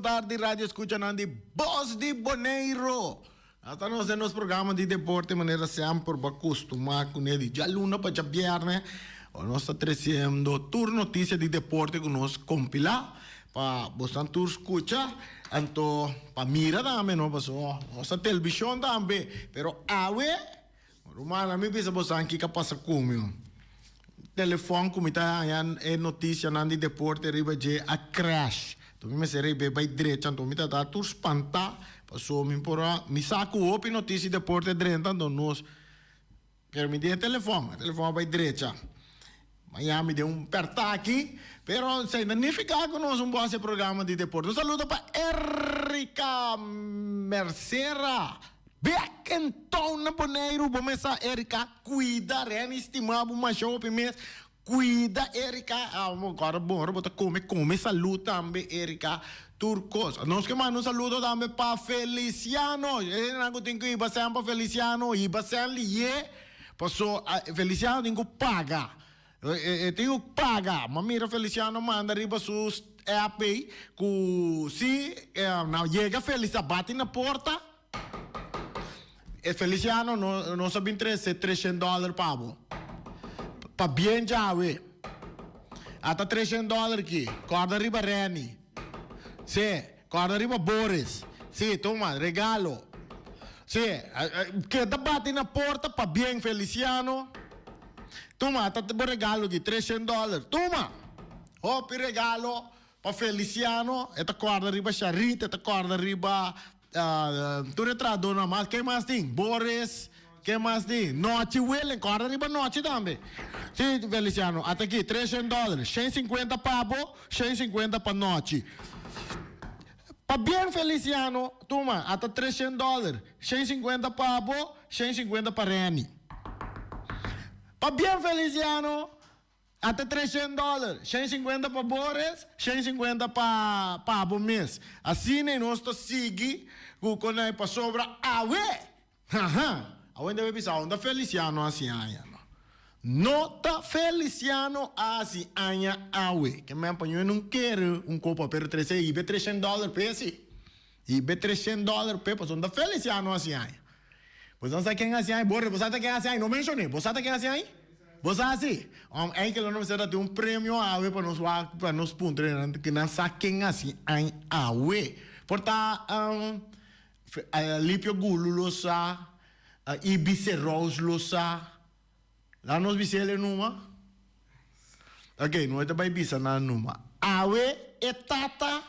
Bon tardi radio escuchanan di Bos di Boneiro. Ata nos den nos programa di deporte manera semper bo a costuma cune di djaluna pa djabierne. Nos ta treciendo tur noticia di deporte cu nos compila pa bosnan tur scucha anto pa mira tambe no paso nos ta televishon tambe pero awe Ruman, mi bisa bosan kiko a pasa ku mi. Telefòn ku mi ta haña e notisianan di deporte riba dje a crash. Anto mi mester rib'é bai drecha, anto mi ta ta tur spantá pasobra mi por a, mi sa ku hopi notisia di deporte drenta, anto nos, pero mi tin e telefòn, e telefòn a bai drecha. Mañana mi den un pèrtá aki, pero esei no nifiká ku nos un bo hasi e programa di deporte. Un saludo pa Erika Mercera. Back in town na Boneiru bo mes sa Erika cuida Renny stima bo masha hopi mes cuida Erika ora bon ora bo ta come come salud tambe Erika tur cos nos ke manda un saludo tambe pa Feliciano esnan cu tin cu hiba cen pa Feliciano hiba cen liye paso Feliciano tin cu paga E tin ku paga. M'a mira Feliciano manda riba su app ei ku si na yega Felicia a bati na porta, e Feliciano no nos a bin trese treshen dòler pa bo. Pabien djawe. Ata treshen dòler aki. Kòrda riba Renny. Si, kòrda riba Boris. Si, tuma, regalo. Si, keda bati na porta, pabien Feliciano. Tuma, ata bo regalo aki, treshen dòler. Tuma! Hopi regalo pa Feliciano. E ta kòrda riba Sharita, e ta kòrda riba tur e trahadónan mas. Ken mas tin? Boris, ken mas tin? Nochi Willem, kòrda riba Nochi tambe. Si, Feliciano, ata aki, treshen dòler. Shen sinkuenta pa bo, shen sinkuenta pa Nochi. Pabien Feliciano, tuma, ata treshen dòler. Shen sinkuenta pa bo, shen sinkuenta pa Renny. Pabien Feliciano, ata treshen dòler, shen sinkuenta pa Boris, shen sinkuenta pa pa bo mes. Asina nos ta sigui ku konai pasobra awe, haha, awe debe bisa awe no ta Feliciano hasi aña no. No ta Feliciano a hasi aña awe. Ke men paño e no kere un kopa pero trese hibe treshen dòler p'e si. Hibe treshen dòler p'e pasobra no ta Feliciano hasi aña. Bo no sa ken hasi ai? Bo bo sa ta ken hasi ai? No menshon'é. Bo sa ta ken hasi ai? Bo sa si? Om eikel lo no mester ta tin un premio awe pa nos wak pa nos puntra nan ke nan sa ken hasi ai awe. Por ta Alipio Gulu lo sa, Ibice Rose lo sa. Laat nos bis'el e numa. Ok, no e ta bai bisa nan numa. Awe e tata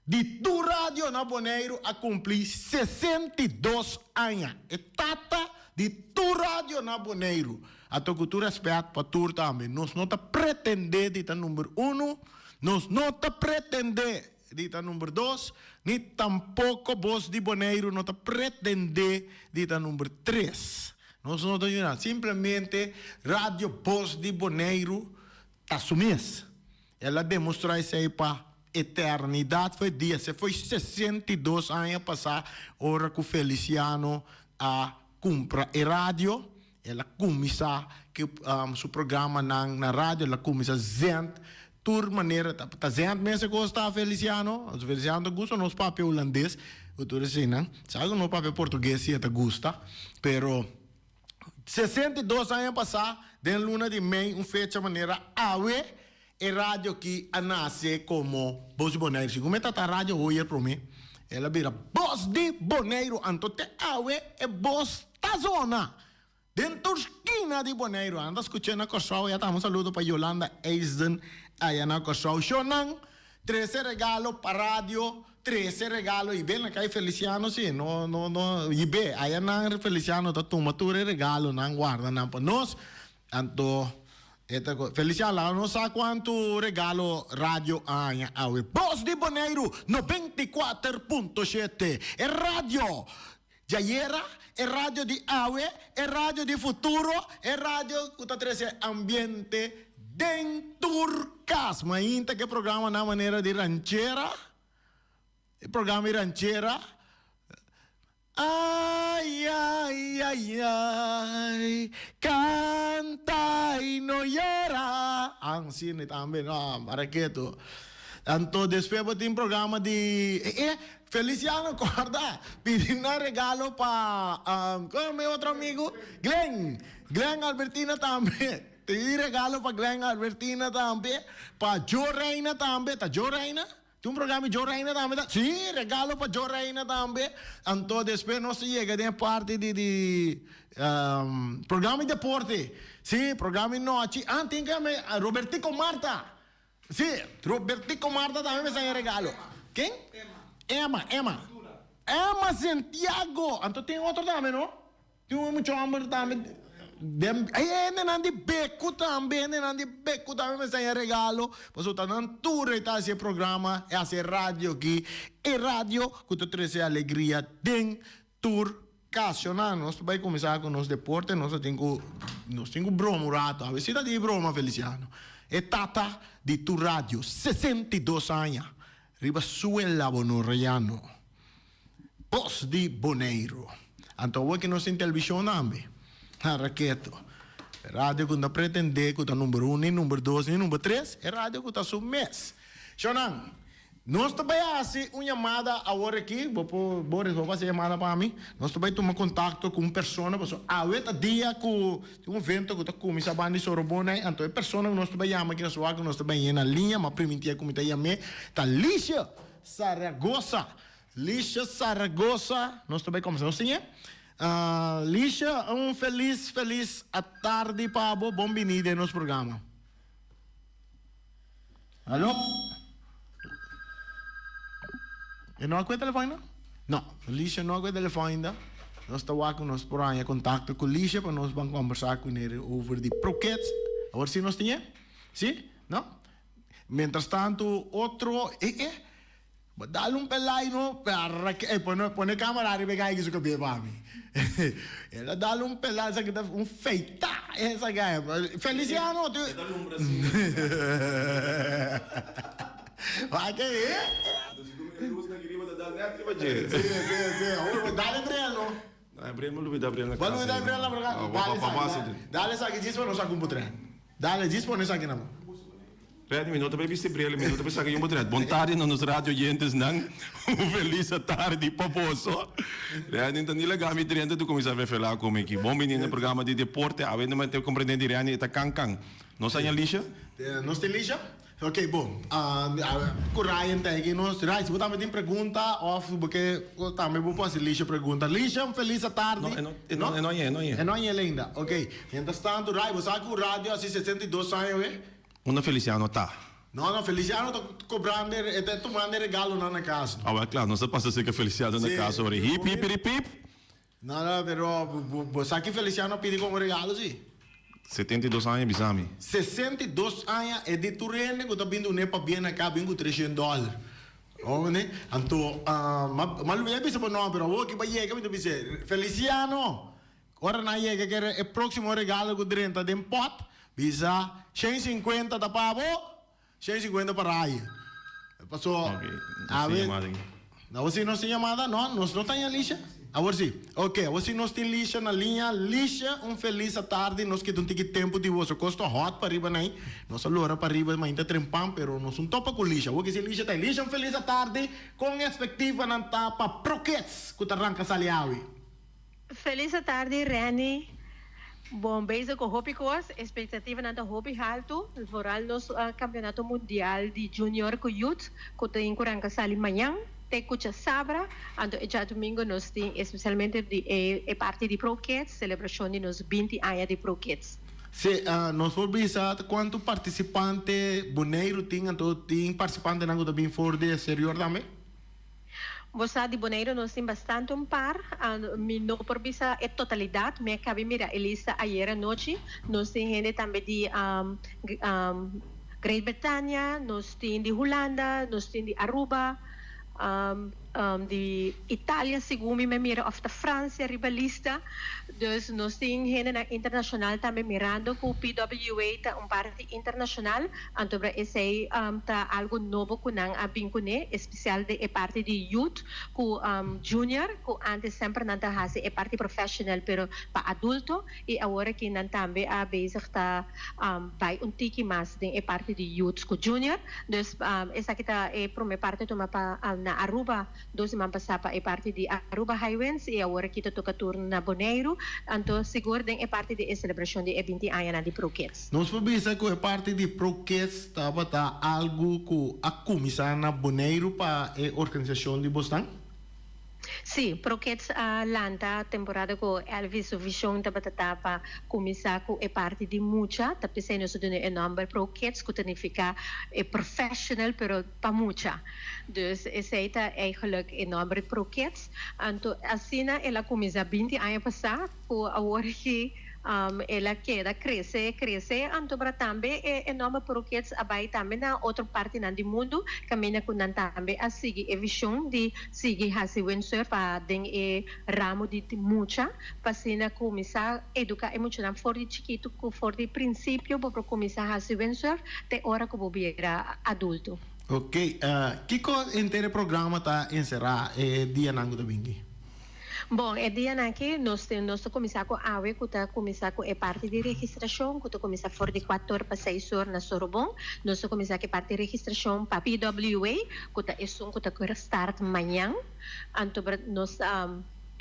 Di tur radio na Boneiru a kumpli 62 aña. E tata di tur radio na Boneiru. Anto ku tur rèspèt pa tur tambe, nos no ta pretendé di ta number unu, nos no ta pretendé di ta number dos, ni tampoko Bos di Boneiru no ta pretendé di ta number tres. Nos no ta yuda. Simplemente Radio Bos di Boneiru ta su mes. El a demostrá esei pa eternidat fo'i dia. Se foi 62 aña pasá ora ku Feliciano a kumpra e radio. El a kuminsá ku su programanan na radio. El a kuminsá zend tur manera. Ta zend mes e kos ta Feliciano. Feliciano ta gusta nos papia hulandes ku tur eseinan. Sa ku nos papia portugues si e ta gusta, pero. 62 aña pasá, den luna di mei, un fecha manera awe, e radio aki a nase komo Bos di Boneiru. Segun mi tata radio hoyer promé, el a bira Bos di Boneiru. Anto te awe e bos ta zona den tur skina di Boneiru. Anda skuch'é na Kòrsou. Ya ta un saludo pa Yolanda Eisden aya na Kòrsou. Shownan Trece regalo pa radio, trece regalo y be na cay Feliciano si, no no no y be aya nan Feliciano ta tuma tur e regalonan guarda nan pa nos, anto e ta Feliciano laga nos sa cuanto regalo radio a haña awe. Bos di Boneiru 94.7 e radio djayera, e radio di awe, e radio di futuro, e radio ku ta trese ambiente den tur kas. Mainta ku e programa na manera di ranchera, e programa di ranchera, Ay, ay, ay, ay, canta y no llora. An, si, tambe, no, para ketu. Anto despues bo tin programa di eh eh Feliciano corda pidi nan regalo pa como mi otro amigo Glen Glen Albertina tambe pidi regalo pa Glen Albertina tambe pa Joe Reina tambe ta Joe Reina? Tin un programa di Joe Reina tambe ta? Sí, regalo pa Joe Reina tambe. Anto despues nos ta yega den e parti di di programa di deporte. Sí, programa di nochi. Ah, tin ke ame Robertico Marta. Sí, Robertico Marta tambe mester haña regalo. Ken? Emma. Emma, Emma. Emma Santiago. Anto tin otro tambe, no? Tin un mucha homber tambe den e hendenan di Beku tambe, hendenan di Beku tambe mester haña regalo, pasobra ta nan tur e ta hasi e programa, e hasi e radio aki, e radio ku ta trese alegria den tur kas. Shona, nos ta bai kuminsá ku nos deporte, nos ta tin ku nos tin ku broma un rato, awe si ta di broma Feliciano, e tata di tur radio, 62 aña, riba suela bonoriano. Bos di Boneiru. Anto awor ki nos tin televishon tambe. Ha, raketo. E radio ku no ta pretendé ku ta number un, ni number dos, ni number tres, e radio ku ta su mes. Shownan, nos ta bai hasi un yamada awor aki, bo por, Boris, bo por hasi e yamada pa mi? Nos ta bai tuma kontakto ku un persona, pasobra awe ta dia ku tin un evento ku ta kuminsá banda di Sorobona ei, anto e persona ku nos ta bai yama aki na Suak, ku nos ta bai yena liña, m'a primintí ku mi ta yam'é, ta Licia Zaragoza. Lisha Zaragoza, nos ta bay combersa. Nos tin e? Lisha, un feliz, feliz atardi pa bo. Bon bini den nos programa. Alo? E no a cu e telefon ainda? No, Lisha no a cu e telefon ainda. Nos ta wak cu nos por haña contacto cu Lisha pa nos ban combersa cu nere over di Pro Kids. Awor si nos tin e? Si? No? Mientras tanto, otro, e, e. Bo dal un pelai no perra ke ey pone pone camera riba e guy ki su cabia pa mi el a dal un pelai esaki ta un feita esa guy Feliciano tu E ta lumbra asina Wak ke e Entonces si ku mi luz na riba ta dal net riba dje. Si si si awor bo dal e bril no. No e bril mi lubida bril na Bo casa. lubida e bril na casa dale esaki dale esaki djis pa no saca un potret dale djis pone esaki na bo. Freddy, mi no ta bay bisti bril, mi no ta bay saca yun potret. Bon tardi na nos radio oyentesnan. Un feliz atardi pa boso. Randy, ta ni laga mi drenta tu cuminsa fefela cu mi aki. Bon bini na programa di deporte. Awe no ta comprende di Randy, e ta can can. Nos haña Lisha? Nos tin Lisha? Ok, bon. Cu Ryan ta aki nos. Ryan, si bo tambe tin pregunta of bo ke tambe bo por haci Lisha pregunta. Lisha, un feliz atardi. No, e no, e no, e no haña, e no haña. E no haña el ainda. Ok. Mientras tanto, Ryan, bo sa cu radio haci 62 aña awe? Unda Feliciano ta? No, no, Feliciano ta cobrando e ta tumando e regalonan na cas. Ah, wel claro, nos a pasa cerca Feliciano na cas ora. Hip, hip, hip, hip. No, no, pero bo sa ki Feliciano a pidi como regalo si? 72 aña bisa mi. 62 aña e di tur hende cu ta bin dun'e pabia na cas bin cu treshen dollar. Oye, anto, ma lo bisa bo no, pero awor ki bo a yega mi ta bisa, Feliciano! Ora nan yega kere e próksimo regalo ku drenta den pòt, bisa, 150 ta pa bo, 150 pa Raye. Paso, Ok, nos tin yamada aki. Awor si nos tin yamada? No, nos no ta ña Lisha? Awor si. Ok, awor si nos tin Lisha na liña. Lisha, un felis atardi. Nos kita un tiki tempu di boso. Kos ta hòt pariba nai. Nos a lora pariba mainta trempan, pero nos un topa ku Lisha. Awor ki si Lisha ta ei. Lisha, un felis atardi. Kon espektivanan ta pa Pro Kids ku ta ranka sali awe? Felis atardi Renny. Bon bezig ku hopi kos, espektativanan ta hopi haltu, vooral nos kampionato mundial di junior ku youth ku tin ku ranka sali mañan te ku djasabra, anto e djadumingu nos tin espesialmente di e parti di Pro Kids, selebrashon di nos 20 aña di Pro Kids. Si, nos por bisa kuantu partisipante Boneiru tin, anto tin partisipantenan ku ta bin for di exterior tambe? Bo sa di Boneiru nos tin bastante un par, mi no por bisa e totalidat, mi a kabi mira e lista ayer anochi, nos tin hende tambe di Great Britania, nos tin di Hulanda, nos tin di Aruba, di Italia segun mi mira of ta Francia riba lista. Dus nos tin hendenan internacional tambe mirando cu PWA ta un parti internacional, anto bra esey ta algo nobo cu nan a bin cune, especial den e parti di youth cu junior cu antes semper nan ta haci e parti professional pero pa adulto y awor aki nan tambe a bezig ta bay un tiki mas den e parti di youth cu junior. Dus esaki ta e prome parti tuma pa na Aruba dos siman pasá pa e parti di Aruba Highwinds y awor aki ta toca turno na Boneiru, anto sigur den e parti di e celebracion di e binti añanan di Pro Kids. Nos por bisa cu e parti di Pro Kids tabata algu cu a cuminsa na Boneiru pa e organisacion di bosnan? Sí, Pro Kids a lanta temporada cu Elvis su vision tabata ta pa cuminsa cu e parti di mucha, ta p'esey nos a duna e nomber Pro Kids cu ta nifica e professional pero pa mucha. Dus esey ta eigenlijk e nomber Pro Kids. Anto asina el a cuminsa binti aña pasa cu awor aki el a keda crece, crece. Anto pero tambe e nomber Pro Kids a bay tambe na otro partinan di mundo caminda cu nan tambe a sigui e vision di sigui haci windsurf pa den e ramo di mucha pa asina cuminsa educa e muchanan for di chikito cu for di principio bo por cuminsa haci windsurf te ora cu bo bira adulto. Ok, kiko henter e programa ta enserá e dianan ku ta binti? Bon, e dianan aki nos tin, nos ta kuminsá ku awe ku ta kuminsá ku e parti di registrashon ku ta kuminsá for di kuator pa seis or na Sorobon. Nos ta kuminsá ku e parti di registrashon pa PWA ku ta esun ku ta start mañan. Anto nos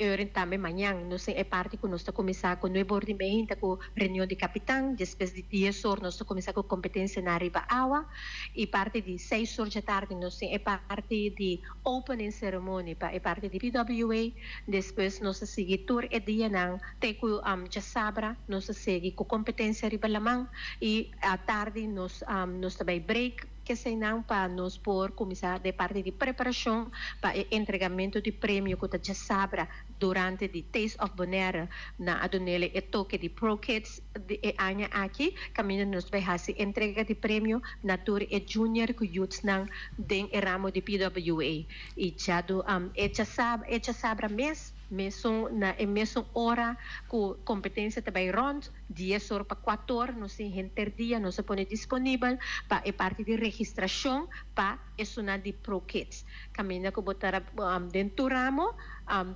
Euren tambe mañan nos tin e parti ku nos ta kuminsá ku nuebe or di meinta ku reunion di kapitan, despues di dies or nos ta kuminsá ku kompetensianan riba awa i parti di seis or djatardi nos tin e parti di opening ceremony pa e parti di PWA, despues nos ta sigui tur e dianan te ku djasabra nos ta sigui ku kompetensia riba laman i atardi nos nos ta bai break. Keseinan pa nos por kuminsá den parti di preparashon pa e entregamentu di premio ku ta djasabra durante di Taste of Bonaire na a dunele e toke di Pro Kids di e aña aki kaminda nos bai hasi entrega di premio na tur e junior ku youthsnan den e ramo di PWA i djadu e djasabra mes mesun na e mesun ora ku kompetensia ta bai rònt. Dies or pa kuator nos tin henter dia nos a pone disponibel pa e parti di registrashon pa esunnan di Pro Kids. Kaminda ku bo ta den tur ramo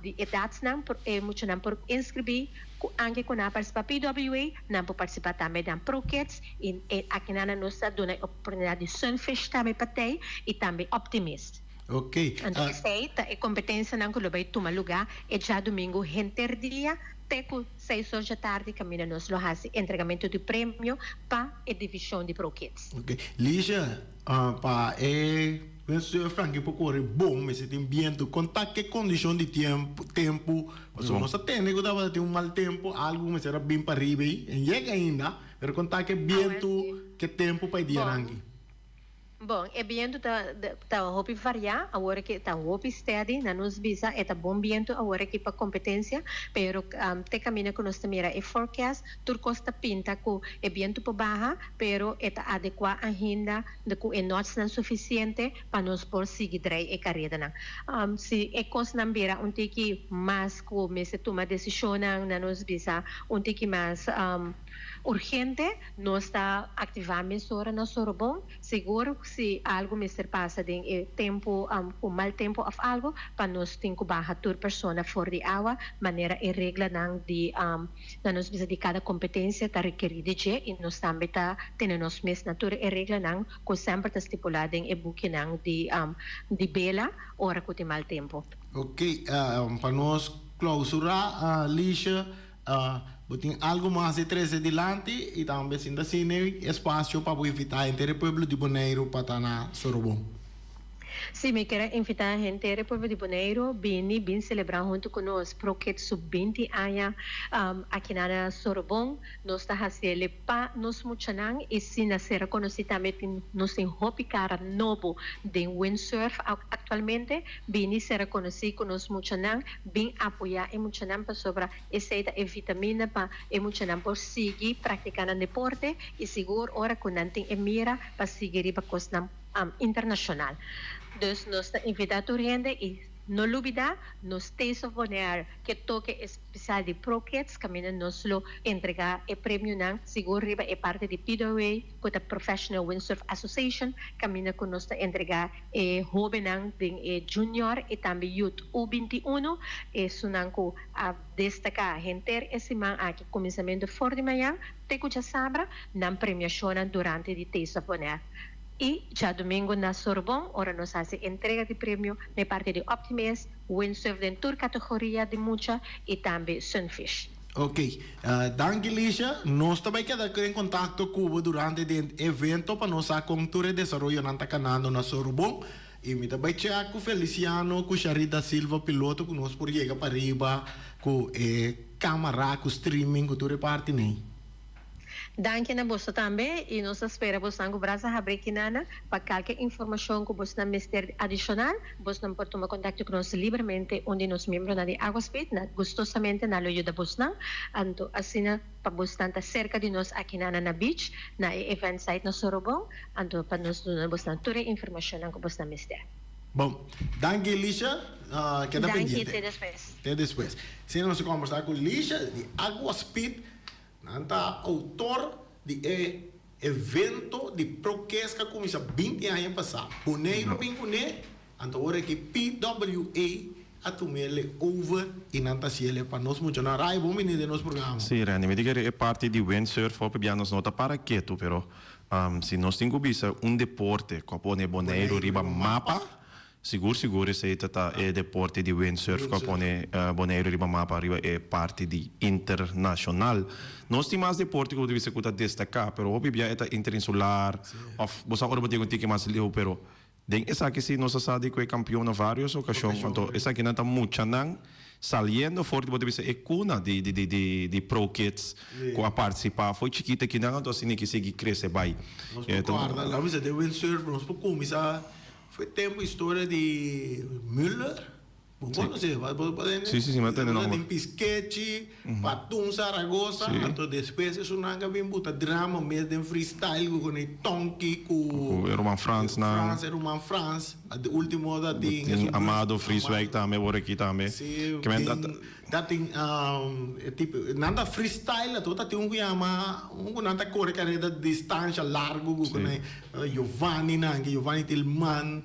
di edatsnan por e muchanan por inskribí ku anke ku nan a partisipá PWA nan por partisipá tambe den Pro Kids i akinan nos ta duna e oportunidat di Sunfish tambe pa tei i tambe Optimist. Ok. Anto esei ta e kompetensianan ku lo bai tuma lugá e djadumingu henter dia te ku Seis or djatardi kaminda nos lo hasi entregamentu di premio pa e divishon di Pro Kids. Ok. Lisha, pa e windsurf aki por kore bon mester tin bientu. Kon ta ke kondishon di tiempo, tempu? Pasobra nos a tende ku tabata tin un mal tempu, algu mester a bin pariba ei, en yega ainda, pero kon ta ke bientu, ke tempu pa e dianan aki? Bon, e bientu ta ta hopi variá, awor aki ta hopi steady, na nos bisa e ta bon bientu awor aki pa competencia, pero te caminda cu nos ta mira e forecast, tur cos ta pinta cu e bientu por baha, pero e ta adecuá ainda cu e knotsnan suficiente pa nos por sigui drei e caredanan. Si e cosnan bira un tiki mas cu mester tuma decisionnan, na nos bisa un tiki mas urgente, Nos ta aktivá mesora na Sorobon, sigur si algu mester pasa den e tempu ku mal tempu òf algu, pa nos tin ku baha tur persona for di awa, manera e reglanan di na nos bisa di kada kompetensia ta rekerí di dje i nos tambe ta tene nos mes na tur e reglanan ku semper ta stipulá den e bukinan di di bela ora ku tin mal tempu. Oké, pa nos klousurá, Lisha, Bo tin algu mas di trese dilanti i tambe sinta sine espasio pa bo invitá henter e pueblo di Boneiru pa ta na Sorobon. Sí, mi kier a invitá henter e pueblo di Boneiru bini bin selebrá huntu ku nos Proket su binti aña aki na Sorobon. Nos ta hasiel pa nos muchanan i si na ser konosí tambe tin nos tin hopi kara nobo den windsurf aktualmente. Bini ser konosí ku nos muchanan, bin apoyá e muchanan pasobra Esei ta e vitamina pa e muchanan por sigui praktiká nan deporte i sigur ora ku nan tin e mira pa sigui riba kosnan internashonal. Dus nos ta invitá tur hende i. No lubida, nos Taste of Bonaire ke toke espesial di Pro Kids kaminda nos lo entregá e premionan sigur riba e parti di PWA ku ta Professional Windsurf Association kaminda ku nos ta entregá e hóbennan den e Junior i tambe Youth U 21 esunnan ku a destaká henter e siman aki kuminsamentu for di mañan te ku djasabra nan premiashonnan durante di Taste of Bonaire. I djadumingu na Sorbon ora nos hasi entrega di premio na e parti di Optimist, Windsurf den tur kategoria di mucha i tambe Sunfish. Ok, danki Lisha. Nos ta bai keda den kontakto ku bo durante di e evento pa nos sa kon tur e desaroyonan ta kanando na Sorobon. I mi ta bai chèk ku Feliciano ku Sharit da Silva piloto ku nos por yega pariba ku e kamara ku streaming ku tur e parti nei. Danki na boso tambe y nos ta spera bosnan cu brasa habri kinana pa calke informacion cu bosnan mester adicional bosnan por tuma contacto cu nos libremente un di nos miembronan di Agua Speed na gustosamente na lo yuda bosnan anto asina pa bosnan ta cerca di nos akinana na beach na e event site na Sorobon anto pa nos duna bosnan tur e informacionnan cu bosnan mester. Bon, danki Lisha, keda Danki, pendiente. te despues. Te despues. Asina nos a combersa cu Lisha di Agua Speed. Nan ta outor di e evento di Prokes ku a kuminsá 20 aña pasá. Boneiru a bin kuné, anto ora ki PWA a tum'el over i nan ta hasiel pa nos muchanan. Ray, bon bini den nos programa. Sí, Randy, mi ta kere e parti di windsurf hopi bia nos no ta para ketu, pero si nos tin ku bisa un deporte ku a pone Boneiru riba mapa, Sigur sigur esei ta ta e deporte di windsurf ku a pone Boneiru riba mapa riba e parti di internashonal. Nos tin mas deporte ku bo ta bisa ku ta destaká pero hopi bia e ta interinsular òf bo sa ora bo tin un tiki mas leu pero den esaki si nos a sa di ku e kampion na varios okashon anto esakinan ta muchanan saliendo for di bo ta bisa e kuna di di pro kids ku a partisipá for chikito akinan anto asina ke sigui krese bai. Nos por kòrda laga bisa den windsurf nos por kuminsá. Foi tempo historia di Müller. Bo conoce? Bo bo tende? Sí, sí, sí, mi a tende nomber. Tin Pischechi, Patun Zaragoza, anto despues esunnan a bin buta drama mes den freestyle cu con e Tonki cu Cu e ruman Frans nan. Frans, e ruman Frans. De ultimo ta tin Tin Amado Vrieswijk tambe por aki tambe. Sí, tin Ta tin e tipo nan ta freestyle ato ta tin un ku yama un ku nan ta kore kareda distansha largu ku kune Giovanni nan ke Giovanni Tilman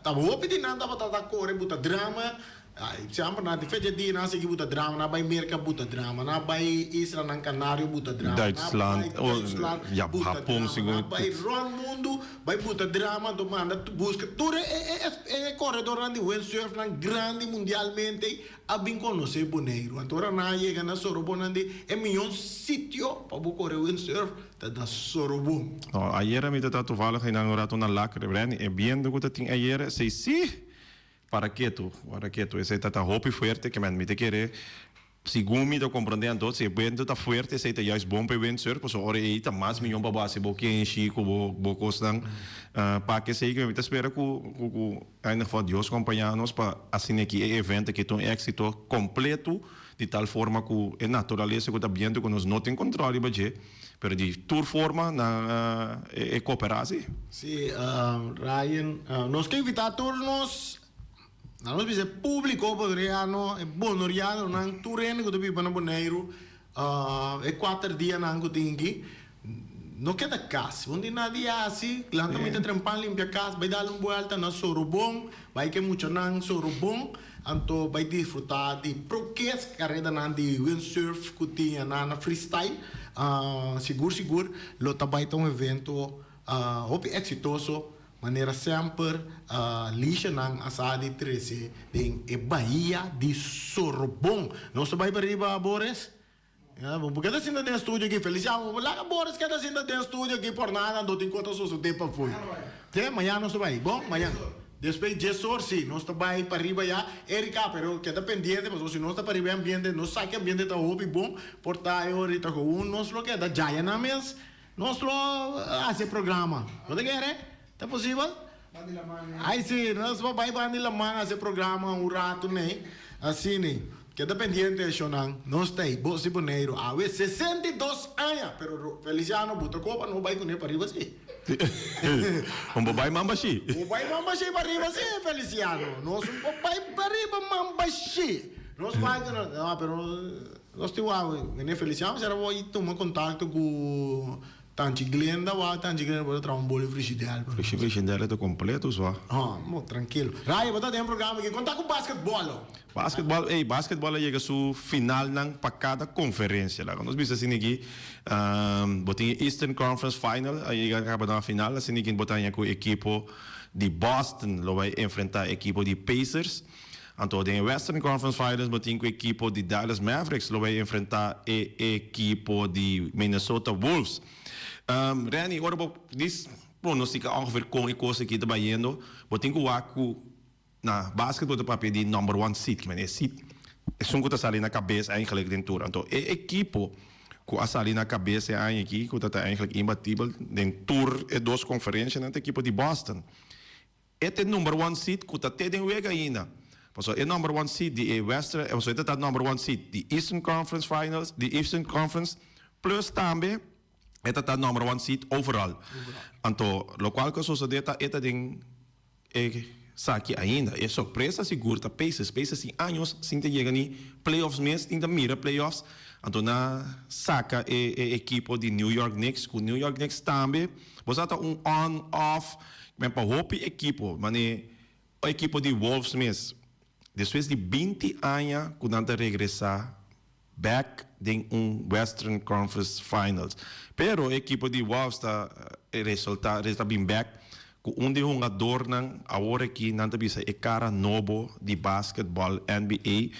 ta hopi di nan tabata ta kore buta drama semper nan di fecha dia nan a sigui buta drama nan a bai Merka buta drama nan a bai islanan Canario buta drama nan a bai Duitsland buta drama nan a bai rond mundu bai buta drama anto manda buska tur e koredornan di windsurfnan grandi mundialmente. A bin konosé Boneiru. Anto ora nan a yega na Sorobon nan di, E mion sitio pa bo kore windsurf ta na Sorobon. No, ayera mi ta ta toevallig einan un rato na Lac Rebrendi e biento ku ta tin ayera esei si para ketu, para ketu. Esei ta ta hopi fuerte ke men mi ta kere segun mi ta komprondé anto si e biento ta fuerte esei ta juist bon pa e windsurf pasobra ora ei ta mas mion pa bo hasi bo kenshi ku bo bo kosnan pa kesei ke mi ta spera ku ku Eindelijk van Dios kompañá nos pa asina ki e evento aki ta un éksito kompleto di tal forma ku e naturalesa ku ta biento ku nos no tin kontrol riba dje, pero di tur forma nan e koperá si. Sí, Ryan, nos ke invitá tur nos, nan nos bisa e públiko boneriano, e bonerianonan, tur hende ku ta biba na Boneiru, E kuater dianan ku tin aki, no keda kas. Un di nan di hasi, lanta mita trempan limpia kas, bai dal un buelta na Sorobon, bai ku e muchanan Sorobon, anto bai disfrutá di prokes karedanan di windsurf ku tin anan na freestyle. Sigur sigur lo ta bai ta un evento hopi eksitoso. Manera semper lishanan a sa di trece den e bahia di Sorbon. Nos ta bai pariba, Boris? Ya, bo por keda sinta den studio aki. Feliciano, bo por laga Boris keda sinta den studio aki por nada, anto tin cos ta sosode pafui. Te, mañan nos ta bai. Bon, mañan. Despues dies or, si, nos ta bai pariba ya. Erika, pero keda pendiente, pasobra si nos ta pariba e ambiente, nos sa ki ambiente ta hopi bon, por ta e orita cu un nos lo keda djaya nan mes. Nos lo hasi e programa. Bo ta kere? Ta posibel? Ai si, nos por bai banda di laman hasi e programa un ratu nei. Asina, keda pendiente eshonan. Nos ta ei, Bos di Boneiru. Awe 62 aña, pero Feliciano bo ta kopa no bai kuné pariba si. Un bo bai mambashi. Bo bai mambashi pariba si, Feliciano. Nos un bo bai pariba mambashi. Nos bai ku no, no, pero nos tin wou, meneer Feliciano mester a wou tuma kontakto ku Tanchi Glenda wou, Tanchi Glenda por a traha un boli frishidèl pa nos. Frishi frishidèl e ta kompleto so. Ha, mo trankilo. Raya, bo ta den programa aki, konta ku basketbòl ho. Basketball, ey, basketball a yega su finalnan pa cada conferencia. Laga nos bisa asina aki, bo tin e Eastern Conference Final, a yega caba na final, asina aki bo ta haña cu ekipo di Boston lo bay enfrenta ekipo di Pacers. Anto den e Western Conference Finals bo tin cu ekipo di Dallas Mavericks lo bay enfrenta e ekipo di Minnesota Wolves. Renny, ora bo dis pronostica ongeveer con e cos aki ta bayendo, bo tin cu wak cu Na basket bo ta papia di number one seed, kimen e seed esun ku ta sali na kabes eigenlijk den tur. Anto e ekipo ku a sali na kabes e aña aki ku ta ta eigenlijk imbatibel den tur e dos konferenshanan ta ekipo di Boston. E ta e number one seed ku ta te den wega ainda. Pasobra e number one seed di e Western, pasobra e ta ta number one seed di Eastern Conference Finals, di Eastern Conference plus tambe e ta ta number one seed overall. Anto lokual ku a sosode ta e ta den E saki ainda. E sorpresa sigur ta Pacers. Pacers tin años sin ta yega ni playoffs mes, tin ta mira playoffs. Anto nan a saka e e ekipo di New York Knicks, ku New York Knicks tambe bo sa ta un on off men pa hopi ekipo, mane e ekipo di Wolves mes despues di binti aña ku nan ta regresa bek den un Western Conference Finals. Pero e ekipo di Wolves ta resulta ta bin bek ku un di hungadornan awor aki nan ta bisa e kara nobo di basketball NBA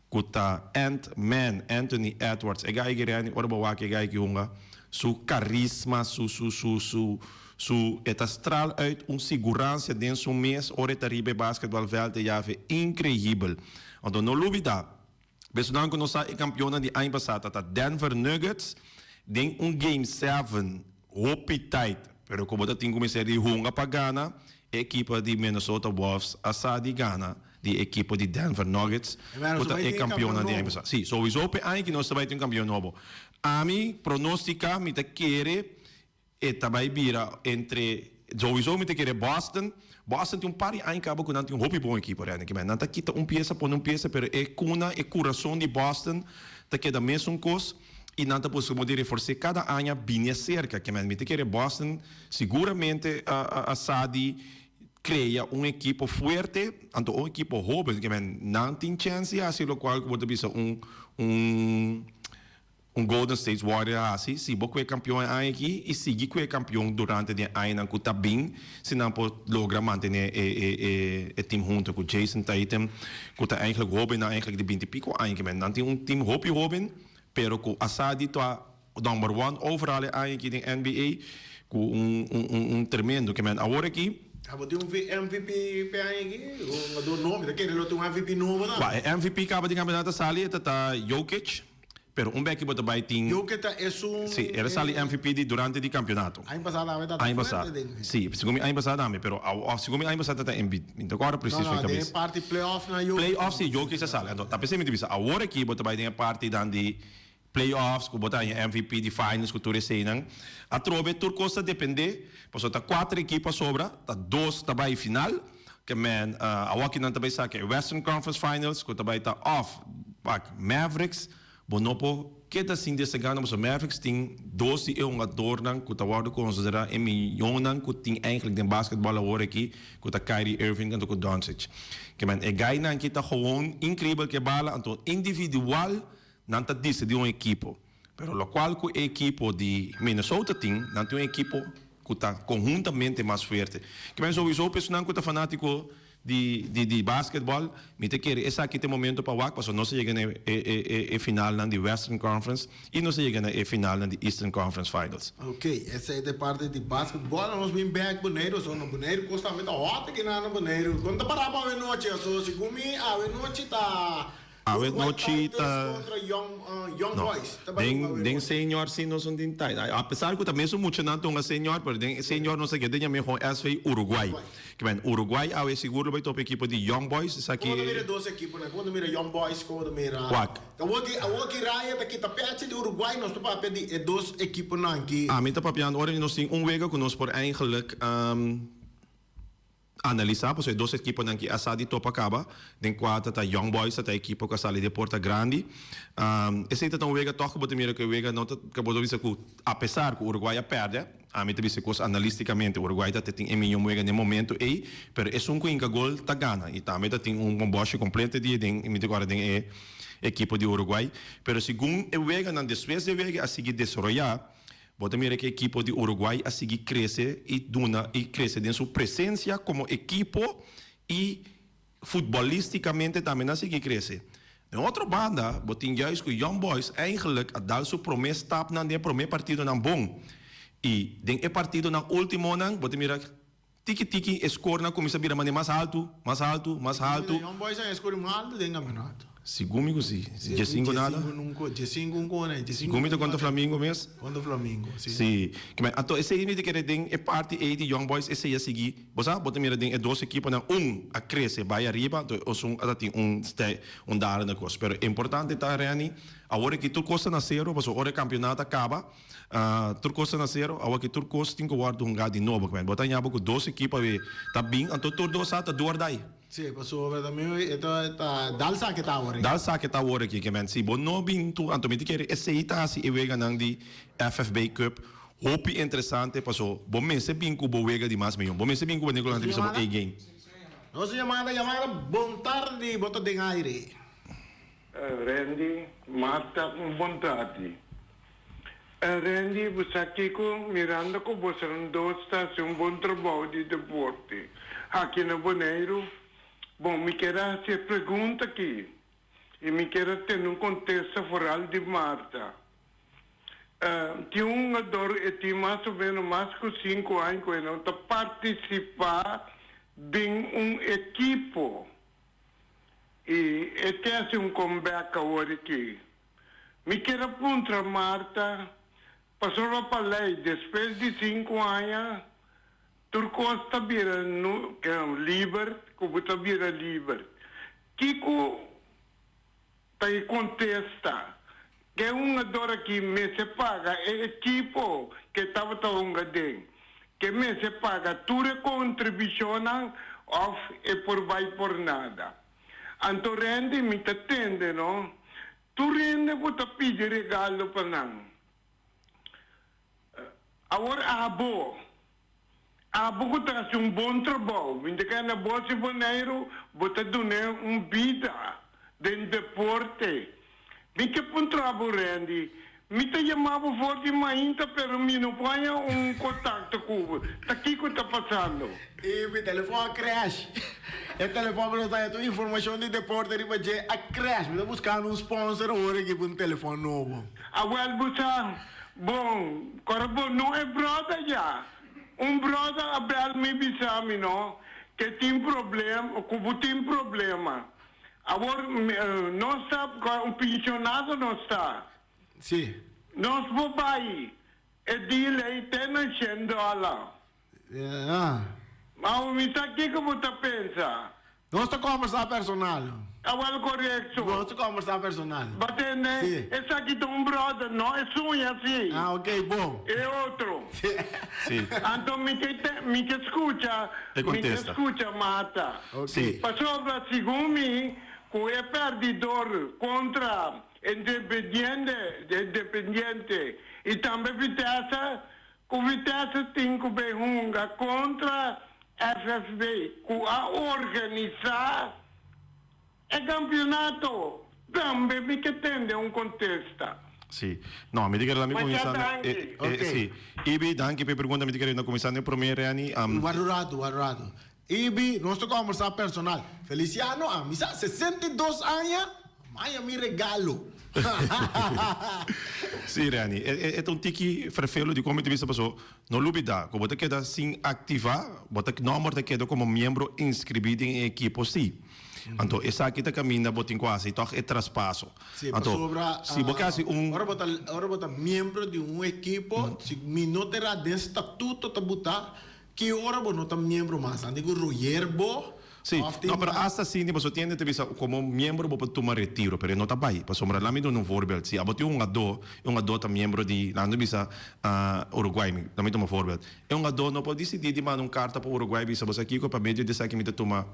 ku ta Ant Man, Anthony Edwards. E gai ki ora bo wak e gai ki hunga su karisma, su su su su su e ta straal uit un siguransia den su mes ora e ta riba e basketbalveld e yafe inkreibel. Anto no lubida Besonan ku nos sa e kampionnan di aña pasá ta ta Denver Nuggets den un game seven hopi tight pero ku bo ta tin ku mester di hunga pa gana e ekipo di Minnesota Wolves a sa di gana di e ekipo di Denver Nuggets ku ta e kampionnan di aña pasá. Si, souiso p'e aña ki nos ta bai tin un kampion nobo. Ami pronostika mi ta kere E ta bai bira entre, souiso mi ta kere Boston. Boston tin un par di aña kaba ku nan tin un hopi bon ekipo rènde kimen. Nan ta kita un piesa pone un piesa pero e kuna, e kurason di Boston ta keda mesun kos i nan ta buska modo di refors'é kada aña bini aserka kimen. Mi ta kere Boston siguramente a sa di krea un ekipo fuerte, anto un ekipo hoben kimen. Nan tin chèns di hasi lokual ku bo ta bisa un un. Un Golden State Warrior a hasi si bo kue kampion e aña aki i sigui kue kampion durante di e añanan ku ta bin si nan por logra mantene e e e e team hunto ku Jayson Tatum ku ta eigenlijk hobennan eigenlijk di binti piko aña ki men nan tin un team hopi hoben pero ku a sa di ta number one overall e aña aki den NBA ku un un un un tremendo ke men awor aki. Abo tin un MVP p'e aña aki? Un hungador nobo? Mi ta kere lo tin un MVP nobo ta. Wak e MVP kaba di kampeonato a sali e ta ta Jokic. Pero un beki bo ta bai tin. Jokic ta esun. Si, el a sali MVP di durante di campeonato. Aña pasado tambe ta Aña pasado. fuerte den. Si, segun mi aña pasado tambe, pero awo segun mi aña pasado ta ta Embiid. Mi no ta acorda precies No, for no, den e cabeza. parti playoff nan Jokic. Playoff si, Jokic a sali. Anto ta p'esei mi ta bisa, awor aki bo ta bai den e parti dan di playoffs ku bo ta haña MVP di finals ku tur eseinan. Atrobe tur kos ta depende, pasobra ta kuater ekipo a sobra, ta dos ta bai final. Ke men awor ki nan ta bai saka e Western Conference Finals ku ta bai ta òf pak Mavericks, bo no por keda sin desegá nan pasobra Mavericks tin dos di e hungadornan ku ta wòrdu konsiderá e mihónan ku tin eigentlik den basketbòl awor aki ku ta Kyrie Irving anto ku Doncic. Ke men e gainan aki ta gewoon inkreibel ke bala anto individual nan ta disidí un ekipo. Pero locual cu e ekipo di Minnesota tin, nan tin un ekipo cu ta conhuntamente mas fuerte. Ke men souiso personan cu ta fanatico di di di basketball, mi ta kere esaki ta e momento pa wak pasobra nos a yega na e e e e finalnan di Western Conference y nos a yega na e finalnan di Eastern Conference Finals. Ok, esei ta e parti di basketball. Nos bin bek Boneiru, so na Boneiru cos tambe ta hot aki na Boneiru. Con ta para pa awenochi? So segun mi awenochi ta. Awe Uruguay nochi Tigers ta kontra Young Young No. Boys ta bai Den hunga awe den nochi. senior si nos no tin tai. Apesar ku ta mesun muchanan ta hunga senior, pero den senior nos a keda den mehor SV Uruguay. Uruguay. Ke men Uruguay awe sigur lo bai topa ekipo di Young Boys. Esaki Komo ta mira e dos ekiponan? Komo ta mira Young Boys? Komo ta mira Wak. Awor ki awor ki raya ta kita pechi di Uruguay nos ta papia di e dos ekiponan ki. Ami ta papiando ora nos tin un wega ku nos por eigenlijk Analisá pasobra e dos ekiponan ki a sa di topa kaba den kua ta ta Young Boys ta ta ekipo ku a sali di e porta grandi. Esei ta ta un wega tòg ku bo ta mira ku e wega no ta ku bo ta bisa ku apesar ku Uruguay a pèrdè, ami ta bisa e kos analistikamente Uruguay ta ta tin e miño wega den e momento ei, pero esun ku hinka gol ta gana i tambe ta tin un bòshi kompleto di den mi ta kòrda den e ekipo di Uruguay. Pero segun e weganan despues di e wega a sigui desaroyá. Bo ta mira ku e ekipo di Uruguay a sigui krese i duna i krese den su presensia komo ekipo i futbolistikamente tambe nan a sigui krese. Den otro banda bo tin juist ku Young Boys eigenlijk a dal su prome stapnan den e prome partidonan bon i den e partidonan ultimonan bo ta mira tiki tiki e skornan kuminsa bira manera mas haltu, mas haltu, mas haltu. Young Boys a score mas haltu den kampeonato. Segun mi ku si. Djesinku nada. Djesinku un kone. Segun mi ta kontra Flamingo mes. Kontra Flamingo, si. Si. Anto esei mi ta kere den e parti ei di Young Boys esei a sigui. Bo sa, bo ta mira den e dos ekiponan un a krese bai ariba anto e osun a ta tin un stei un dalen kos. Pero importante ta Renny, awor aki tur kos ta na sero pasobra ora e kampeonato a kaba tur kos ta na sero, awor aki tur kos tin ku wòrdu hungá di nobo. Bo ta haña bo ku dos ekipo awe ta bin anto tur dos sa ta duordai. Sí, pasobra ta mi e ta ta dal sa ke ta awor aki. Dal sa ke ta awor aki, ke men si bo no bin tur anto mi ta kere esei ta hasi e weganan di FFB Cup hopi interesante paso bo mester bin ku bo wega di mas miyon. Bo mester bin ku bo Nicolas nan ta bisa bo A game. Nos yamada yamada bon tardi bo ta den aire. Randy, Marta un bon tardi. Randy, bo sa kiko? Mirando ku bosonan dos ta hasi un bon trabou di deporte aki na Boneiru, bon, mi kier a hasi e pregunta aki i mi kier a tende un kontesta foral di Marta. Tin un hungador e tin mas o menos mas ku sinku aña ku e no ta partisipá den un ekipo i e ke hasi un comeback awor aki. Mi kier a puntra Marta, pasobra pa lei despues di sinku aña tur kos ta bira liber, ku bo ta bira liber. Kiko ta e kontesta? Ke hungador aki mester paga e ekipo ke tabata hunga den? Ke mester paga tur e kontribushonnan òf e por bai por nada? Anto Randy mi ta tende no. Tur hende ku ta pidi regalo pa nan. Awor abo, abo ku ta hasi un bon trabou, mi ta kende bo si Boneiru bo ta dun'é un bida den deporte. Mi ke puntra bo Randy, mi ta yama bo for di mainta pero mi no por haña un contacto cu bo, ta kico ta pasando? Y mi telefon a crash. E telefon cu nos ta haña tur informacion di deporte riba dje a crash. Mi ta buscando un sponsor awor aki pa un telefon nobo. Awel bo sa, bon, ora bo no e brother ya. Un brother a bel mi bisa mi no, ke tin problem, cu bo tin problema. Awor nos ta un pensionado nos ta. Sí. Nos por bay e deal ey te na shen dollar. Ja. Awor mi sa kico bo ta pensa. Nos ta combersa personal. Awel corecto. Nos ta combersa personal. Bo tende? Sí. Esaki ta un brother, no e suña si. Ah, ok, bon. E otro. Sí. Anto mi ke mi ke scucha, E mi ke contesta. scucha Marta. Sí. Pasobra segun mi ku e perdidor kontra Independiente, Independiente i tambe Vitesse, ku Vitesse tin ku bay hunga kontra FFB ku a organisá e kampionato, tambe mi ke tende un kontesta. Sí. No, mi ta kere lami Masha kuminsá na danki. e, e, Ok. sí. Ibi, danki pa e pregunta. Mi ta kere no kuminsá na e promé, Renny. Wak un ratu, wak un ratu. Ibi, nos ta kombersá personal. Feliciano, ami sa 62 aña, maya mi regalo. Sí, Renny, e, e, e ta un tiki ferfelu di kon mi ta bisa paso no lubidá ku bo ta keda sin aktivá, bo ta nòmber ta keda komo miembro inskribí den e ekipo sí. Anto esaki ta kaminda bo tin ku hasi tòg e traspaso. Sí, Anto, pasobra, si bo ke hasi un. Ora bo ta, ora bo ta miembro di un ekipo, si mi no ta era den statuto ta buta, ki ora bo no ta miembro mas? Nan tin ku royer bo Sí, òf tin no, pero asta asina pasobra tin hende ta bisa komo miembro bo por tuma retiro, pero e no ta bai. Pasobra laat mi duna un voorbeeld, si abo tin un hungadó, e hungadó ta miembro di, laat mi bisa Uruguay, laat mi tuma un voorbeeld, e hungadó no por disidí di manda un karta pa Uruguay bisa bo sa kiko pa medio di esaki mi ta tuma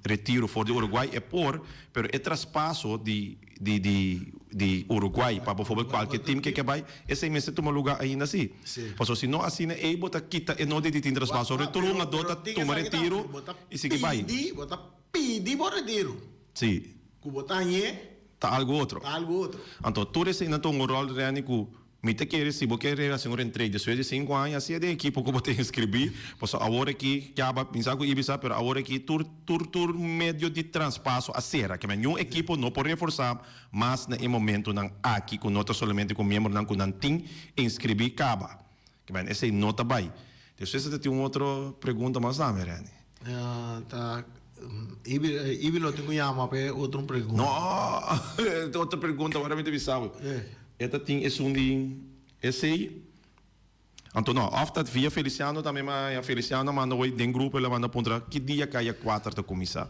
retiro for di Uruguay e por, pero e traspaso di di di di Uruguay pa bijvoorbeeld cualke team ke ke bay, esey mester tuma lugar ainda si. Pasobra si no asina ey bo ta kita e nodi di tin traspaso. Ora tur hungador ta tuma retiro y sigui bay. Bo ta pidi bo retiro. Si. Cu bo ta hañ'é. Ta algo otro. Ta algo otro. Anto tur eseynan ta un rol Renny cu Mi ta kere si bo ke rega sin un rentree despues di sinku aña asi e den ekipo ku bo ta inskribí, pasobra awor aki kaba mi sa ku Ibi sa pero awor aki tur tur tur medio di traspaso a sera ke men niun ekipo no por reforsá mas na e momentunan aki ku no ta solamente ku miembronan ku nan tin inskribí kaba ke men esei no ta bai. Despues ta tin un otro pregunta mas tambe Renny. Ta Ibi Ibi lo tin ku yama pa e otro pregunta. No otro pregunta awor mi ta bisa bo. E ta tin esun di esey. Anto no, of ta via Feliciano tambe ma ya Feliciano a manda hoy den grupo el a manda puntra ki dia Kaya Kuater ta cuminsa.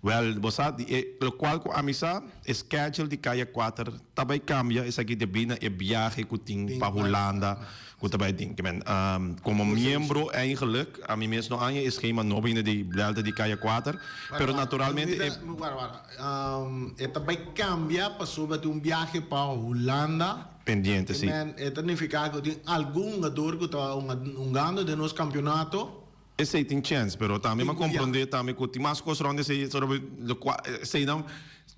Wel, bo sa di e locual cu ami sa, e schedule di Kaya Kuater ta bay cambia esaki debi na e biahe cu tin pa Hulanda cu ta bay tin. Ke men, como miembro eigenlijk ami mes no haña e schema nobo ainda di Delta di Kaya Kuater, pero naturalmente e. Wara, wara. E ta bai cambia pasobra tin un biahe pa Hulanda. Pendiente, si. E ta nifica cu tin algun hungador cu ta hungando den nos campeonato. Esey tin chens, pero tambe mi a comprende tambe cu tin mas cos rond esey, eseynan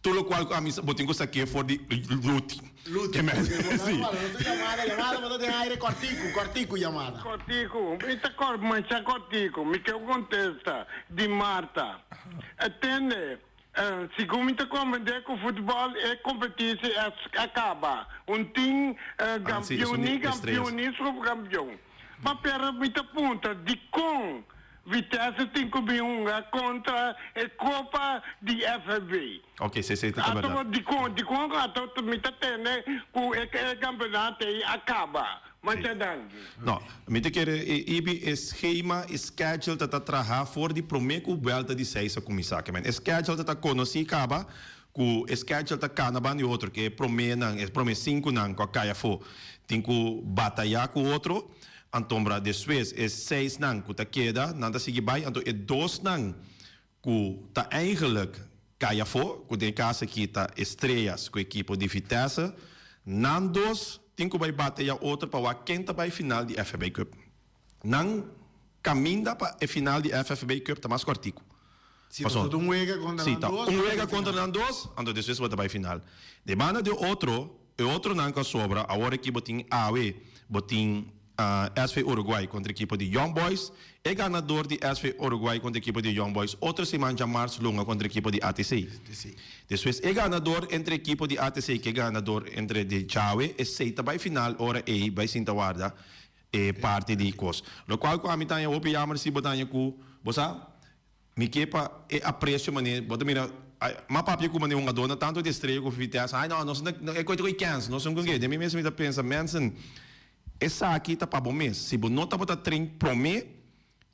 tur locual cu ami bo tin cu saque for di Luti. Luti, si. Yamada, yamada, bo ta den aire cortico, cortico yamada. Cortico, mi ta masha cortico, mi ke un contesta di Marta. Tende. Segun mi ta comprende cu futbol e competitie a caba. Un tin campeon ni campeon ni subcampeon. Ma pero mi ta puntra dicon Vitesse tin cu bin hunga contra e copa di FFB? Ok, si esey ta ta berdad. Ato dicon dicon ato mi ta tende cu e campeonato ey a caba. Masha danki. No, mi ta kere e ibi e schema, e schedule ta ta traha for di prome ku buelta di seis a kuminsá. Ke men e schedule ta ta konosí kaba ku e schedule ta kana ban di otro ke e promenan, e prome sinkunan ku a kai afó tin ku batayá ku otro. Antombra despues e seisnan ku ta keda nan ta sigui bai anto e dosnan ku ta eigenlijk kai afó, ku den e kas aki ta Estrellas ku ekipo di Vitesse, nan dos tin ku bai bateya otro pa wak ken ta bai final di FFB Cup. Nan kaminda pa e final di FFB Cup ta mas kòrtiku. Si pasobra ta un wega kontra nan dos, Si ta un wega kontra nan dos, anto despues bo ta bai final. De banda di otro, e otronan ku a sobra, awor aki bo tin awe, bo tin SV Uruguay kontra ekipo di Young Boys. E ganador di SV Uruguay kontra ekipo di Young Boys otro siman djamars lunga kontra ekipo di ATC. Despues e ganador entre ekipo di ATC ku e ganador entre di djawe, esei ta bai final ora ei bai sinta warda e parti di kos. Lokual ku ami ta haña hopi yamer si bo ta haña ku bo sa Mi ke pa e aprecio mane bo ta mira ma papia cu mane hungador na tanto di Estrella cu Vitesse ay no nos no e coy ta coy kens nos no con den mi mes mi ta pensa mensen esaki ta pa bo mes si bo no tabata train prome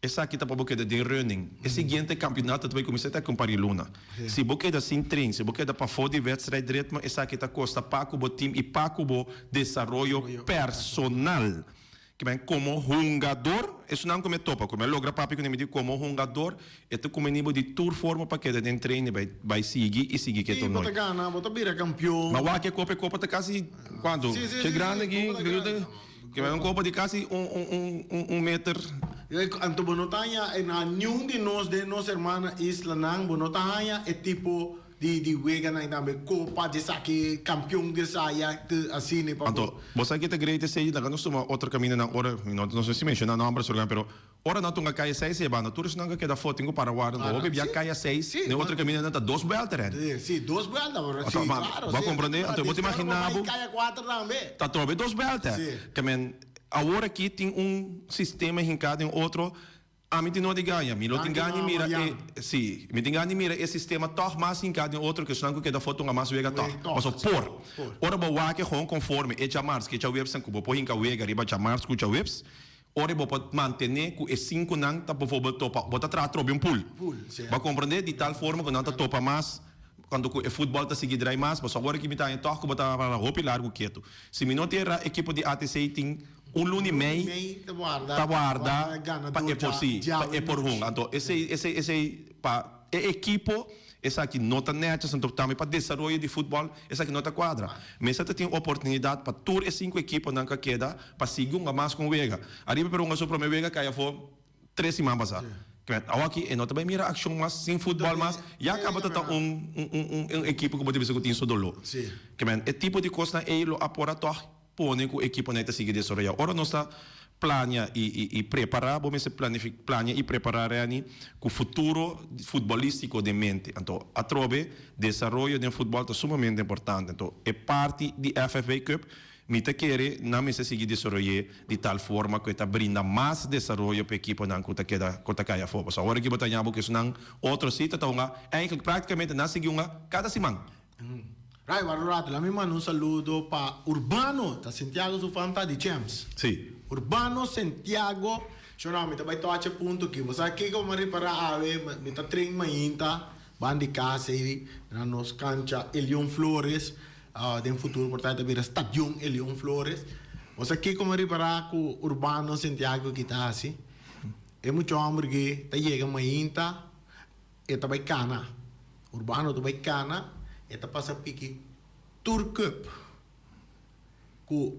esaki ta pa bo keda den running e siguiente campeonato ta bay cuminsa ta cu un par di luna si bo keda sin train si bo keda pafo di wedstrijd ritmo esaki ta costa pa cu bo team y pa cu bo desaroyo personal. Ke men komo hungador, esunnan ku mi a topa, ku mi a logra papia kuné, mi di komo hungador e ta kumeni bo di tur forma pa keda den train i bai bai sigui i sigui ku e Sí, bo torneo. ta gana, bo ta bira kampion. Ma wak e kopa, e kopa ta kasi kuantu? Sí, sí, Che sí, grandi sí, aki, kopa ta grandi. ke men un kopa di kasi un un un un un meter. Anto bo no ta haña na niun di nos den nos hermana islanan bo no ta haña e tipo Di di weganan y tambe copa di esaki campeon di esaya te asina pa Anto, bo sa ke ta great esei? Laga nos tuma otro caminda nan ora, mi no no si menciona nomber sorgan, pero ora nan tunga caya seis e banda tur esnan ka keda afo tin ku para warda, anto hopi bia caya seis, den otro caminda nan ta dos buelta ren. Si, si, dos buelta, pero Anto, si, ma, claro, bo a si. comprende? Anto bo ta imagina bo. Caya cuater tambe. Ta trobe dos buelta. Si. Ke men, awor aki tin un sistema hinca den otro. Ami tin no di gaña, mi lo tin Danki gana di mama mira e, Jan. sí, mi tin gana di mira e sistema tòg mas hinká den otro ku esnan ku keda for tunga mas wega tòg. Wega tòg, Paso sí, por. por. Ora bo wak e gewoon konforme e djamars ku e djaweps ku bo por hinka wega riba djamars ku djaweps, ora bo por mantené ku e sinkunan ta bijvoorbeeld topa, bo ta traha trobe un pool. Pool, sí. Bo a komprendé? Di tal forma ku nan ta topa mas Cuando cu e futbol ta sigui drai mas, pasobra awor aki mi ta haña toch cu bo ta para hopi largo ketu. Si mi no ta era ekipo di ATC tin un luna y mei ta warda pa e por si, pa e por hunga. Anto esey, esey, esey pa e ekipo esaki no ta netjes, anto tambe pa desaroyo di futbol esaki no ta cuadra. Mester ta tin oportunidad pa tur e cinco ekiponan cu a keda pa sigui hunga mas cu un wega. Ariba pero hunga su prome wega cay afo. Tres siman pasá. Kmet, awaki e no ta bai mira akshon mas, sin futbòl mas, ya kaba ta ta un un un ekipo ku bo ta bisa ku tin su doló. Kmet, e tipo di kosnan ei lo a por a tòg pone ku ekiponan ei ta sigui desaroyá. Ora nos ta plania i i i prepará, bo mester planifik plania i prepará Renny ku futuro futbolístiko den mente. Anto, atrobe, desaroyo den futbòl ta sumamente importante. Anto, e parti di FFA Cup Mi ta kere nan mester sigui desaroy'é di tal forma ku e ta brinda mas desaroyo pa ekiponan ku ta keda ku ta kai afó. Pasobra awor aki bo ta haña bo ku esunnan otro si ta ta hunga eigenlijk práktikamente nan sigui hunga kada siman. Rai, wak un rato, laat mi manda un saludo pa Urbano, ta Santiago su fan ta di Champs. Sí. Urbano Santiago, shonau mi ta bai tocha e punto aki. Bo sa kiko mi a ripará awe, mi ta train mainta ban di kas ei na nos kancha Elion Flores. Den futuro por ta ta bira Stadion Elion Flores. Bo sa kiko mi a ripará ku Urbano Santiago ki ta hasi? E mucha hòmber ki ta yega mainta, e ta bai kana. Urbano ta bai kana, e ta pasa piki tur cup ku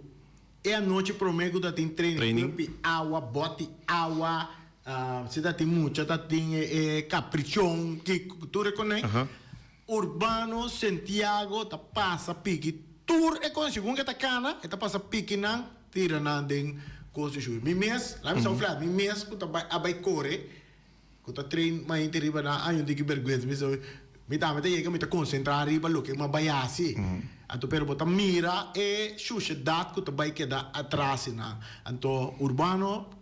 e anochi promé ku ta tin training, cup di awa, bòt di awa, si ta tin mucha ta tin e kaprichon, tur e konei. Urbano Santiago ta pasa piki tur e kos, segun ke ta kana e ta pasa piki nan tira nan den kos di shui. Mi mes, laat mi sa un flat, mi mes ku ta bai a bai kore, ku ta train mainta riba nan aña un tiki bergwensa, mi sa mi tambe ta yega mi ta konsentrá riba loke mi a bai hasi. Anto pero bo ta mira e shushedat ku ta bai keda atras nan. Anto Urbano.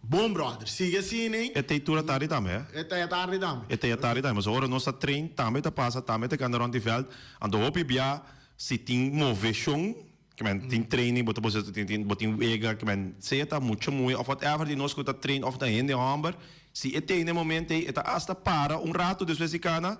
Bon brother, sigui asina ei. E tei tur a tardi tambe, eh? E tei a tardi tambe. E tei a tardi tambe. Pasobra ora nos ta train, tambe ta pasa, tambe ta kanda rond di veld. Anto hopi bia si tin moveshon, ke men tin training, bo ta por tin tin bo tin wega, ke men sea ta mucha muhe of whatever di nos ku ta train of ta hende homber, si e tei na e momento ei, e ta asta para un rato despues di kana,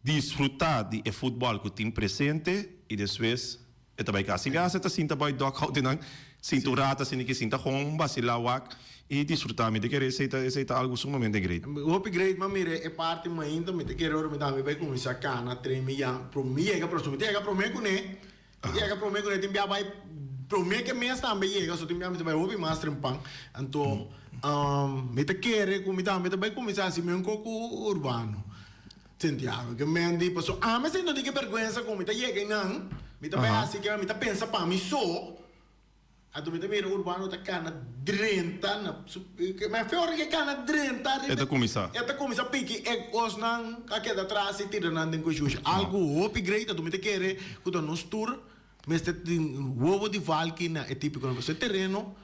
Disfruta di e futbol cu tin presente y despues e ta bay cas. Sin biaha ta sinta bay dugout di nan, sinta un rato asina ki sinta gewoon bacila wak y disfruta. Mi ta kere esey ta esey ta algo sumamente great. Hopi great ma mira e parti mainta mi ta kere ora mi tambe bay cuminsa cana train mi ya mi yega pero mi ta yega prome cune mi ta yega prome cune tin bia bay prome ke mes tambe yega so tin bia mi ta bay hopi mas trempan anto mi ta kere cu mi tambe ta bay cuminsa haci mi un coco urbano. Santiago, ke men di paso ami si no tin ke berguensa ku mi ta yega einan, mi ta bai hasi ke mi ta pensa pa mi so, anto mi ta mira Urbano ta kana drenta na su me fe ora ke kana drenta E ta kuminsá. E ta kuminsá piki e kosnan a keda atras i tira nan den kushushi. Algu hopi great anto mi ta kere ku ta nos tur mester tin wowo di valki na e tipikonan pasobra e tereno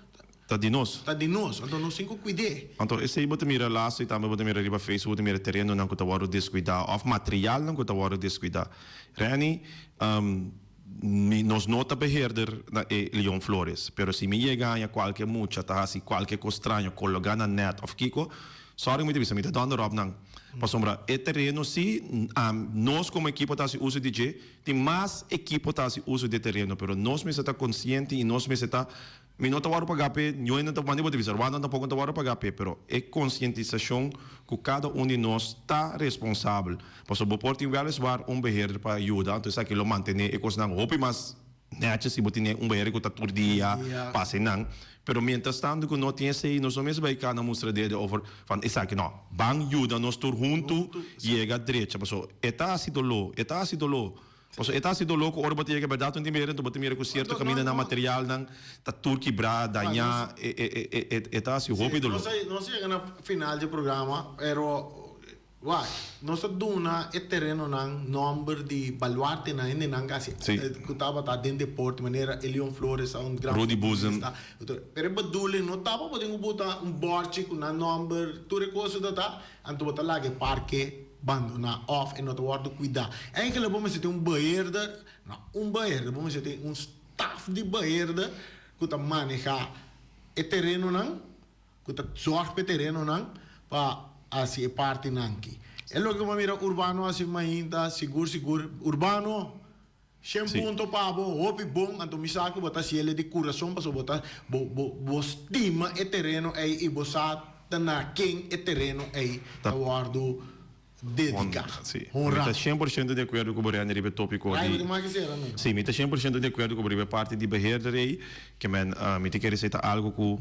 Ta di nos. Ta di nos, anto nos tin ku kuid'é. Anto esei bo ta mira laatst i tambe bo ta mira riba Facebook, bo ta mira terenonan ku ta wòrdu deskuidá òf materialnan ku ta wòrdu deskuidá. Renny, mi nos no ta beheerder na e Leon Flores, pero si mi yega haña kualke mucha ta hasi kualke kos straño, kologá na nèt òf kiko, sòri ku mi ta bisa, mi ta dònder òp nan. Pasobra e tereno si, nos komo ekipo ta hasi uso di dje, tin mas ekipo ta hasi uso di e tereno, pero nos mester ta konsiente i nos mester ta Mi no ta wòrdu pagá p'e, ñoe no ta manda bo ta bisa, Rwanda tampoko no ta wòrdu pagá p'e, pero e konsientisashon ku kada un di nos ta responsabel. Pasobra bo por tin wèliswaar un beheerder pa yuda, anto esaki lo mantené e kosnan hopi mas nètjes si bo tene un beheerder ku ta tur dia pasa einan. Pero mientras tanto ku no tin esei, nos no mester bai kana mustra dede over van esaki, no. Ban yuda nos tur huntu yega drecha, pasobra e ta hasi doló, e ta hasi doló. Pasobra e ta hasi doló ku ora bo ta yega bèrdat un tin mira enton bo ta mira ku sierto kamindanan materialnan ta tur kibrá, dañá, e ta hasi hopi doló. Nos a yega na final dje programa, pero Wak, nos a duna e terenonan nòmber di baluartenan, hendenan ku hasi ku tabata den deporte, manera Elion Flores a un gran Rudy Boezem. futbolista. Pero e bedoeling no tabata bo tin ku buta un bòrchi ku nan nòmber, tur e kos ta ta, anto bo ta laga e parke bandoná òf e no ta wòrdu kuidá. Eigenlijk bo mester tin un beheerder, no un beheerder, bo mester tin un staf di beheerder ku ta manehá e terenonan. Ku ta zorg pa e terenonan pa hasi e partinan aki. E loke ku bo a mira Urbano hasi mainta sigur sigur Urbano shen punto pa bo hopi bon anto mi sa ku bo ta hasi el di kurason pasobra bo ta bo bo bo stima e tereno ei i bo sa ta na ken e tereno ei ta wòrdu dediká, honrá. Mi ta 100% di akuerdo ku bo Rende riba e tópiko di. Ai, bo tin mas ke sera no? Sí, mi ta 100% di akuerdo ku bo riba e parti di beheerder ei, ke men mi ta kere esei ta algu ku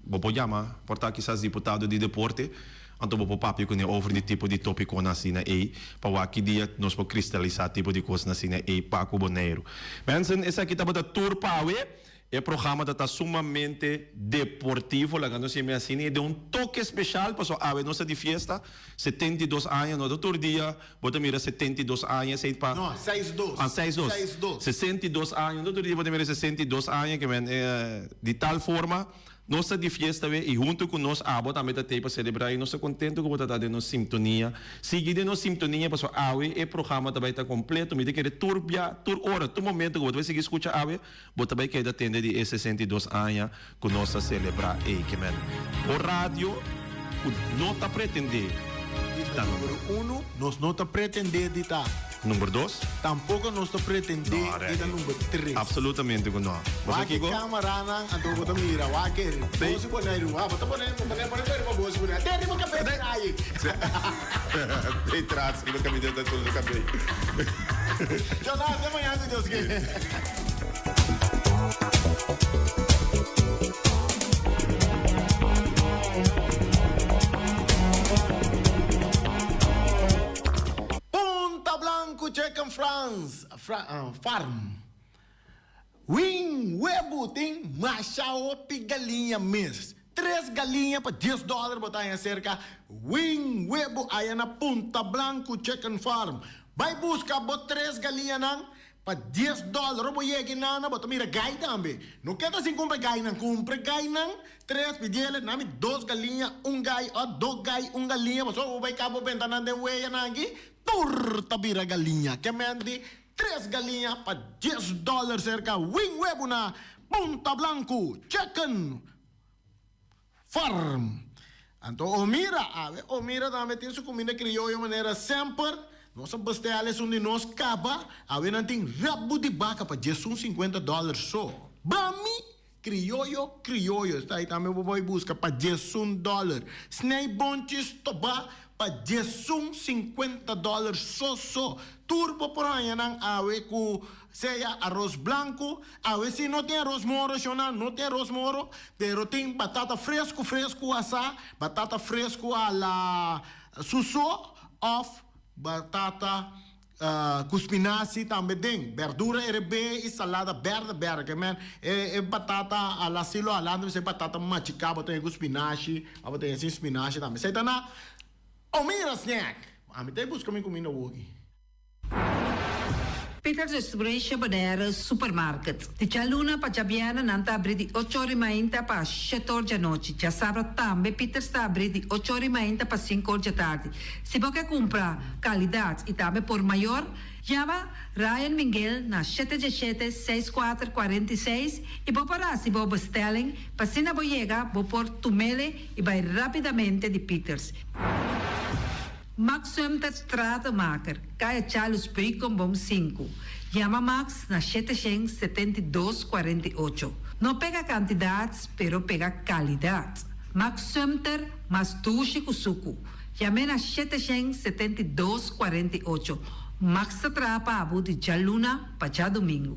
bo por yama, por ta kisas diputado di deporte, anto bo por papia kuné over di tipo di tópikonan asina ei, pa wak ki dia nos por kristalisá tipo di kosnan asina ei pa ku Boneiru. Mensen, esaki tabata tur pa awe. E programa ta ta sumamente deportivo, laga nos yama asina, i den un toke special pasobra awe nos ta di fiesta, 72 aña, no ta tur dia bo ta mira 72 aña, esei pa. No, seis dos. Ah, seis dos. Seis dos. 62 aña, no tur dia bo ta mira 62 aña, ke men di tal forma nos ta di fiesta awe i hunto ku nos abo tambe ta tei pa celebra i nos ta contento ku bo ta ta den nos sintonia. Sigui den nos sintonia pasobra awe e programa ta bai ta completo, mi ta kere tur bia, tur ora, tur momento ku bo ta bai sigui scucha awe, Bo ta bai keda tende di e 62 aña ku nos ta selebrá ei. Ke men bo radio ku no ta pretendé di ta number uno, nos no ta pretendé di ta. Number dos. Tampoko nos ta pretendé di ta number tres. Absolutamente ku no. Bo sa Wak e kiko? kameranan anto bo ta mira, wak e Sí. Bos i Boneiru. Ah, bo ta pone, bo pone, pone riba Bos i Boneiru. Te riba kabes di Rai. Te tras riba kaminda ta tur su kabei. Jonah, te mañana si Dios quiere. Punta Blanco Chicken France Farm Win webu tin masha hopi galiña mes. Tres galiña pa dies dòler bo ta haña serka Win Webu aya na Punta Blanco Chicken Farm. Bai buska bo tres galiñanan pa dies dòler. Ora bo yega e nana bo ta mira gai tambe. No keda sin kumpra gainan. Kumpra gainan tres pidiele nami dos galiña un gai òf dos gai un galiña pasobra bo bai kaba bo benta nan den weyanan aki tur ta bira galiña. Ke men di Tres galiña pa dies dòler serka Win Webu na Punta Blanku Chicken Farm. Anto Omira, awe Omira tambe tin su kuminda krioyo manera semper. Nos a bestel esun di nos kaba, awe nan tin rabu di baka pa diesun sinkuenta dòler so. Bami krioyo krioyo, esta ahí tambe bo bai buska pa diesun dòler. Snei bonchis tobá pa 11 50 dòler so so. Tur bo por haña nan awe ku sea aros blanku, awe si no tin aros moro shona, no tin aros moro, pero tin batata fresku fresku asá, batata fresku a la suso òf batata ku spinazi tambe den, berdura erebé i salada bèrdè bèrdè. Ke men e batata a la silo alante mester batata machiká bo ta haña ku spinashi òf bo ta haña sin spinashi tambe. Esei ta na Omira Snack! Ami ta e buska mi kuminda awoki. Peter Distribution Bonaire Supermarket. Di djaluna pa djabièrnè nan ta abrí di ocho or i mainta pa shete or djanochi. Djasabra tambe Peters ta abrí di ocho or i mainta pa sinku or djatardi. Si bo ke kumpra kalidat i tambe por mayor, yama Ryan Minguel na shete djeshete, seis kuater, 46 i bo por hasi bo bestelling pa asina bo yega bo por tumele i bai rapidamente di Peters. Max Sumter Stratenmaker, Kaya Charles Beukenboom sinku. Yama Max na 772 48. No pega kantidat, pero pega kalidat. Max Sumter, mas dushi ku suku. Yam'é na 772 48. Max ta traha pa abo di djaluna pa djadumingu.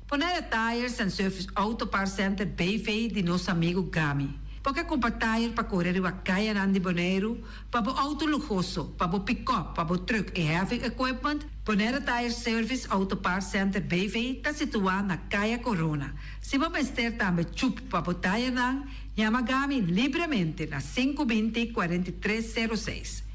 Bonaire Tires and Service Auto Parts Center BV di nos amigu Gami. Bo ke kumpra tire pa kore riba kayanan di Boneiru, pa bo outo luhoso, pa bo pikòp, pa bo trùk i heavy equipment? Bonaire Tire Service Auto Parts Center BV ta situá na Kaya Corona. Si bo mester tambe chup pa bo tirenan, Yama Gami libremente na 520 4306.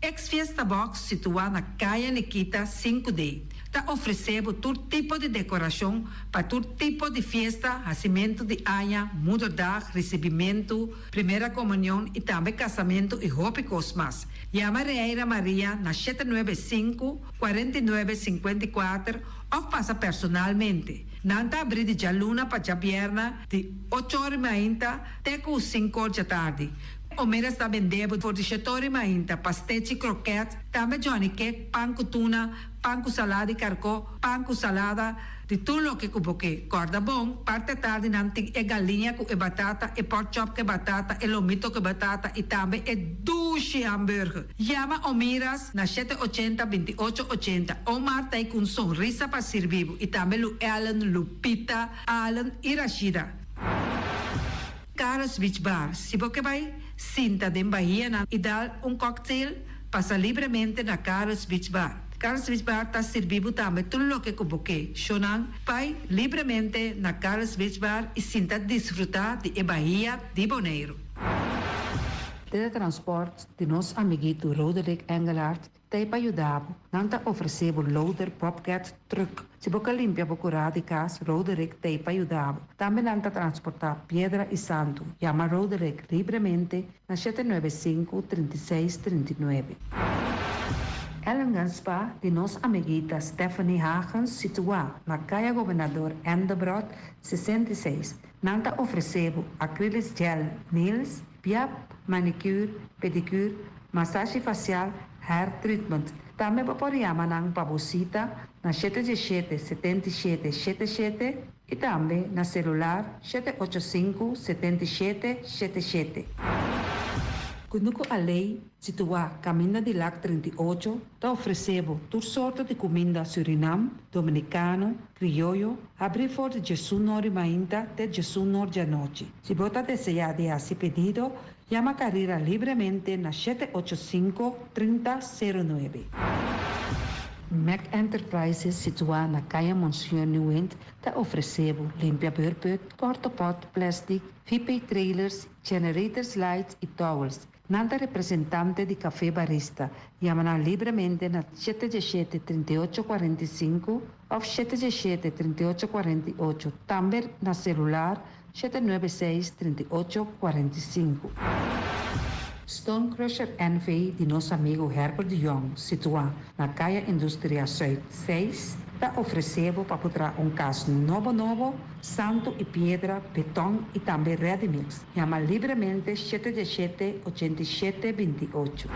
Ex Fiesta Box situá na Kaya Nikita 5D ta ofresé bo tur tipo di dekorashon pa tur tipo di fiesta, hasimentu di aña, moederdag, risibimentu, primera komunion i tambe kasamentu i hopi kos mas. Yama Reira Maria na 795 49 54 òf pasa personalmente. Nan ta abrí di djaluna pa djabièrnè di ocho or i mainta te ku sinku or djatardi. Omeras ta bende bo for di shetor i mainta, pastechi, kroket, tambe johnny cake, pan ku tuna, pan ku salada di karkó, pan ku salada, di tur loke ku bo ke. Kòrda bon, parti atardi nan tin e galiña ku e batata, e pork chop ku e batata, e lomito ku e batata i tambe e dushi hamburger. Yama Omiras na shete ochenta, 28 80. Omar ta ei ku un sonrisa pa sirbi bo i tambe Lu Ellen, Lupita, Allen i Rashida. Carlos Beach Bar, Si bo ke bai sinta den bahianan i dal un cocktail, pasa libremente na Carlos Beach Bar. Carlos Beach Bar ta sirbi bo tambe tur loke ku bo ke. Shownan, bai libremente na Carlos Beach Bar i sinta disfrutá di e bahia di Boneiru. Teletransport di nos amiguito Roderick Engelhardt Ta ei pa yuda bo. Nan ta ofresé bo loader, bobcat, truck. Si bo ka limpia bo kurá di kas, Roderick ta ei pa yuda bo. Tambe nan ta transportá piedra i santu. Yama Roderick libremente na 795, 36, 39. Ellingham Spa di nos amiguita Stephanie Hagens situá na Kaya Gobernador Endebrot 66. Nan ta ofresé bo acrylic gel nails, piap, manicure, pedicure, masashi fasial, hair treatment. Tambe bo por yama nan pa bo sita na 717 77 77 i tambe na selular 785 77 77. Kunuku Alei, situá Kaminda di Lak 38, ta ofresé bo tur sorto di kuminda Surinam, Dominikano, Krioyo, habrí for di 11 or di mainta te 11 or di anochi. Si bo ta deseá di hasi pedido, yama Carrera libremente na 785 30 09. Mac Enterprises, situá na Kaya Monsieur Nieuwind, ta ofresé bo limpia beurput, portapot, plastic, VP trailers, generators lights i towels. Nan ta representante di Café Barista. Yama nan libremente na 717 38 45 òf 717 38 48. Tambe na selular 796 38 45. Stone Crusher NV di nos amigu Herbert de Jong, situá na Kaya Industria Zuid 6, ta ofresé bo pa traha un kas nobo nobo, santu i piedra, beton i tambe ready mix. Yama libremente 717 87 28.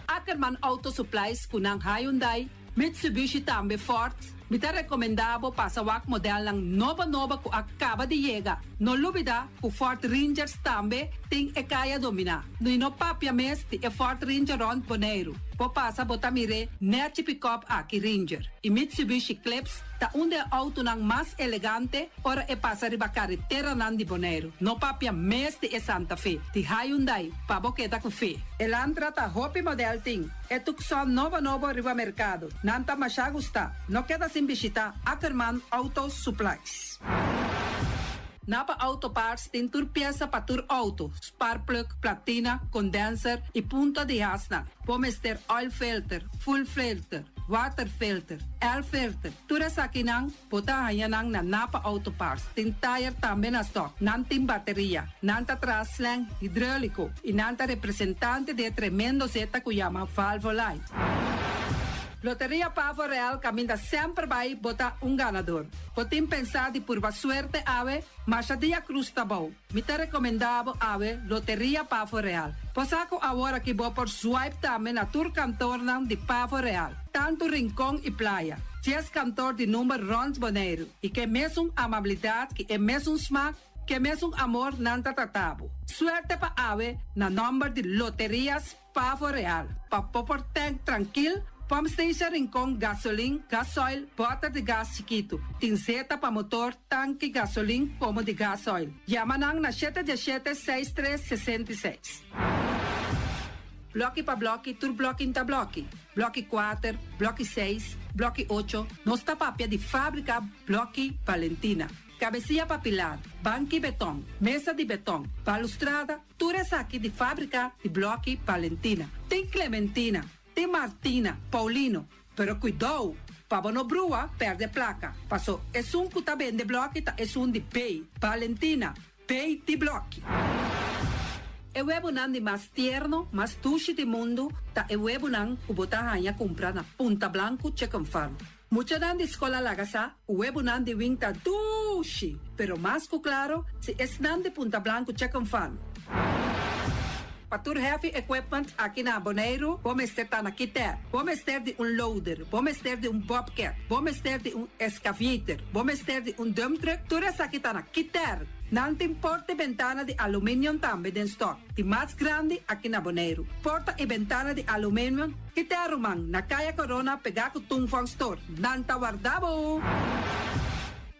Ackerman Auto Supplies ku nan Hyundai, Mitsubishi tambe Ford. Mi ta rekomendá bo pasa wak modelnan nobo nobo ku a kaba di yega. No lubidá ku Ford Rangers tambe tin e kaya dominá. No no papia mes di e Ford Ranger rònt Boneiru. Bo pasa bo ta mir'é nèchi pick-up aki Ranger. I Mitsubishi Eclipse ta un di e outonan mas elegante ora e pasa riba kareteranan di Boneiru. No papia mes di e Santa Fe, di Hyundai, pa bo keda ku fe. Elantra ta hopi model tin. E Tucson nobo nobo riba merkado. Nan ta masha gustá. No keda sin bishitá Ackerman Auto Supplies. Napa Auto Parts tin tur piesa pa tur outo, sparkplug, platina, condenser i punta di hasnan. Bo mester oil filter, fuel filter, water filter, air filter. Tur esakinan bo ta haña nan na Napa Auto Parts. Tin tire tambe na stock. Nan tin bateria. Nan ta traha slang hidráuliko i nan ta representante di e tremendo zeta ku yama Valvoline. Loteria Pavo Real kaminda semper bai bo ta un ganador. Bo tin pensá di purba suerte awe, masha dia krus ta bou. Mi ta rekomendá bo awe Loteria Pavo Real. Bo sa ku awor aki bo por swipe tambe na tur kantornan di Pavo Real, tantu Rincon i Playa. 10 kantor di number rònt Boneiru i ke mesun amabilidat ki e mesun smak, ke mesun amor nan ta trata bo. Suerte pa awe na nòmber di Loterias Pavo Real. Pa bo por tank trankil, pump station Rincon, gasolin, gasoil, bòter di gas chikitu. Tin zeta pa motor, tanki gasolin komo di gasoil. Yama nan na 717 63 66. Blòki pa blòki, tur blòki ta blòki. Blòki 4, blòki 6, blòki 8. Nos ta papia di fábrika Blòki Valentina. Kabesia pa pilar, banki beton, mesa di beton, balustrada, tur esaki di fábrika di blòki Valentina. Tin Clementina, tin Martina, Paulino, pero kuidou pa bo no brua pèrdè plaka, paso esun ku ta bende blòki ta esun di B, Valentina, B di blòki. E webunan di mas tierno, mas dushi di mundu ta e webunan ku bo ta haña kumpra na Punta Blanku Chicken Farm. Muchanan di skol a laga sa ku webunan di wing ta dushi, pero mas ku klaro si esnan di Punta Blanku Chicken Farm. Pa tur heavy equipment aki na Boneiru bo mester ta na Kiter. Bo mester di un loader, bo mester di un bobcat, bo mester di un excavator, bo mester di un dump truck, tur esaki ta na Kiter. Nan tin porta i bentana di aluminium tambe den stock, di mas grandi aki na Boneiru. Porta i bentana di aluminium Kita ruman, na Kaya Corona pegá ku Tung Fong Store. Nan ta warda bo!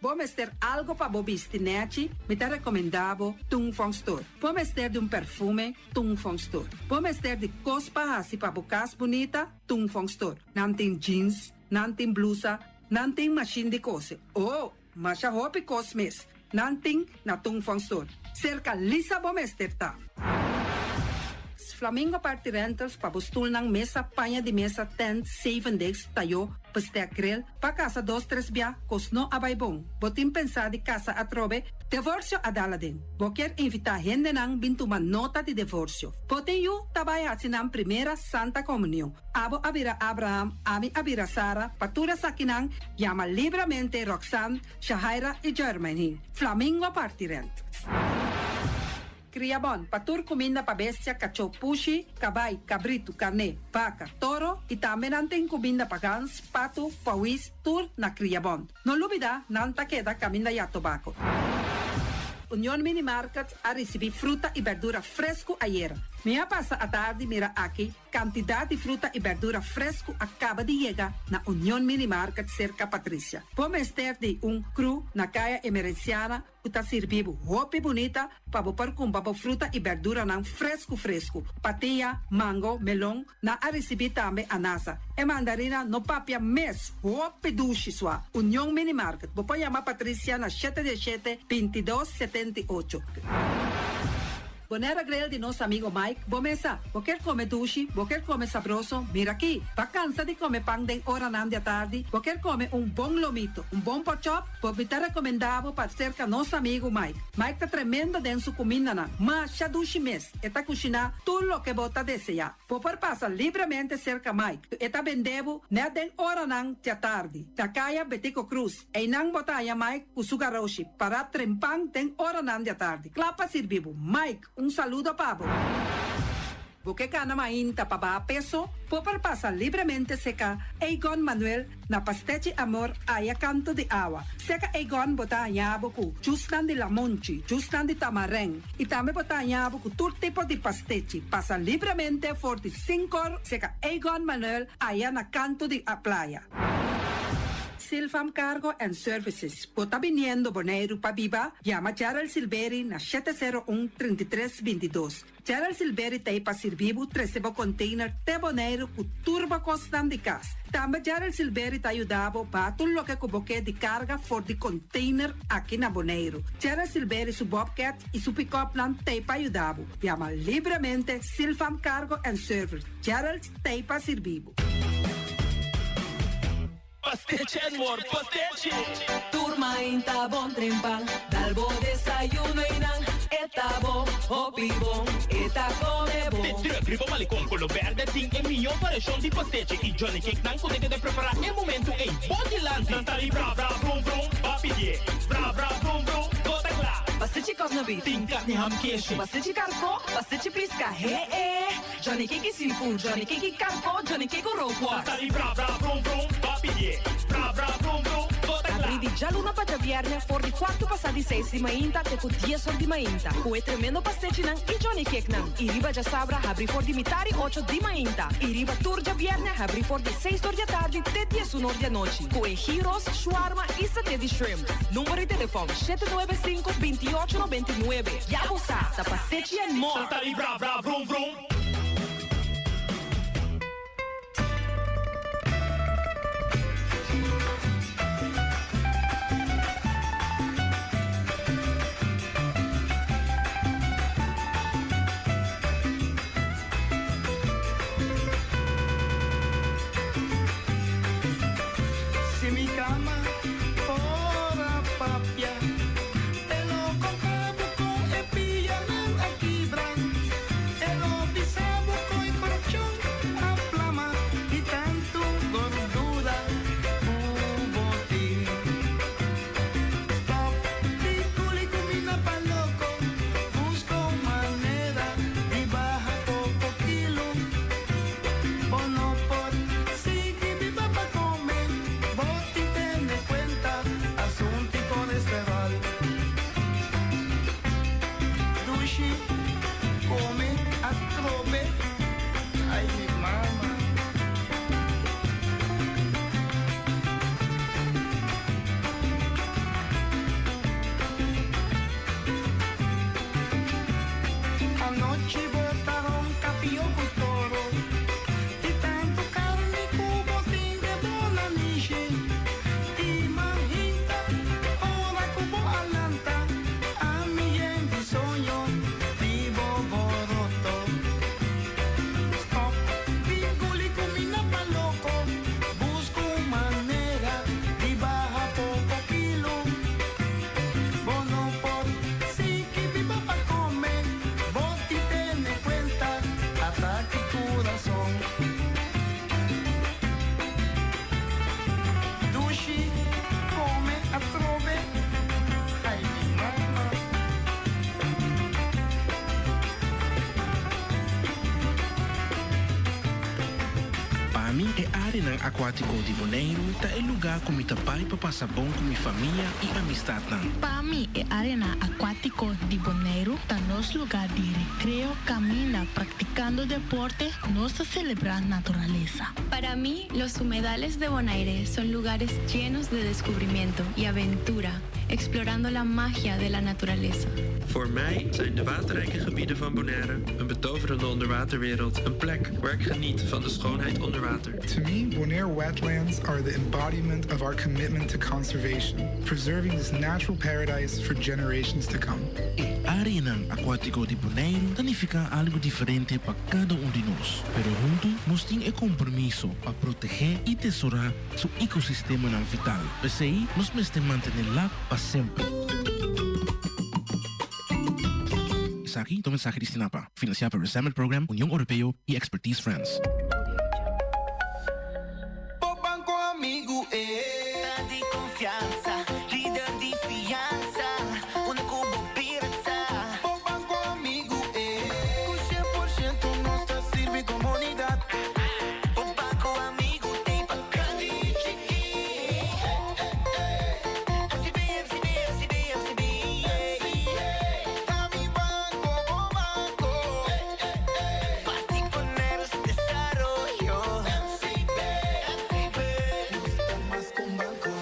Bo mester algo pa bo bisti nèchi? Mi ta rekomendá bo Tung Fong Store. Bo mester di un perfume? Tung Fong Store. Bo mester di kos pa hasi pa bo kas bunita? Tung Fong Store. Nan tin jeans, nan tin blusa, nan tin mashin di kose. Oh! Masha hopi kos mes nan tin na Tung Fong Store. Serka Lisa bo mester ta. Flamingo Party Rentals pa bo stulnan, mesa, paña di mesa, tent, zevendegs, tayó, bestek, grill, pa kasa dos tres bia, kos no a bai bon. Bo tin pensá di kasa atrobe? Devorsio a dal aden. Bo kier invitá hendenan bin tuma nota di devorsio. Bo tin yu ta bai hasi nan primera Santa Komunion. Abo a bira Abraham, ami a bira Sara, pa tur esakinan Yama libramente Roxanne, Shahaira i Jermaine. Flamingo parti rent. Kria bon pa tur kuminda pa bestia, kachó, pushi, kabai, kabritu, karné, baka, toro i tambe nan tin kuminda pa gans, patu, pawis, tur na Kria Bon. No lubida nan ta keda kaminda ya tobako. Union Mini Market a risibí fruta i berdura fresku ayera. Mi a pasa atardi mira aki Kantidat di fruta i bèrdura fresku a kaba di yega na Union Mini Market serka Patricia. Bo mester di un kru na Kaya Emerenciana ku ta sirbi bo hopi bunita pa bo por kumpra bo fruta i bèrduranan fresku fresku. Patia, mango, melon, nan a risibí tambe anasa. E mandarina no papia mes, hopi dushi sua. Union Mini Market, bo por yama Patricia na shete diesshete, bintidos, 78. Bonaire Grill di nos amigo Mike, bo mesa. Bo kier come dushi, bo kier come sabroso, mira aki. Bo cansa di come pan den oranan di atardi, bo kier come un bon lomito, un bon porkchop, bo mi ta recomenda bo pa cerca nos amigo Mike. Mike ta tremendo den su cumindanan, masha dushi mes, e ta cushina tur loke bo ta desea. Bo por pasa libremente cerca Mike, e ta bende bo net den oranan di atardi, na caya Betico Croes. Einan bo ta haña Mike ku su garoshi pará trempan den oranan di atardi, kla pa sirbi bo. Mike, un saludo pa bo. Bo ke kana mainta pa baha peso? Bo por pasa libremente seka Egon Manuel na Pastechi Amor aya kanto di awa. Seka Egon bo ta haña bo ku jusnan di lamonchi, jusnan di tamarèn i tambe bo ta haña bo ku tur tipo di pastechi. Pasa libremente for di sinkor seka Egon Manuel aya na kanto di playa. Silfam Cargo and Services, Bo ta biniendo Boneiru pa biba? Yama Gerald Silberi na 701 33 22. Gerald Silberi ta ei pa sirbi bo trese bo container te Boneiru ku tur bo kosnan di kas. Tambe Gerald Silberi ta yuda bo baha tur loke ku bo ke di karga for di container aki na Boneiru. Gerald Silberi su bobcat i su pick-upnan ta ei pa yuda bo. Yama libremente Silfam Cargo and Service. Gerald ta ei pa sirbi bo. Pastechi and more pastechi. Tur mainta bon trempan, dal bo desayuno y nan e ta bon, hopi bon, e ta come bon. De truck riba Malecon Colo Berde tin e miyo variacion di pastechi y Johnny Cake nan cu ta keda prepara e momento ey bo dilanti. Nan ta di bra bra brum brum, ba pidie bra bra brum brum, bo ta cla. Pastechi kos na beef. Tin carni ham keshi. Pastechi carco, pastechi pisca, he e. Johnny Cake seafood, Johnny Cake carco, Johnny Cake rookworst. Sali bra bra vrum vrum, ba pidié. Bra bra vrum vrum, bo ta kla. Abrí di djaluna pa djabièrnè for di kuartu pasá di seis di mainta te ku dies or di mainta, ku e tremendo pastechinan i Johnny Cakenan. I riba djasabra habrí for di mitá di ocho di mainta. I riba tur djabièrnè habrí for di seis or di atardi te diesun or di anochi, ku e gyros, shawarma i saté di shrimp. Number di telefòn, 795 28 99. Ya bo sa, ta pastechi and more! Sali bra bra vrum vrum. Áreanan akuátiko di Boneiru ta e lugá ku mi ta bai pa pasa bon ku mi famia i amistatnan. Pa mi e áreanan akuátiko di Boneiru ta nos lugá di rekreo kaminda praktikando deporte nos ta selebrá naturalesa. Para mi los humedales de Bonaire son lugares llenos de descubrimiento y aventura, explorando la magia de la naturaleza. Voor mij zijn de waterrijke gebieden van Bonaire een betoverende onderwaterwereld, een plek waar ik geniet van de schoonheid onder water. To me, Bonaire wetlands are the embodiment of our commitment to conservation, preserving this natural paradise for generations to come. E áreanan akuátiko di Boneiru ta nifiká algu diferente pa kada un di nos, pero huntu nos tin e kompromiso pa protegé i tesorá su ekosistemanan vital. P'esei nos mester mantené Lac pa semper. Esaki ta un mensahe di Stinapa, finansiá pa Resemet Program, Union Oropeo i Expertise France. Bo banco amigu e ta di confiansa, lider di fiansa, unda cu bo bira ta. Bo banco amigu e cu 100% nos ta sirbi comunidad. Bo banco amigu t'ey pa grandi y chiki. FCB, FCB, FCB, FCB, yeah. Ta mi banco, bo banco. Pa poner su desaroyo. FCB, FCB, nos ta mas cu un banco.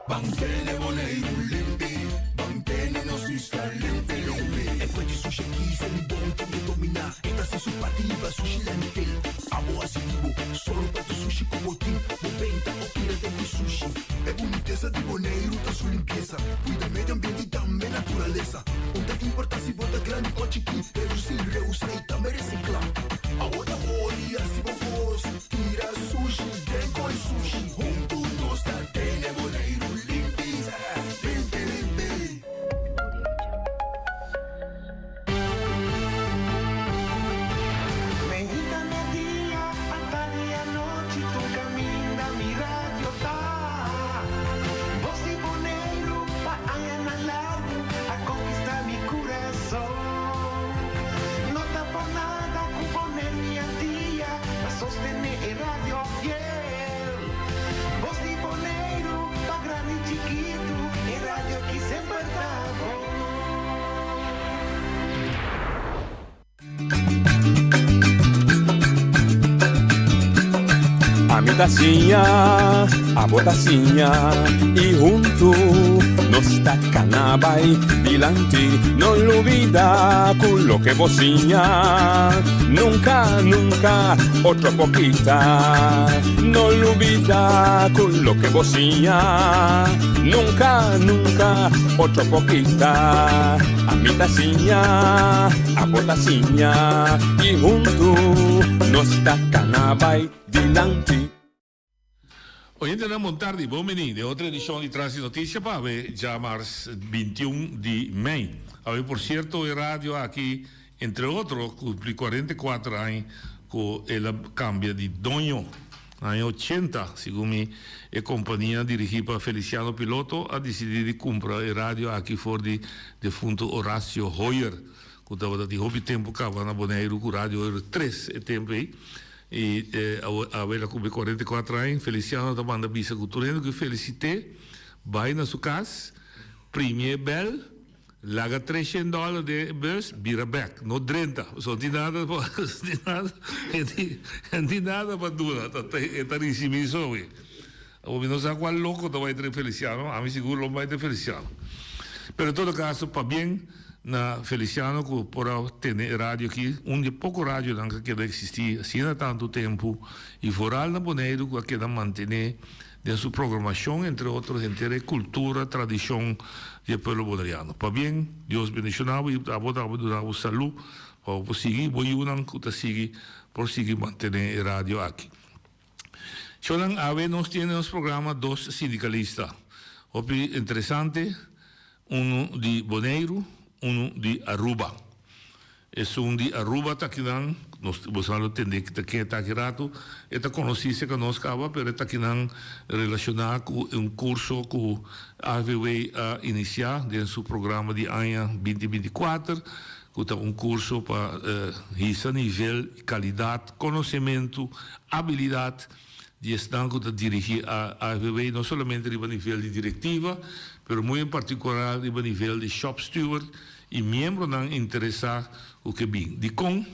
Ban tene Boneiru limpi, ban tene nos isla limpi limpi. E kos di sushi aki sali bon ku e dominá. E ta hasi su parti riba sushi landfill. Abo hasi di bo, sòru pa tur sushi ku bo tin. Bo benta òf tira den di sushi. E bunitesa di Boneiru ta su limpiesa. Kuida medio ambiente i tambe naturalesa. No ta importá si bo ta grandi òf chikí, redusí, reusá i tambe resiklá. Awor ta ora di hasi bo bos, tira sushi den koi sushi. Huntu nos ta tene Boneiru limpi, limpi, limpi. Mainta merdia, atardi anochi, tur kaminda mi radio ta. Bos di Boneiru pa añanan largu a konkistá mi kurason. No ta por nada ku Boneiru i Antia ta sostené e radio fiel. Bos di Boneiru pa grandi i chikitu, e radio aki semper ta bon. Ami ta siña, abo ta siña i huntu nos ta kana bai dilanti. No lubida ku loke bo siña nunka, nunka otro por kita. No lubida ku loke bo siña nunka, nunka otro por kita. Ami ta siña, abo ta siña i huntu nos ta kana bai dilanti. Oyentenan bon tardi, bon bini den otro edishon di Tras di Notisia pa awe djamars 21 di mei. Awe por sierto e radio aki entre otro kumpli 44 aña ku el a kambia di doño. Na aña ochenta, segun mi, e kompania dirigí pa Feliciano Piloto a disidí di kumpra e radio aki for di defuntu Horacio Hoyer, ku tabata tin hopi tempu kaba na Boneiru ku Radio Hoyer tres e tempu ei. I awe el a kumpli 44 aña. Feliciano ta manda bisa ku tur hende ku felisit'é bai na su kas, primi e bèl, Laga treshen dòler den e bus, bira bèk. No drenta, pasobra no tin nada pa, no tin nada, no tin nada pa duna, e ta risibí so wi. Awor mi no sa kual loko ta bai trae Feliciano, ami sigur lo bai trae Feliciano. Pero en todo kaso, pabien na Feliciano ku por a tene e radio aki, un di e poko radionan ku a keda eksistí asina tantu tempu i foral na Boneiru ku a keda mantené Den su programashon, entre otro, henter e kultura, tradishon di e pueblo boneriano. Pabien, Dios bendishoná bo i abo ta duna bo salú pa bo por sigui i bo yunan ku ta sigui por sigui mantené e radio aki. Shownan, awe nos tin den nos programa dos sindikalista hopi interesante, unu di Boneiru, unu di Aruba. Esun di Aruba ta kinan, nos boso lo tende ta ken ta aki rato, e ta conoci cerca nos caba, pero e ta kinan relaciona cu un curso cu AVW a inicia den su programa di aña binti 24, ku ta un kurso pa hisa nivel, kalidat, konosementu, abilidat di esnan ku ta dirigí AFBW, no solamente riba nivel di direktiva, pero muy en partikular riba nivel di shop steward i miembronan interesá ku ke bin. Dikon?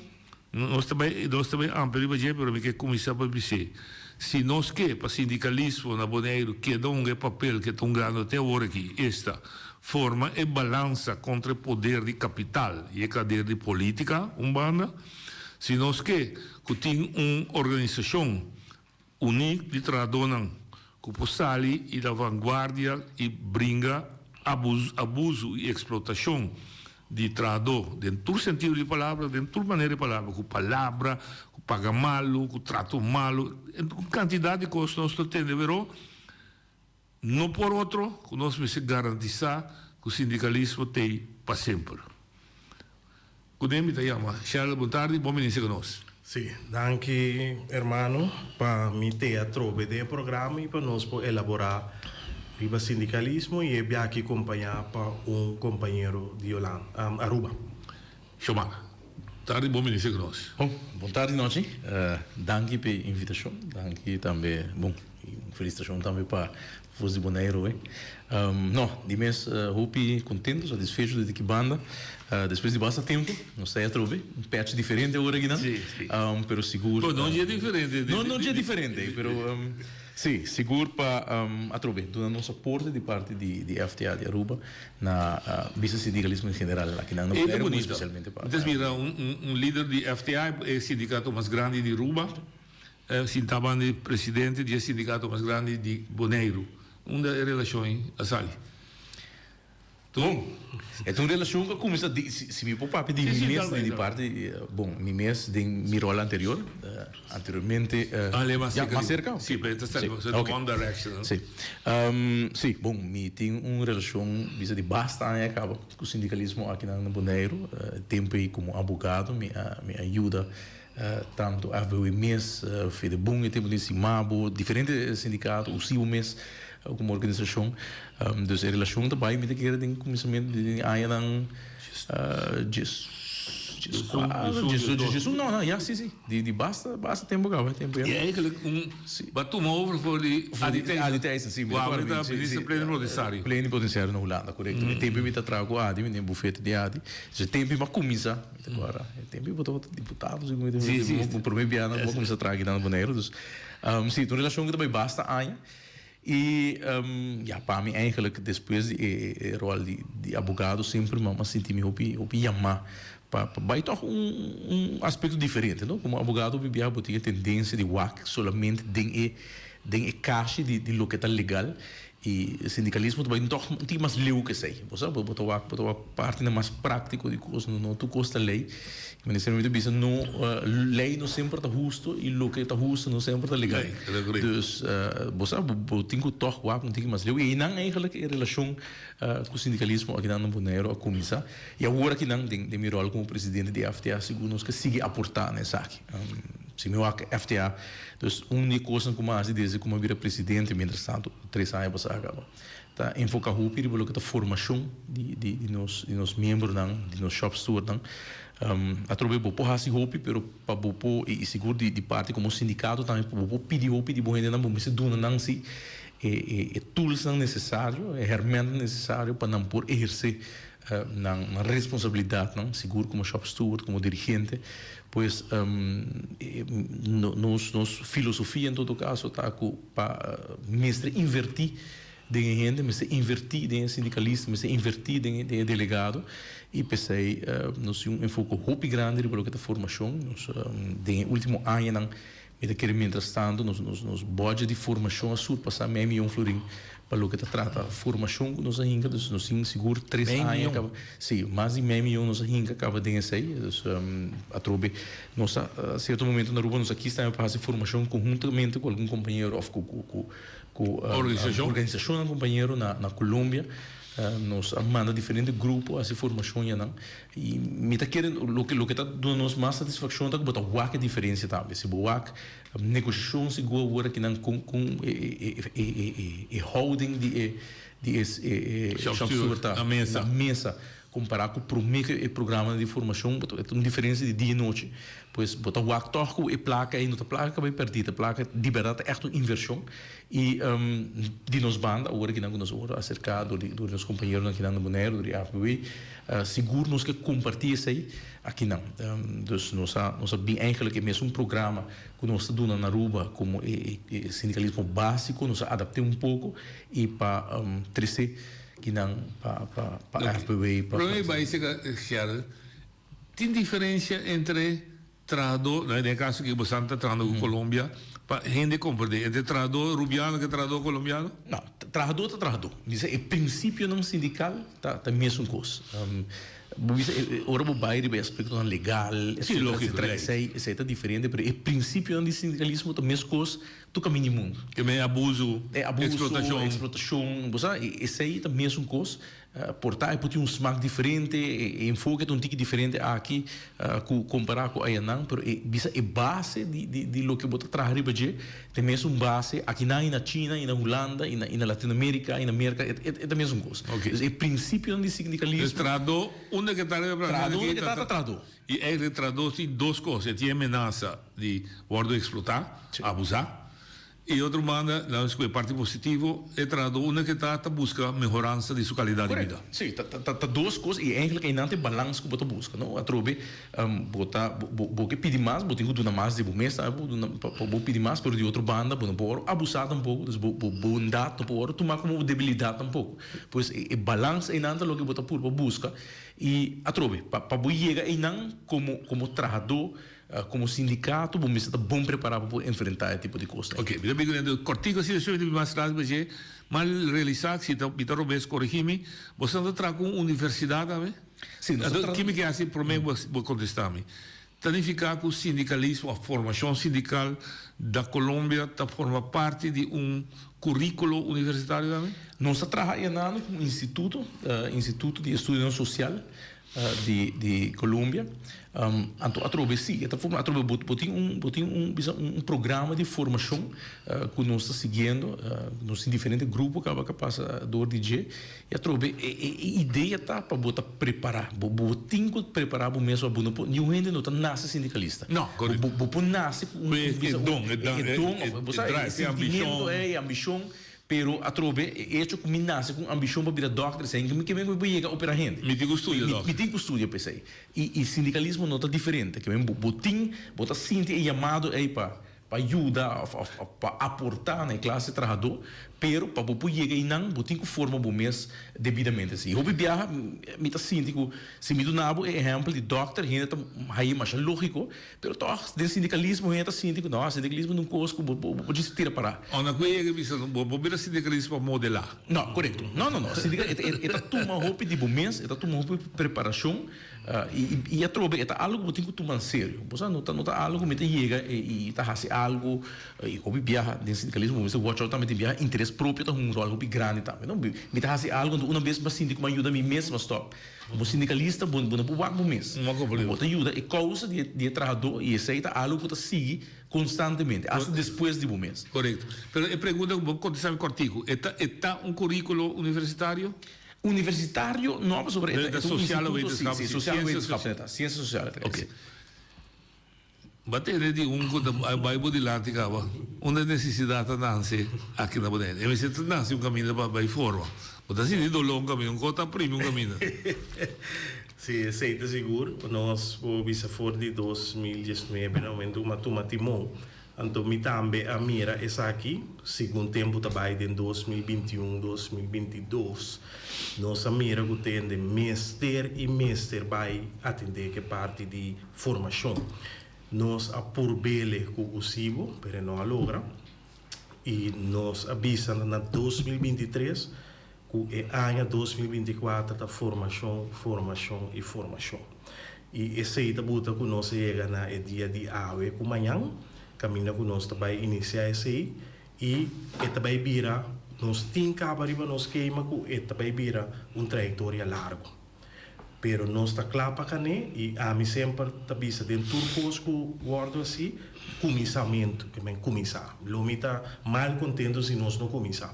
Nos ta bai nos ta bai amplia riba dje, pero mi ke kuminsá pa bis'é, si nos ke pa sindikalismo na Boneiru keda hunga e papel ke ta hungando te awor aki, esta, forma e balansa kontra e poder di kapital i e kader di polítika un banda, si nos ke ku tin un organisashon Uní di trahadónan ku por sali i na vanguardia i bringa abusu i eksplotashon di trahadó den tur sentido di palabra, den tur manera di palabra, ku palabra, ku paga malu, ku trato malu, un kantidat di kos nos ta tende, pero no por otro ku nos mester garantisá ku sindikalismo t'ei pa semper. Kuné mi ta yama. Sheryl bon tardi, bon bini sega nos. Sí, danki hermano pa mi te atrobe den e programa y pa nos por elabora riba sindicalismo y e biaha aki compaña pa un compañero di Holanda, Aruba. Shomar, tardi bon bini sega nos. Bon, bon tardi nochi. Danki p'e invitacion, danki tambe, bon, y un felicitacion tambe pa Voz di Boneiru e. No, di mes hopi contento, satisfecho di ta aki banda. Despues di basta tempo, nos ta e atrobe. Un pech diferente awor akinan. Sí, sí. Pero sigur. Bo no dje diferente. No, no dje diferente, pero sí, sigur pa atrobe duna nos aporte di parti di FTA di Aruba na bisa sindicalismo en general akinan na Boneiru, muy especialmente pa. Mi ta mira un lider di FTA, e sindicato mas grandi di Aruba. Sinta banda di presidente di e sindicato mas grandi di Boneiru. Unda e relacion ei a sali? Bon, e ta un relacion cu a cuminsa di, si mi por papia di mi mes, di parti, bon, mi mes den mi rol anterior, anteriormente. Ale mas cerca. Mas cerca? Si, pero ta sali one direction. Si, si, bon, mi tin un relacion bisa di basta aña caba cu sindicalismo aki na Boneiru. E tempo ei como abogado mi a, mi a yuda. Tantu FBW mes, Fedebun e tempu di Simabo, diferente sindikato, USIBO mes komo organisashon. Dus e relashon ta bai mi ta kere den kuminsamentu di añanan djes djesun, no no ya si si di basta basta tempu kaba tempu ya. I eigenlijk un bo a tuma over for di Adi Thijssen. Adi Thijssen si. Ku awe ta minister plenipotensiario. Plenipotensiario na Hulanda korekto. E tempu mi ta traha ku Adi mi den bufete di Adi. Dus e tempu mi a kuminsá. Mi ta kòrda e tempu bo tabata diputado si mi Sí, sí. Bo promé biaha ku bo a kuminsá traha aki na Boneiru. Dus si, ta un relashon ku ta bai basta aña. I ya, pa mi eigenlijk despues di e e ròl di di abogado semper mi a sinti mi hopi hopi yamá pa pa bai tòg un un aspekto diferente, no. Komo abogado hopi biaha bo tin e tendensia di wak solamente den e den e kashi di di loke ta legal. I sindikalismo ta bai tòg un tiki mas leu ku esei. Bo sa, bo ta wak, bo ta wak partinan mas práktiko di kos, no tur kos ta lei. I minister mi ta bisa no, lei no semper ta husto i loke ta husto no semper ta legal. Dus, bo sa, bo tin ku tòg wak un tiki mas leu. I einan eigenlijk e relashon ku sindikalismo akinan na Boneiru a kuminsá. I awor akinan den mi ròl komo presidente di FTA sigur nos ke sigui aportá na esaki. Si mi wak FTA, dus un di e kosnan ku mi a hasi desde ku mi a bira presidente, mientras tanto tres aña pasá kaba, ta enfoká hopi riba loke ta formashon di di di nos di nos miembronan, di nos shopstewardnan. Atrobe bo por hasi hopi, pero pa bo por, i sigur di di parti komo sindikato tambe, pa bo por pidi hopi di bo hendenan, bo mester duna nan si e e e toolsnan nesesario, e hèrmèntnan nesesario pa nan por ehersé nan nan responsabilidatnan, sigur komo shopsteward, komo dirigente. Pues nos nos filosofia en todo caso ta cu pa mester inverti den e hende, mester inverti den e sindicalista, mester inverti den e delegado y p'esey nos tin un enfoke hopi grandi riba loke ta formacion. Nos den e ultimo añanan Mi ta kere mientras tanto nos nos nos budget di formacion a surpasa mei miyon florin pa loke ta trata formacion cu nos a hinca, dus nos tin sigur tres Mei aña miyon? caba, si, mas di mei miyon nos a hinca caba den esey, dus atrobe nos a cierto momento na Aruba nos a kis tambe pa haci formacion conhuntamente cu algun compañero of cu cu cu cu Organisacion? organisacionnan compañero na na Colombia, nos a manda diferente grupo haci formacion yanan. I mi ta kere loke loke ta duna nos mas satisfakshon ta ku bo ta wak e diferensia tambe. Si bo wak negoshashon sigur awor akinan kon kon e e e e e houding di e di e e Shop shop steward steward ta na mesa. na mesa. Kompará ku promé ku e programanan di formashon bo ta wak un diferensia di dia i nochi. Pues bo ta wak tòg ku e plaka ei no ta plaka ku a bai pèrdí, ta plaka di bèrdat ta ègt un invershon. I di nos banda awor akinan ku nos a wòrdu aserká dor di dor di nos kompañeronan akinan na Boneiru, dor di AFBW, sigur nos ke kompartí esei akinan. Dus nos a nos a bin eigentlik e mesun programa ku nos ta duna na Aruba komo e e sindikalismo básiko, nos a adapt'é un poko i pa trese kinan pa pa pa AFBW pa. Promé bai seka Gerrit, tin diferensia entre Trahadó, den e kaso aki bosan ta trahando ku Colombia, pa hende komprendé, entre trahadó rubiano ku trahadó kolombiano? No, trahadó ta trahadó. Mi bisa e prinsipionan sindikal ta ta mesun kos. Bo bisa ora bo bai riba e aspektonan legal, Sí, etcetera, lógiko, etcetera, lei. esei esei ta diferente, pero e prinsipionan di sindikalismo ta mes kos tur kaminda di mundu. Ke men abuso, E abuso, eksplotashon. eksplotashon, bo sa, esei ta mesun kos. Por ta e por tin un smak diferente, e enfoke ta un tiki diferente aki ku kompará ku ayanan, pero e bisa e base di di loke bo ta traha riba dje ta e mesun base akinan i na China i na Hulanda i na i na Latinoamerika i na Merka e e ta mesun kos. Dus e prinsipionan di sindikalismo. Dus trahadó unda ke ta riba planeta Trahadó aki unda ke ta ta trahadó. I eigenlijk trahadó tin dos kos, e tin e menasa di wòrdu eksplotá, abusá. I otro banda, laga nos ku e parti positivo, e trahadó unda ke ta, ta buska mehoransa di su kalidat di bida. Korekto. Sí, ta ta ta dos kos i eigentlik einan ta e balans ku bo ta buska, no? Atrobe bo ta bo bo ke pidi mas, bo tin ku duna mas di bo mes tambe pa bo duna pa bo pidi mas, pero di otro banda bo no por abusá tampoko, dus bo bo bondat no por wòrdu tumá komo debilidat tampoko. Pues e balans einan ta loke bo ta purba buska i atrobe pa pa bo yega einan komo komo trahadó Komo sindikato bo mester ta bon prepará pa por enfrentá e tipo di kosnan. Oke, mi ta bin ku kòrtiku asina su mi ta bin mas tras pa dje, m'a realisá si ta mi ta robes korigí mi, boso ta traha ku un universidat tambe? Si, nos ta traha. Ki mi ke hasi promé ku bo kontestá mi? Ta nifiká ku sindikalismo òf formashon sindikal da Colombia ta forma parti di un kuríkulo universitario tambe? Nos ta traha einan ku un instituto, Instituto di Estudionan Sosial. Di di Colombia anto atrobe si e ta forma atrobe bo bo tin un bo tin un bisa un programa di formashon ku nos ta siguiendo nos tin diferente grupo kaba ka pasa dor di dje i atrobe e e idea ta pa bo ta prepara bo bo tin ku prepara bo mes bo no por niun hende no ta nase sindikalista bo bo por nase ku un bisa un e don of bo sa e sentimiento e ambishon Pero atrobe, e echo ku mi nase ku un ambishon pa bira dòkter esei, mi ke men ku mi por yega opera hende. Mi tin ku studia dòkter. Mi tin ku studia pa esei. I i sindikalismo no ta diferente. Ke men bo bo tin, bo ta sinti e yamado ei pa pa yuda òf òf pa aportá na e klase trahadó, pero pa bo por yega einan bo tin ku forma bo mes debidamente. Si hopi biaha mi ta sinti ku si mi duna bo e ehèmpel di dòkter hende ta haña masha lógiko, Pero tòg, den sindikalismo hende ta sinti ku no, sindikalismo ta un kos ku bo bo djis tira pará. Unda ku e yega bisa bo bo bira sindikalista pa modelá. No, korekto. No, no, no. Sindikal e e ta tuma hopi di bo mes, e ta tuma hopi preparashon i i atrobe e ta algu ku bo tin ku tuma en serio. Bo sa no ta no ta algu ku mi ta yega i ta hasi algu i hopi biaha den sindikalismo bo mester watch out tambe tin biaha interes propio ta hunga un ròl hopi grandi tambe no. Mi ta hasi algu anto una bes mi a sinti ku mi a yuda mi mes mi a stòp. Bo sindikalista bo no por wak bo mes. Bo ta yuda e kousa di e trahadó i esei ta algu ku ta sigui konstantemente, asta despues di bo mes. Korekto. Pero e pregunta ku bo kontestá mi kòrtiku, e ta e ta un kuríkulo universitario? Universitario no, pasobra e ta un Sociale instituto, si, wetenschap, si, sociale siensia wetenschap sosial. e ta, siensia sosial e ta, Oké. si. Bo a tende di un ku ta bai bo dilanti kaba unda e nesesidat ta nanse aki na Bonaire. E mester ta nanse un kaminda pa bai forma. Bo ta sinti doló un kaminda, un kos ta primi un kaminda. Si, esei ta sigur. Nos por bisa for di 2019 na momento ku mi a tuma timon. Anto mi tambe a mira esaki segun tempu ta bai den 2021, 2022. Nos a mira ku tende mester i mester bai atendé ku e parti di Formashon. Nos a purbele ku USIBO, pero e no a logra. I nos a bisa na 2023 ku e aña 2024 ta formashon, formashon i formashon. I esei ta buta ku nos a yega na e dia di awe ku mañan, kaminda ku nos ta bai inisiá esei i e ta bai bira, nos tin kaba riba nos skema ku e ta bai bira un trayektoria largu. Pero nos ta kla pa kané i ami semper ta bisa den tur kos ku wòrdu hasi, kuminsamentu, ke men kuminsá. Lo mi ta mal kontentu si nos no kuminsá.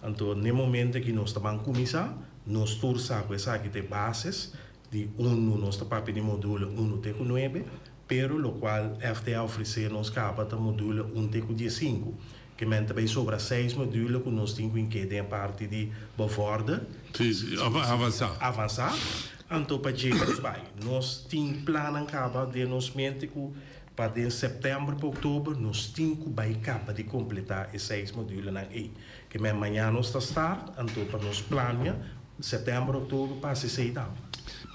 Anto n'e momento aki nos ta ban kuminsá, nos tur sa ku esaki ta e bases. Di unu nos ta papia di module unu te ku nuebe, pero lokual FTA ofresé nos kaba ta module un te ku diesinku. Ke men ta bay sobra seis module ku nos tin ku ink'é den e parti di bevorder. Sí, sí, avansá. Avansá. Anto pa dje nos bay. Nos tin plannan kaba den nos mente ku pa den sèptèmber pa òktober nos tin ku bay kaba di kompletá e seis modulenan ei. Ke men mañana nos ta start, anto pa nos plania sèptèmber, òktober pa hasi esei tambe.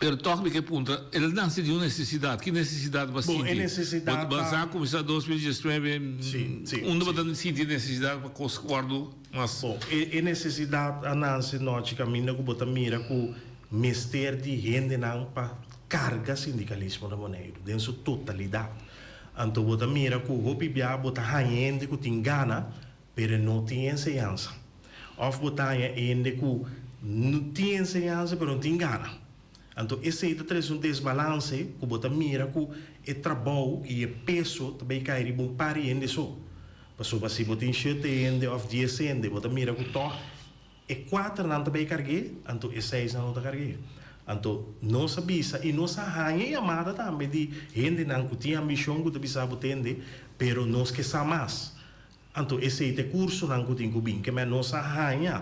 Pero tòg mi ke puntra, el a nase di un nesesidat. Ki nesesidat bo a Bon, e sinti? nesesidat Bo ta. sa kuminsá 2019, Sí, sí, unda bo sí. ta sinti e nesesidat pa kos wòrdu mas. Bon, e e nesesidat a nase nochi kaminda ku bo ta mira ku mester di hendenan pa karga sindikalismo na Boneiru den su totalidat. Anto bo ta mira ku hopi bia bo ta haña hende ku tin gana, Pero e no tin enseñansa. Of bo ta haña hende ku no tin enseñansa pero no tin gana. Anto esei ta trese un desbalanse ku bo ta mira ku e trabou i e peso ta bay kai riba un par di hende so. Pasobra si bo tin shete hende of dies hende bo ta mira ku tòg E kuaternan ta bay karg'é, anto e seisnan no ta karg'é. Anto nos a bisa i nos a haña yamada tambe di hendenan ku tin ambishon ku ta bisa bo tende, pero nos ke sa mas. Anto esei ta e kursonan ku tin ku bin. Kemey nos a haña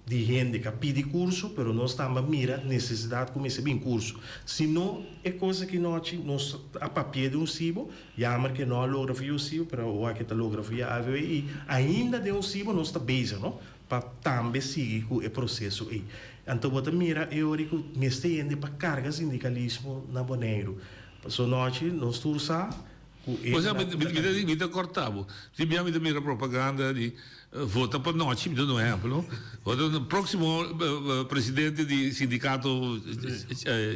di hende ku a pidi kurso, pero nos tambe a mira nesesidat ku mester bin kurso. Si no e kos aki nochi nos a papi'é di un sibo, Jammer ke no a logra via un sibo, pero awor ke ta logra via AVW i ainda den un sibo nos ta bezig, no? pa tambe sigui ku e proseso ei. Anto bo ta mira e ora ku mester hende pa karga sindikalismo na Boneiru. Pasobra nochi nos tur sa ku e. Osea, mi ta kòrta bo. Tin bia mi ta mira propaganda di vota pa nochi, mi ta duna un ehèmpel, no? Vota pa próksimo presidente di sindikato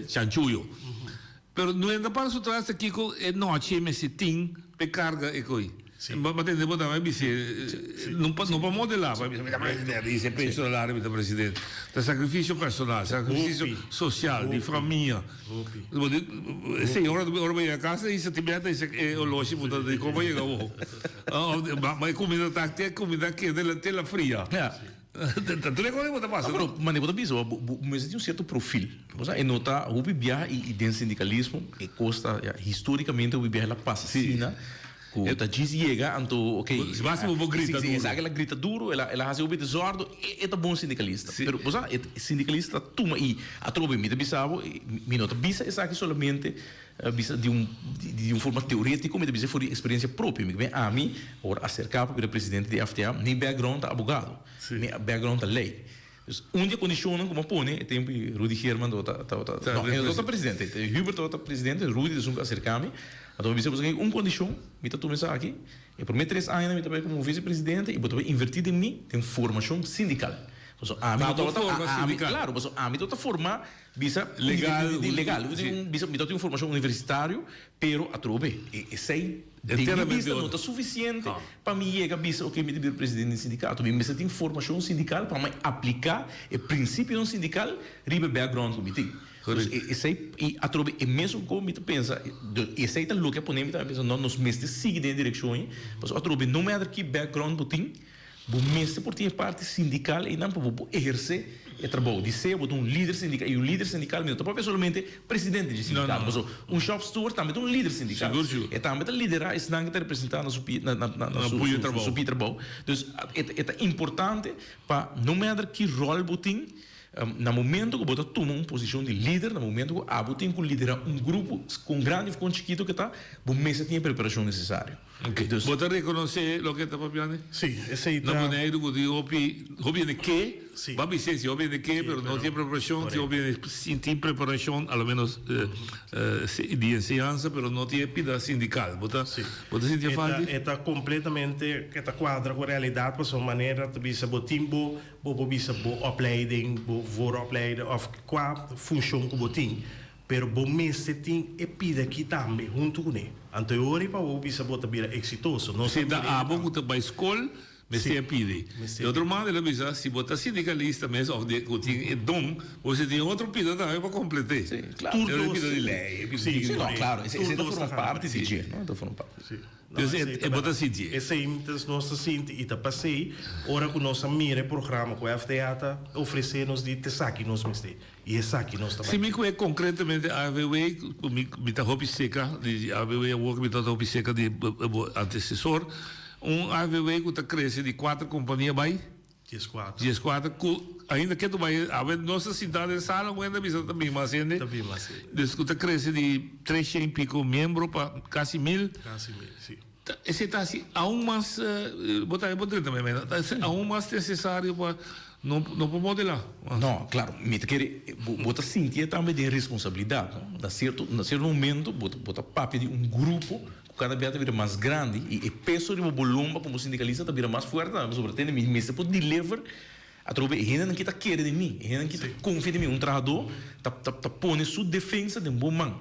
Chanchuyo. Pero no entra para su tras ta kiko e nochi e mester tin p'e karga e koi. Bo a tende bo tambe a bis'é, no pa no pa modelá, pa bisa mi ta presidente, dice peso na lari mi ta presidente. Ta sacrificio personal, sacrificio social, di famia. Bo di, e señora ora bo yega cas ta bisa tin bia ta bisa e oloshi bo ta di kon bo yega awo. Ma e cuminda ta te cuminda kende te la fria. Ta tur e cosa ku ta pasa. Pero manera bo ta bisa bo bo mester tin un cierto profil. Bo sa e no ta hopi biaha y den sindicalismo e cos ta ya historicamente hopi biaha el a pasa asina cu ta djis yega anto ok. Si basta bo por grita duro. Si esaki el a grita duro el a el a haci hopi desordo e ta bon sindicalista. Pero bo sa e sindicalista ta tuma y atrobe mi ta bisa bo mi no ta bisa esaki solamente Bisa di un di un forma teoretico, mi ta bisa for di experiencia propio. Mi ben ami ora acerca pa bira presidente di FTA, mi background ta abogado. Mi background ta ley. Dus un di e condicionnan cu mi a pone e tempo y Rudy Geerman tabata tabata no, e no tabata presidente, Hubert tabata presidente, Rudy ta esun cu acerca mi. Anto mi bisa bo un condicion mi ta tuma esaki, e prome tres añanan mi ta bay como vicepresidente y bo ta bay inverti den mi den formacion sindical. Pasobra ami no tabata ami claro, pasobra ami tabata forma Bisa Legal, di legal. sí. Un bisa mi ta tin un formashon universitario, pero atrobe e esei den mi Enteramente bista no otro. ta sufisiente pa mi yega bisa oke mi ta bira presidente di sindikato. Mi mester tin formashon sindikal pa mi apliká e prinsipionan sindikal riba e background ku mi tin. Dus Correct. e esei i atrobe e mesun kon mi ta pensa de esei ta loke a pone mi tambe pensa no nos mester sigui den e direkshon ei pasobra atrobe no matter ki background bo tin, Bo mester por tin e parti sindical einan pa bo por eherce e trabou. Di sea bo ta un lider sindical, y un lider sindical mi no ta papia solamente presidente di sindicato, pasobra un shop steward tambe ta un lider sindical. Sigur, sigur. E tambe ta lidera esnan cu ta representa na su pi, na, na, na, Na su, puyo su, trabou. su pi trabou. Dus e ta, e ta importante pa no matter ki rol bo tin, na momento cu bo ta tuma un posicion di lider, na momento cu abo tin cu lidera un grupo, con grandi of con chikito cu ta, bo mester tin e preparacion necesario. Ok. Dus. Bo ta rekonosé loke ta papiando? Sí, esei Na ta. Boneiru ku tin hopi, hopi hende ke, Sí. bo a bis'é si hopi hende ke, pero no tin preparashon, tin hopi hende sin tin preparashon, a lo ménos di enseñansa, pero no tin e pida sindikal. Bo ta, bo ta sinti e E ta, falta? e ta kompletamente, e ta kuadra ku realidat pasobra manera ta bisa bo tin bo, bo por bisa bo opleiding, bo vooropleiding òf kua funshon ku bo tin. Pero bo mester tin e pida aki tambe huntu kuné. Anto e ora ei pa bo bisa bo ta bira eksitoso. Nos Si ta ta mira abo ku ta bai skol, Mester a pidi. Di otro manda el a bisa, si bo ta sindicalista mes of di cu tin e don, bo mester tin otro pida tambe pa complet'é. Sí, claro. Tur e pida di ley, e pida di. Sí, no, claro. Esey ta forma parti di dje, no? E ta forma parti. Sí. Dus e bo ta sinti. Esey nos ta sinti y ta pasey ora cu nos a mira e programa cu FDA ta ofrece nos di t'esaki nos mester y esaki nos ta Si bay. mi cu e concretamente AVW, cu mi mi ta hopi seca di AVW awor cu mi ta hopi seca di bo antecesor, un AVW cu ta crece di cuater compania bay? Diescuater. Diescuater cu ainda ke tu bay awe nos ta sinta den sala un hende a bisa ta bin mas hende. Ta bin mas hende. Dus cu ta crece di trescientos y pico miembro pa casi mil. Casi mil, si. Esey ta haci aun mas, bo ta bo drenta mi mena, ta haci aun mas necesario pa no no por modela mas. No, claro, mi ta kere, bo bo ta sintié tambe den responsabilidad, no? Na cierto, na cierto momento bo ta bo ta papia di un grupo cu cada bia ta bira mas grandi y e peso riba bo lomba como sindicalista ta bira mas fuerte tambe pasobra tende mi mester por deliver atrobe e hendenan ki ta kere den mi, e hendenan ki ta confia den mi, un trahador ta ta ta pone su defensa den bo man.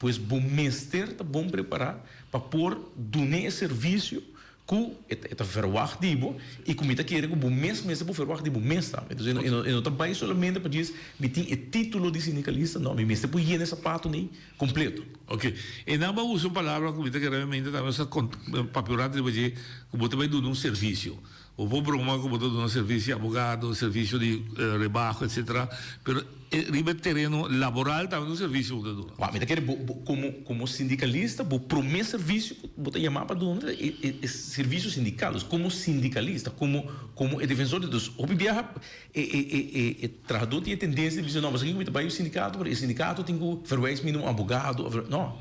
Pues bo mester ta bon prepará pa por dun'é e servisio ku e ta verwagt di bo i ku mi ta kere ku bo mes mester por verwagt di bo mes tambe. Entonces e no ta bai solamente pa djis mi tin e título di sindikalista, no, mi mester por yena e sapatonan kompleto. Ok. E nan bo a usa un palabra ku mi ta kere mi mente tambe sa papia un rato riba dje, ku bo ta bai duna un servisio. Bo por broma ku bo ta duna servisio di abogado, servisio di rebaho, etcetera, pero riba e tereno laboral tambe ta un servisio ku bo ta duna. Wak, mi ta kere bo, bo komo, komo sindikalista bo promé servisio ku bo ta yamá pa duna ta e, e, e servisio sindikal. Dus komo sindikalista, komo, komo e defensor di, dus hopi biaha e, e, e, e, e trahadó tin e tendensia di bisa no, pasobra kiko mi ta bai sindikato, pero e sindikato tin ku verwijs mi na un abogado òf, no.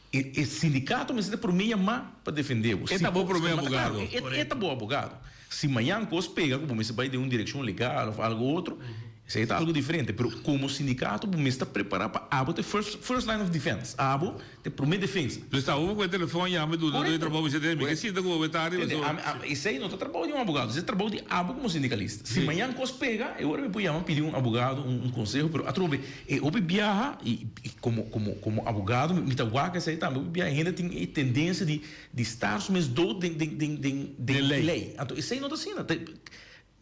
E e sindikato mester ta promé yamá pa defendé bo. E ta bo promé abogado. E ta bo abogado. Si mañan kos pega ku bo mester bai den un direkshon legal òf algu otro, esei ta algu diferente. Pero komo sindikato bo mester ta prepará pa abo ta e first first line of defense. Abo ta e promé defensa. Dus ta abo ku e telefòn yama i duna dor di trabou bisa den mi ke sinta ku bo betari pasobra. Esei no ta trabou di un abogado, esei ta trabou di abo komo sindikalista. Si mañan kos pega, e ora mi por yama pidi un abogado un konseho, pero atrobe E hopi biaha, i komo komo komo abogado mi ta wak esei tambe, hopi biaha hende tin e tendensia di di star su mes dood den den den den den lei. Anto esei no ta asina. Ta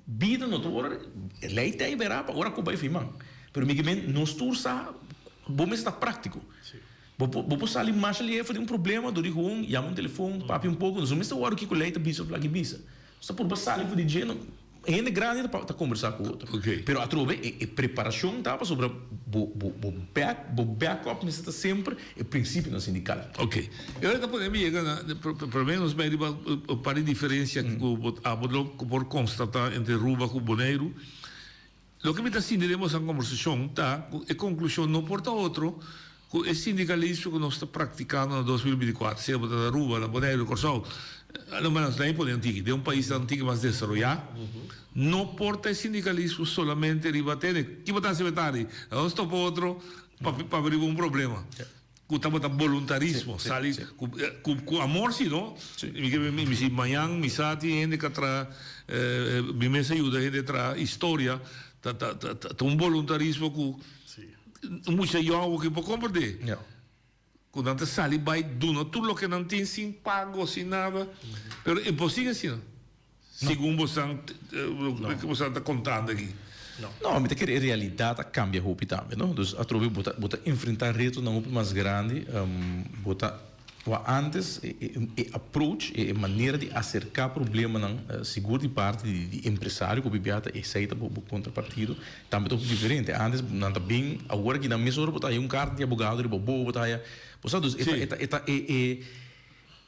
bida no ta ora lei ta bera pa ora ku bai firman. Pero mi ke men nos tur sa bo mester ta práktiko. Bo por bo por sali masha lihe for di un problema dor di gewoon yama un telefon, papia un poko. Nos no mester wòrdu kiko lei ta bisa of laki bisa. Nos ta purba sali for di dje, no, hende grandi ta ta kombersá ku otro. Pero atrobe e e preparashon ta pasobra bo bo bo back bo backup mester ta semper e prinsipionan sindikal. Ok. E ora ta pone mi yega na promé nos bai riba un par di diferensia ku bo abo lo por konstatá entre Aruba ku Boneiru. Loke mi ta sinti den boso kombersashon ta ku e konklushon no por ta otro ku e sindikalismo ku nos ta praktikando na 2024, sea bo ta na Aruba, na Boneiru, Kòrsou, no nos ta pone un tiki, den un paisnan un tiki mas desaroyá, no por ta e sindikalismo solamente riba tene ki bo ta hasi betari, nos topa otro pa riba un problema. Ku tabata boluntarismo, sali ku ku amor si no, mi ke mi si mañan mi sa tin hende ka traha mi mes a yuda hende traha historia ta ta ta un boluntarismo ku un mucha yòn awor ke por komprende ku nan ta sali bai duna tur loke nan tin sin pago sin nada pero imposible asina. Segun bosan loke bosan ta kontando aki. No, mi ta kere e realidat a kambia hopi tambe, no? Dus atrobe bo ta bo ta enfrentá retonan hopi mas grandi, bo ta wak antes e e approach, e manera di aserká problemanan sigur di parti di di empresario ku bibiá ta esei ta bo bo kontrapartido tambe ta hopi diferente. Antes nan ta bin awor aki nan mesora bo ta haya un karta di abogado riba bo, bo ta haya bo sa dus e ta e ta e ta e e.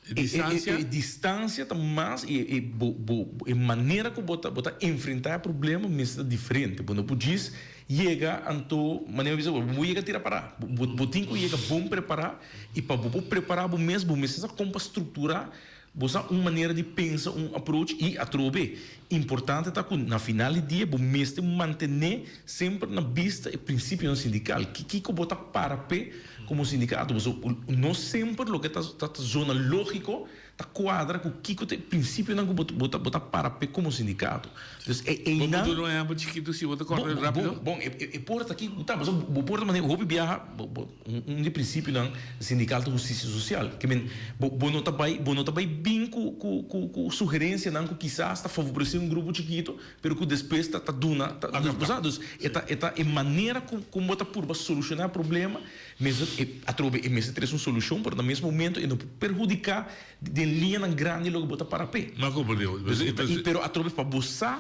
E distancia? E distancia ta mas y e bo bo e manera cu bo ta bo ta enfrenta e problema mester ta diferente. Bo no por djis yega anto manera mi bisa bo bo yega tira para. Bo bo tin cu yega bon prepara y pa bo por prepara bo mes bo mester sa con pa structura bo sa un manera di pensa un approach y atrobe importante ta cu na final di dia bo mester mantene semper na bista e principionan sindical. Kico bo ta para p'e? Como sindicato, pasobra no semper loke ta ta zona logico ta kuadra ku kiko ta e prinsipionan ku bo bo ta bo ta para p'e komo sindikato. Dus e Bo einan. por duna un ehèmpel chikitu si bo ta kòrda rápido? Bon, bon, e e por ta kiko ku ta, pasobra bo por ta manera hopi biaha bo bo un un di e prinsipionan sindikal ta hustisia sosial. Ke men bo bo no ta bai bo no ta bai bin ku ku ku ku sugerensianan ku kisas ta favoresé un grupo chikitu pero ku despues ta ta duna ta bo sa dus e ta e ta e manera ku kon bo ta purba solushoná problema Mester e atrobe e mester trese un solushon pero na mes momento e no por perhudiká den liñanan grandi loke bo ta para p'e. M'a komprendé. Dus e ta pero atrobe pa bo sa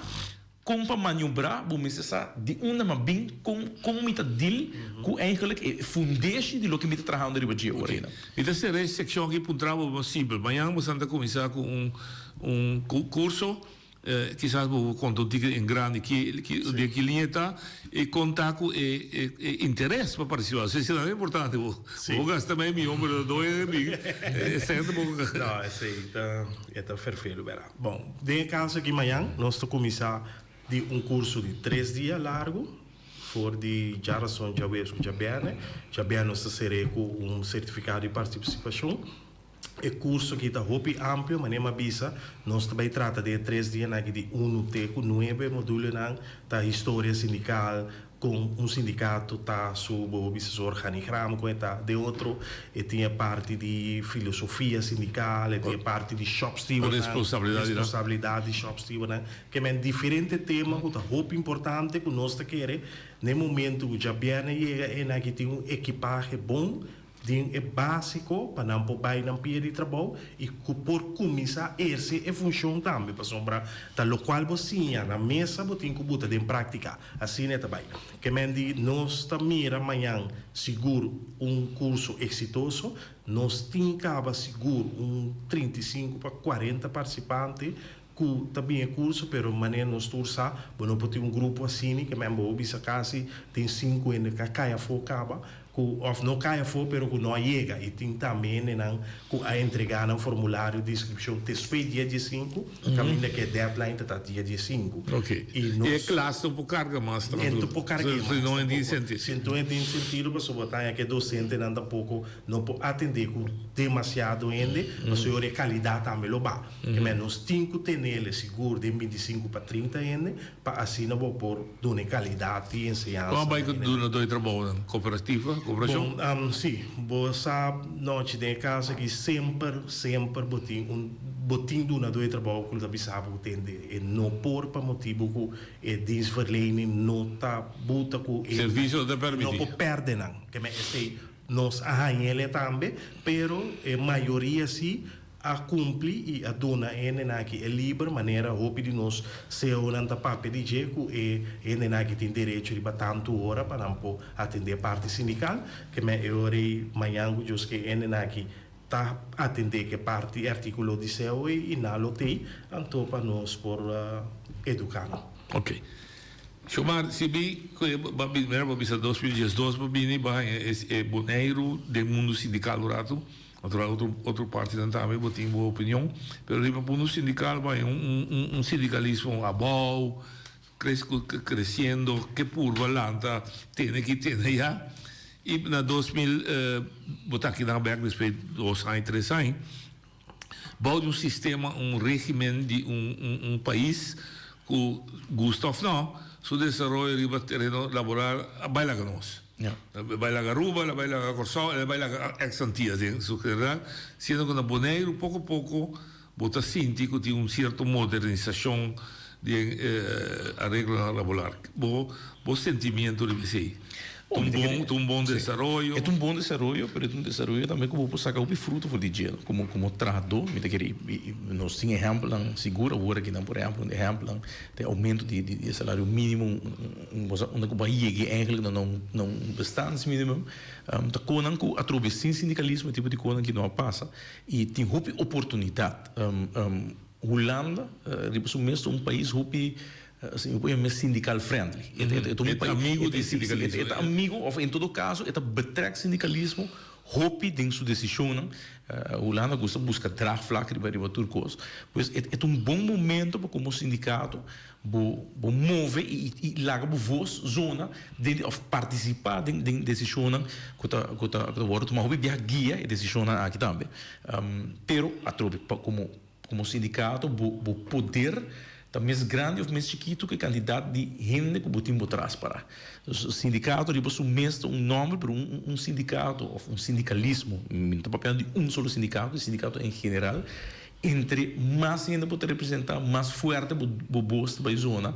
kon pa maniobrá bo mester sa di unda m'a bin kon kon mi ta deal ku eigenlijk e fundeshi di loke mi ta trahando riba dje ora einan. Mi ta sera e sekshon aki puntra bo simpel. Mañan bo san ta kuminsá ku un un kurso Kisas bo por konta un tiki en grandi ki ki den ki liña e ta i konta ku e e interes pa partisipá. Esei ta importante bo bo gasta mei mion pero no e bin e sèn tampoko. No esei ta e ta ferfelu bèrdad. Bon den e kaso aki mañan nos ta kuminsá di un kurso di tres dia largu for di djarason djaweps ku djabièrnè. Djabièrnè nos ta ser'é ku un sertifikado di partisipashon. E kurso aki ta hopi amplio, manera mi a bisa, nos ta bai trata den e tres dianan aki di unu te ku nuebe modulenan, ta historia sindikal, kon un sindikato ta su, bo por bisa su organigrama, kon e ta. Den otro e tin e parti di filosofia sindikal, e tin e parti di shòpstewardnan, responsabilidat di shòpstewardnan. Ke men diferente tema ku ta hopi importante ku nos ta kere na e momento ku djabièrnè yega e nan aki tin un ekipahe bon Den e básiko pa nan por bai nan pia di trabou i ku por kuminsá ersé e funshon tambe, pasobra ta lokual bo siña na mesa bo tin ku buta den práktika. Asina e ta bai. Ke men di nos ta mira mañan sigur un kurso eksitoso. Nos tin kaba sigur un 35 pa 40 partisipante ku ta bin e kurso, pero manera nos tur sa bo no por tin un grupo asini, ke men bo bisa kasi tin sinku hende ka kai afó kaba. Ku òf no kai afó pero ku no a yega i tin tambe hendenan ku a entregá nan formulario di inskripshon despues dia diesinku, kaminda ku e deadline ta ta dia diesinku. Ok. I nos. I e klas no por karga mas tantu. E no por karg'é mas. Si no tin sentido. Si no tin sentido pasobra bo ta haña ku e dosentenan tampoko no por atendé ku demasiado hende, pasobra e kalidat tambe lo baha. Kemey nos tin ku tenele sigur den bintisinku pa trinta hende Pa asina bo por duna e kalidat di enseñansa. Kon a bai ku dunadó di trabounan? Kooperativa? Koperashon? Bon, si. Bo sa nochi den e kas aki semper, semper bo tin un, bo tin dunadó di trabou ku lo ta bisa bo ku tende e no por pa motibu ku e dienstverlening no ta buta ku e. Servisio no ta permití. No por pèrdè nan. Ke men esei nos a hañ'el tambe, pero e mayoria si. A kumpli i a duna e hendenan aki e liber manera hopi di nos CEOnan ta papia di dje ku e hendenan aki tin derecho riba tantu ora pa nan por atendé e parti sindikal. Ke men e ora ei mañan ku Dios ke e hendenan aki ta atendé ke parti e artíkulo di ceo ei i nan lo tei anto pa nos por eduká nan. Ok. Shomar, si mi ku e ba bin mira bo bisa 2012 bo bini bo haña e Boneiru den mundu sindikal un ratu. Natural otro otro partinan tambe bo tin bo opinion, pero riba punto sindical bo hay un un un sindicalismo abao, cres creciendo, ke purba lanta tene aki tene aya, y na 2000 bo ta aki nan bek despues dos aña tres aña, bao di un sistema un regimen di un un un pais cu gusta of no su desaroyo riba tereno laboral a bay laga nos. El bai laga Aruba, el bai laga Kòrsou, el bai laga ex Antillas den su general, siendo ku na Boneiru poko poko bo ta sinti ku tin un sierto modernisashon den areglonan laboral. Bo bo sentimiento riba esei? Ta un bon ta un bon desaroyo? E ta un bon desaroyo, pero e ta un desaroyo tambe ku bo por saka hopi fruto for di dje. Komo komo trahadó mi ta kere i nos tin ehèmpelnan sigur awor akinan por ehèmpel un ehèmpelnan ta e oumento di di e salario mínimo Un cosa unda cu bo a yega eigenlijk na un na un bestaansminimum ta conan cu atrobe sin sindicalismo e tipo di conan ki no a pasa y tin hopi oportunidad. Hulanda riba su mes ta un pais hopi si mi por yama sindical friendly. E ta un amigo di sindicalismo. E ta amigo of en todo caso e ta betrek sindicalismo. hopi den su desishonnan. Hulanda gusta buska draagvlak riba riba tur kos. Pues e ta un bon momento pa komo sindikato bo bo move i i laga bo vos zona den di òf partisipá den den desishonnan ku ta ku ta ku ta wòrdu tumá. Hopi biaha guia e desishonnan aki tambe. Pero atrobe pa komo Komo sindikato bo bo poder ta mes grandi of mes chikitu ku e kantidat di hende ku bo tin bo tras pará. Dus sindikato riba su mes ta un nòmber pero un un sindikato of un sindikalismo, mi no ta papiando di un solo sindikato, di sindikato en general, entre mas hende bo ta representá mas fuerte bo bo bos ta bai zona,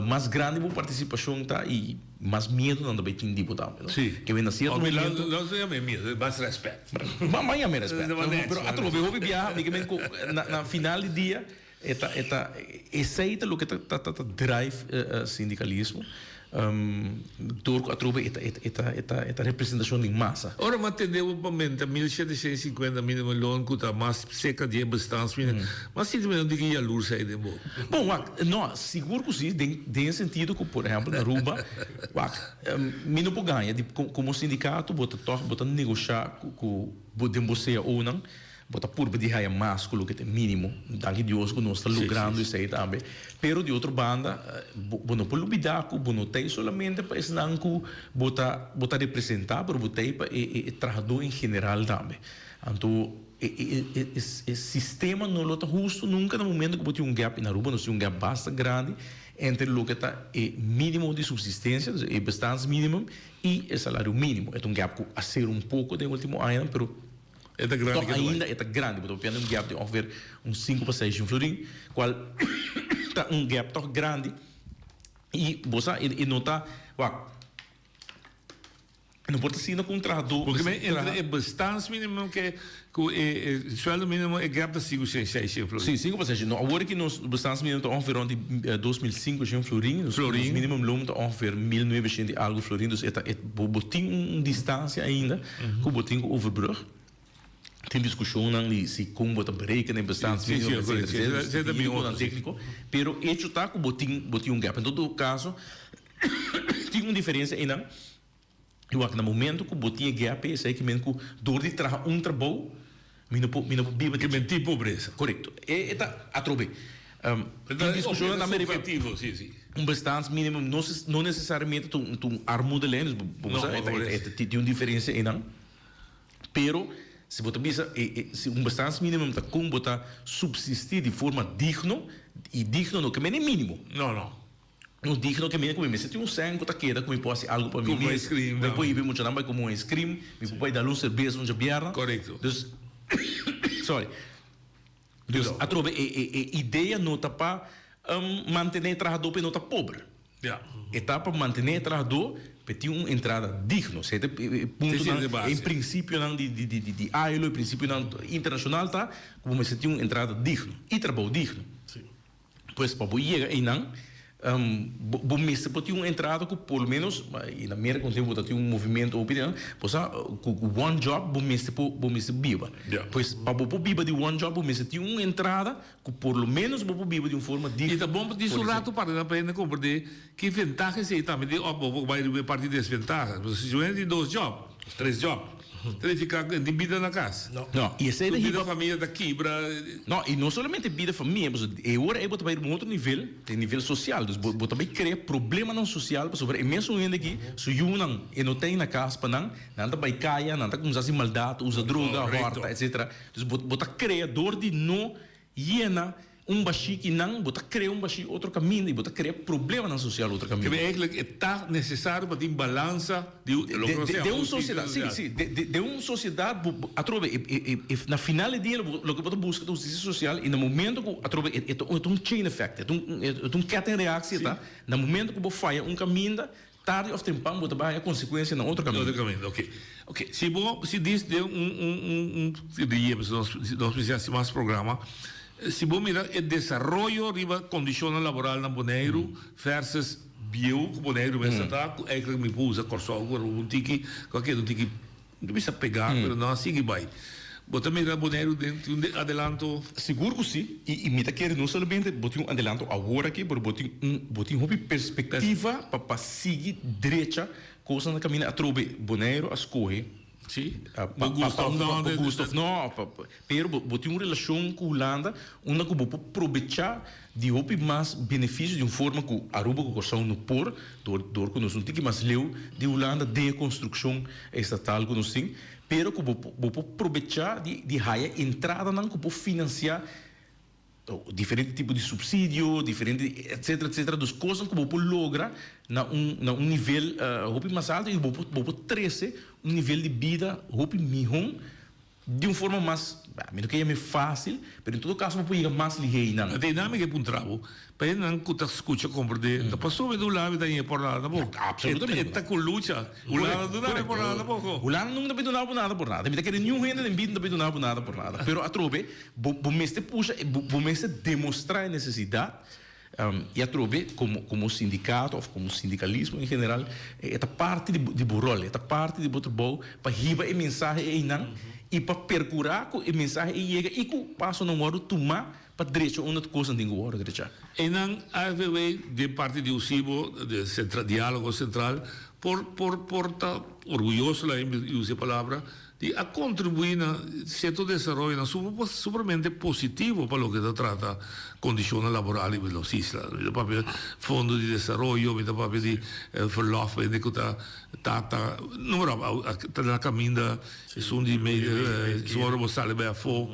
mas grandi bo partisipashon ta i mas miedu nan ta bai tin di bo tambe, no? Sí. Ke na sierto momento. No ta yama e miedu, mas rèspèt. Ban yama e rèspèt. Pero atrobe hopi biaha mi ke men ku na final di dia e ta e ta esei ta loke ta ta ta drive sindikalismo dor ku atrobe e ta e ta e ta e ta representashon di masa. Ora mi a tende bo pa menta 1750 minimumloon ku ta mas serka di e bestaansminimum, mi a sinti mi no di ki yalurs ei den bo. Bon wak, no, sigur ku si, den den e sentido ku por ehèmpel na Aruba, wak, mi no por gaña di komo sindikato bo ta tòg bo ta negoshá ku ku bo den bo CAOnan, bo ta purba di haya mas ku loke ta e mínimo. Danki Dios ku nos ta logrando esei tambe. Pero di otro banda bo bo no por lubidá ku bo no ta ei solamente pa esnan ku bo ta bo ta representá, pero bo ta ei pa e e e trahadó en general tambe. Anto E e e e sistema no lo ta husto nunca na momento cu bo tin un gap, en Aruba nos tin un gap basta grandi entre loke ta e minimo di subsistencia, dus e bestaansminimum, y e salario minimo. E ta un gap cu a cera un poco den ultimo añanan, pero E ta grandi toch keda bai. ainda e ta grandi. Bo ta papia di un gap di ongeveer un sinku pa seis florin, cual ta un gap toch grandi y bo sa e no ta, wak. No por ta asina ku un trahadó Porque mester men traha. entre e bestaansminimum ke ku e e sueldo minimo e gap ta sinku shen shei shen florin. Sí, sinku pa seis shen. No, awor aki nos bestaansminimum ta ongeveer rond di 2500 florin. Nos Florin. minimumloon ta ongeveer 1900 i algu florin. Dus e ta e bo bo tin un distansia ainda ku bo tin ku overbrug. Tin diskushonnan di si kon bo ta berekenen e bestaansminimum Sí, sí, etcetera, sí, etcetera. sí, Dus sí, tin hipionan sí. tékniko. Pero echo ta ku bo tin bo tin un gap. En todo kaso tin un diferensia einan. I wak na momento ku bo tin e gap ei, esei ke men ku dor di traha un trabou, mi no por, mi no por biba di Ke men tin pobresa. Korekto. E e ta atrobe. Tin diskushonnan tambe riba Subjetivo, si, si. un bestaansminimum no no nesesariamente ta un ta un armoedelijn, dus bo No, sa e ta e ta tin un diferensia einan. Pero si bo ta bisa e e si un bestaansminimum ta kon bo ta subsistí di forma digno, i digno no ke men e minimo. No, no. Un digno ke mi ku mi mester tin un sèn ku ta keda ku mi por hasi algu pa mi Kumpra mes. ice cream Mi por tambe. hiba e muchanan bai kume un ice cream, mi por bai dal un serbes un djabièrnè. Korekto. Dus, sorry. Dus atrobe e e e idea no ta pa mantené e trahadó pa e no ta pober. Ja. E ta pa mantené e trahadó pa e tin un entrada digno. Esei ta e puntonan, Esei ta e base. e prinsipionan di di di di ILO, e prinsipionan internashonal ta ku bo mester tin un entrada digno i trabou digno. Pues pa bo yega einan, bo mester por tin un entrada ku por lo menos, i na Merka un tempu bo ta tin un movimento hopi den, bo sa ku one job bo mester por bo mester biba. Pues pa bo por biba di one job bo mester tin un entrada ku por lo menos bo por biba di un forma digno. I ta bon pa tin su rato para nan pa hende komprendé ki ventaha esei tambe tin òf bo por bai riba e parti desventaha. Pasobra si un hende tin dos job òf tres job. Ta nifiká ku e tin bida na kas. No, i esei Su ta bida hiba. famia ta kibra. No, i no solamente bida famia, pasobra e ora ei bo ta bai riba un otro nivel, ta e nivel sosial. Dus bo bo ta bai krea problemanan sosial pasobra e mesun hende aki, su yunan e no ta ei na kas pa nan, nan ta bai kaya, nan ta kuminsá hasi maldat, usa droga, Korekto. hòrta, etsetera. Dus bo bo ta krea dor di no Yena un bashí ki nan, bo ta krea un bashí otro kaminda i bo ta krea problemanan sosial otro kaminda. Kebe eigenlijk e ta nesesario pa tin balansa di loke nos ta Den yama un hustisia sosiedat, si, sosial. si, den un sosiedat bo, bo, atrobe e, e, e, na final di dia loke bo ta buska ta hustisia sosial i na momento ku atrobe e, e ta un chain effect, e ta un, e ta un kettingreactie ta, na momento ku bo faya un kaminda, Tardi of tempan bo ta bai haña konsekuensia na otro kaminda. Otro kaminda, oke. Oke, si bo si dis den un un un un di yebes nos nos mester hasi mas programa, si bo mira e desaroyo riba kondishonnan laboral na Boneiru versus bieu ku Boneiru mester ta, ku eigentlik mi por usa Kòrsou ku un tiki ku a keda un tiki No ta bisa pegá, pero nan a sigui bai. Bo ta mira Boneiru den tin un adelanto? Sigur ku si, i i mi ta kere no solamente bo tin un adelanto awor aki, pero bo tin un bo tin hopi perspektiva pa pa sigui drecha kosnan ta kaminda atrobe. Boneiru a skohe. Si. Pa gusto of no. Pa gusto of no, pero bo tin un relashon ku Hulanda unda ku bo por probechá di hopi mas benefisio di un forma ku Aruba ku Kòrsou no por, dor dor ku nos un tiki mas leu di Hulanda den e konstrukshon estatal ku nos tin, pero ku bo bo por probechá di di haya entradanan ku por finansiá diferente tipo di supsidio, diferente etcetera etcetera, dus kosnan ku bo por logra na un na un nivel hopi mas alto i bo por bo por trese un nivel di bida hopi mihó di un forma mas, mi no ke yam'é fásil, pero en todo kaso bo por yega mas lihé einan. E dinámika e puntra bo, pa hendenan ku ta skucha komprendé, ta pasobra di un lado ta haña por nada tampoco. Absolutamente. E ta ku lucha. Hulanda no duna bo por nada tampoco. Hulanda nunka ta bin duna bo nada por nada. Mi ta kere niun hende den bida no ta bin duna bo nada por nada. Pero atrobe bo bo mester pusha, bo bo mester demostrá e nesesidat I atrobe komo komo sindikato òf komo sindikalismo en general e ta parti di di bo ròl, e ta parti di bo trabou pa hiba e mensahe einan i pa perkurá ku e mensahe ei yega i ku pasonan wòrdu tumá pa drecha unda kosnan tin ku wòrdu drechá. Einan AFW den parti di USIBO, de sentra diálogo sentral, por por por ta orguyoso lain mi usa e palabra, Di a kontribuí na sierto desaroyonan supermente positivo pa loke ta trata kondishonnan laboral riba nos isla. Mi ta papia fondo di desaroyo, mi ta papia di verlof pa hende ku ta tata, noem maar op, ta na kaminda esun di esun ora bo sali bai afó.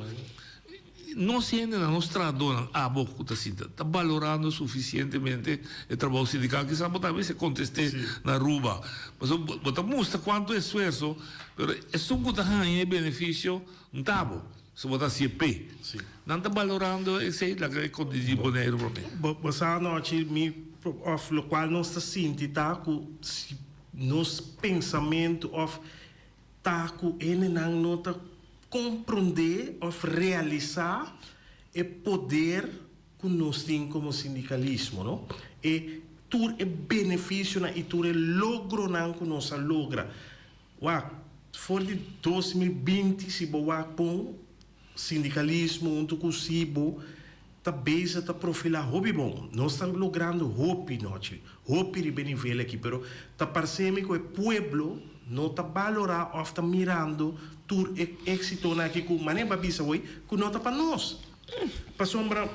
Nos hendenan, nos trahadónan, abo ku ta sinta, ta balorando sufisientemente e trabou sindikal? Kisas bo ta mester kontest'é na Aruba. Pasobra bo ta mustra kuantu esfuerso, pero esun ku ta haña e benefisio no ta abo, so bo ta hasié p'e. Nan ta balorando esei? Laga e kontest'é di Boneiru promé. Bo sa anochi mi òf lokual nos ta sinti ta ku si nos pensamentu òf Ta ku hendenan no ta komprondé òf realisá e poder ku nos tin komo sindikalismo, no? E tur e benefisionan i tur e logronan ku nos a logra. Wak, for di 2020 si bo wak bon, Sindikalismo huntu ku Sibo ta bezig ta profilá hopi bon. Nos ta logrando hopi nochi, hopi riba e nivel aki, pero ta parse mi ku e pueblo no ta balorá òf ta mirando tur e éksitonan aki ku manera bo a bisa hoy ku no ta pa nos. Pasobra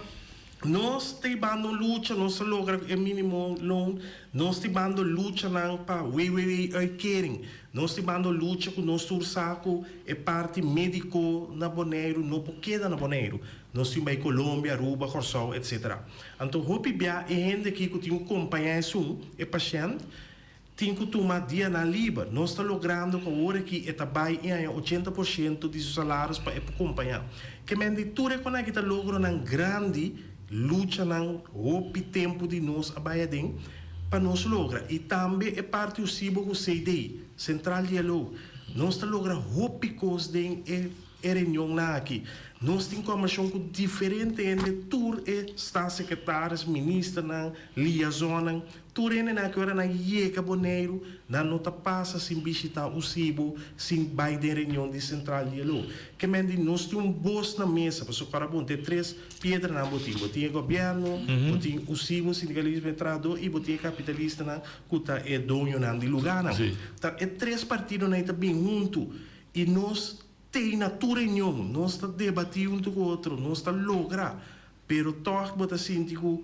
nos ta hibando un lucha, nos ta logra e minimo loon, nos ta hibando luchanan pa WWA-uitkering, nos ta hibando lucha ku nos tur sa ku e parti médiko na Boneiru no por keda na Boneiru. Nos tin bai Colombia, Aruba, Kòrsou, etc. Anto hopi bia e hende aki ku tin ku kompañá esun, e pashènt, Tin ku tuma dianan liber. Nos ta logrando ku awor aki e ta bai i haña ochenta por shento di su salaris pa e por kompañá. Ke men di tur e konaki ta logronan grandi, luchanan hopi tempu di nos a bai aden pa nos logra. I tambe e parti usibo ku CD, Central Dialoog. Nos ta logra hopi kos den e e reunionnan aki. Nos tin kombershon ku diferente hende, tur e staatssecretaris, ministernan, liaisonnan. Tur hendenan aki ora nan yega Boneiru, nan no ta pasa sin bishitá USIBO, sin bai den reunion di Sentral Dialog. Ke men di nos tin un bos na mesa, pasobra ora bon ta e tres piedranan bo tin. Bo tin e gobièrnu, bo tin USIBO, sindikalismo e trahadó, i bo tin e kapitalistanan ku ta e doñonan di lugánan. Ta e tres partidonan ei ta bin huntu i nos tei na tur reunion, nos ta debatí huntu ku otro, nos ta logra, pero tòg bo ta sinti ku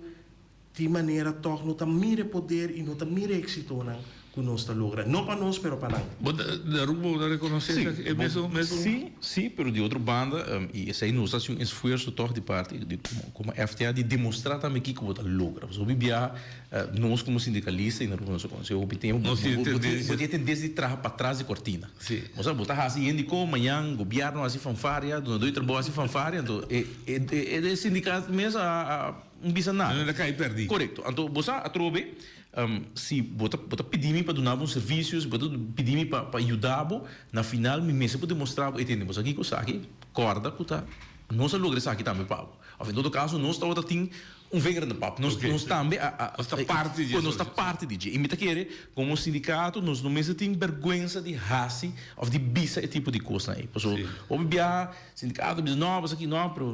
Di manera tòg no ta mira e poder i no ta mira e éksitonan ku nos ta logra. No pa nos, pero pa nan. Bo ta, Aruba, bo ta rekonosé esaki? E mesun, mesun. Sí, sí, pero di otro banda, i esei nos ta hasi un esfuerso tòg di parti di komo FTA di demostrá tambe kiko bo ta logra. Pasobra hopi biaha nos komo sindikalista i na Aruba nos a konosé hopi tempu, bo tin e tendensia di traha patras di kortina. Bo sa, bo ta hasi hende kon, mañan gobièrnu hasi fanfaria, dunadó di trabou hasi fanfaria, anto e e sindikato mes a. N bisa nada. Nan ta kai pèrdí. Korekto. Anto bo sa atrobe, si bo ta bo ta pidi mi pa duna bo un servisio, si bo ta pidi mi pa pa yuda bo, na final mi mester por demostrá bo, e tende bo sa kiko esaki, kòrda ku ta nos a logra esaki tambe pa bo. Òf en todo kaso nos tabata tin un vinger in de pap. Nos nos tambe a a Nos ta parti di e nos ta parti di dje. I mi ta kere komo sindikato nos no mester tin bèrgwensa di hasi òf di bisa e tipo di kosnan ei. Pasobra hopi biaha Sindicato bisa no, pues aki no, pero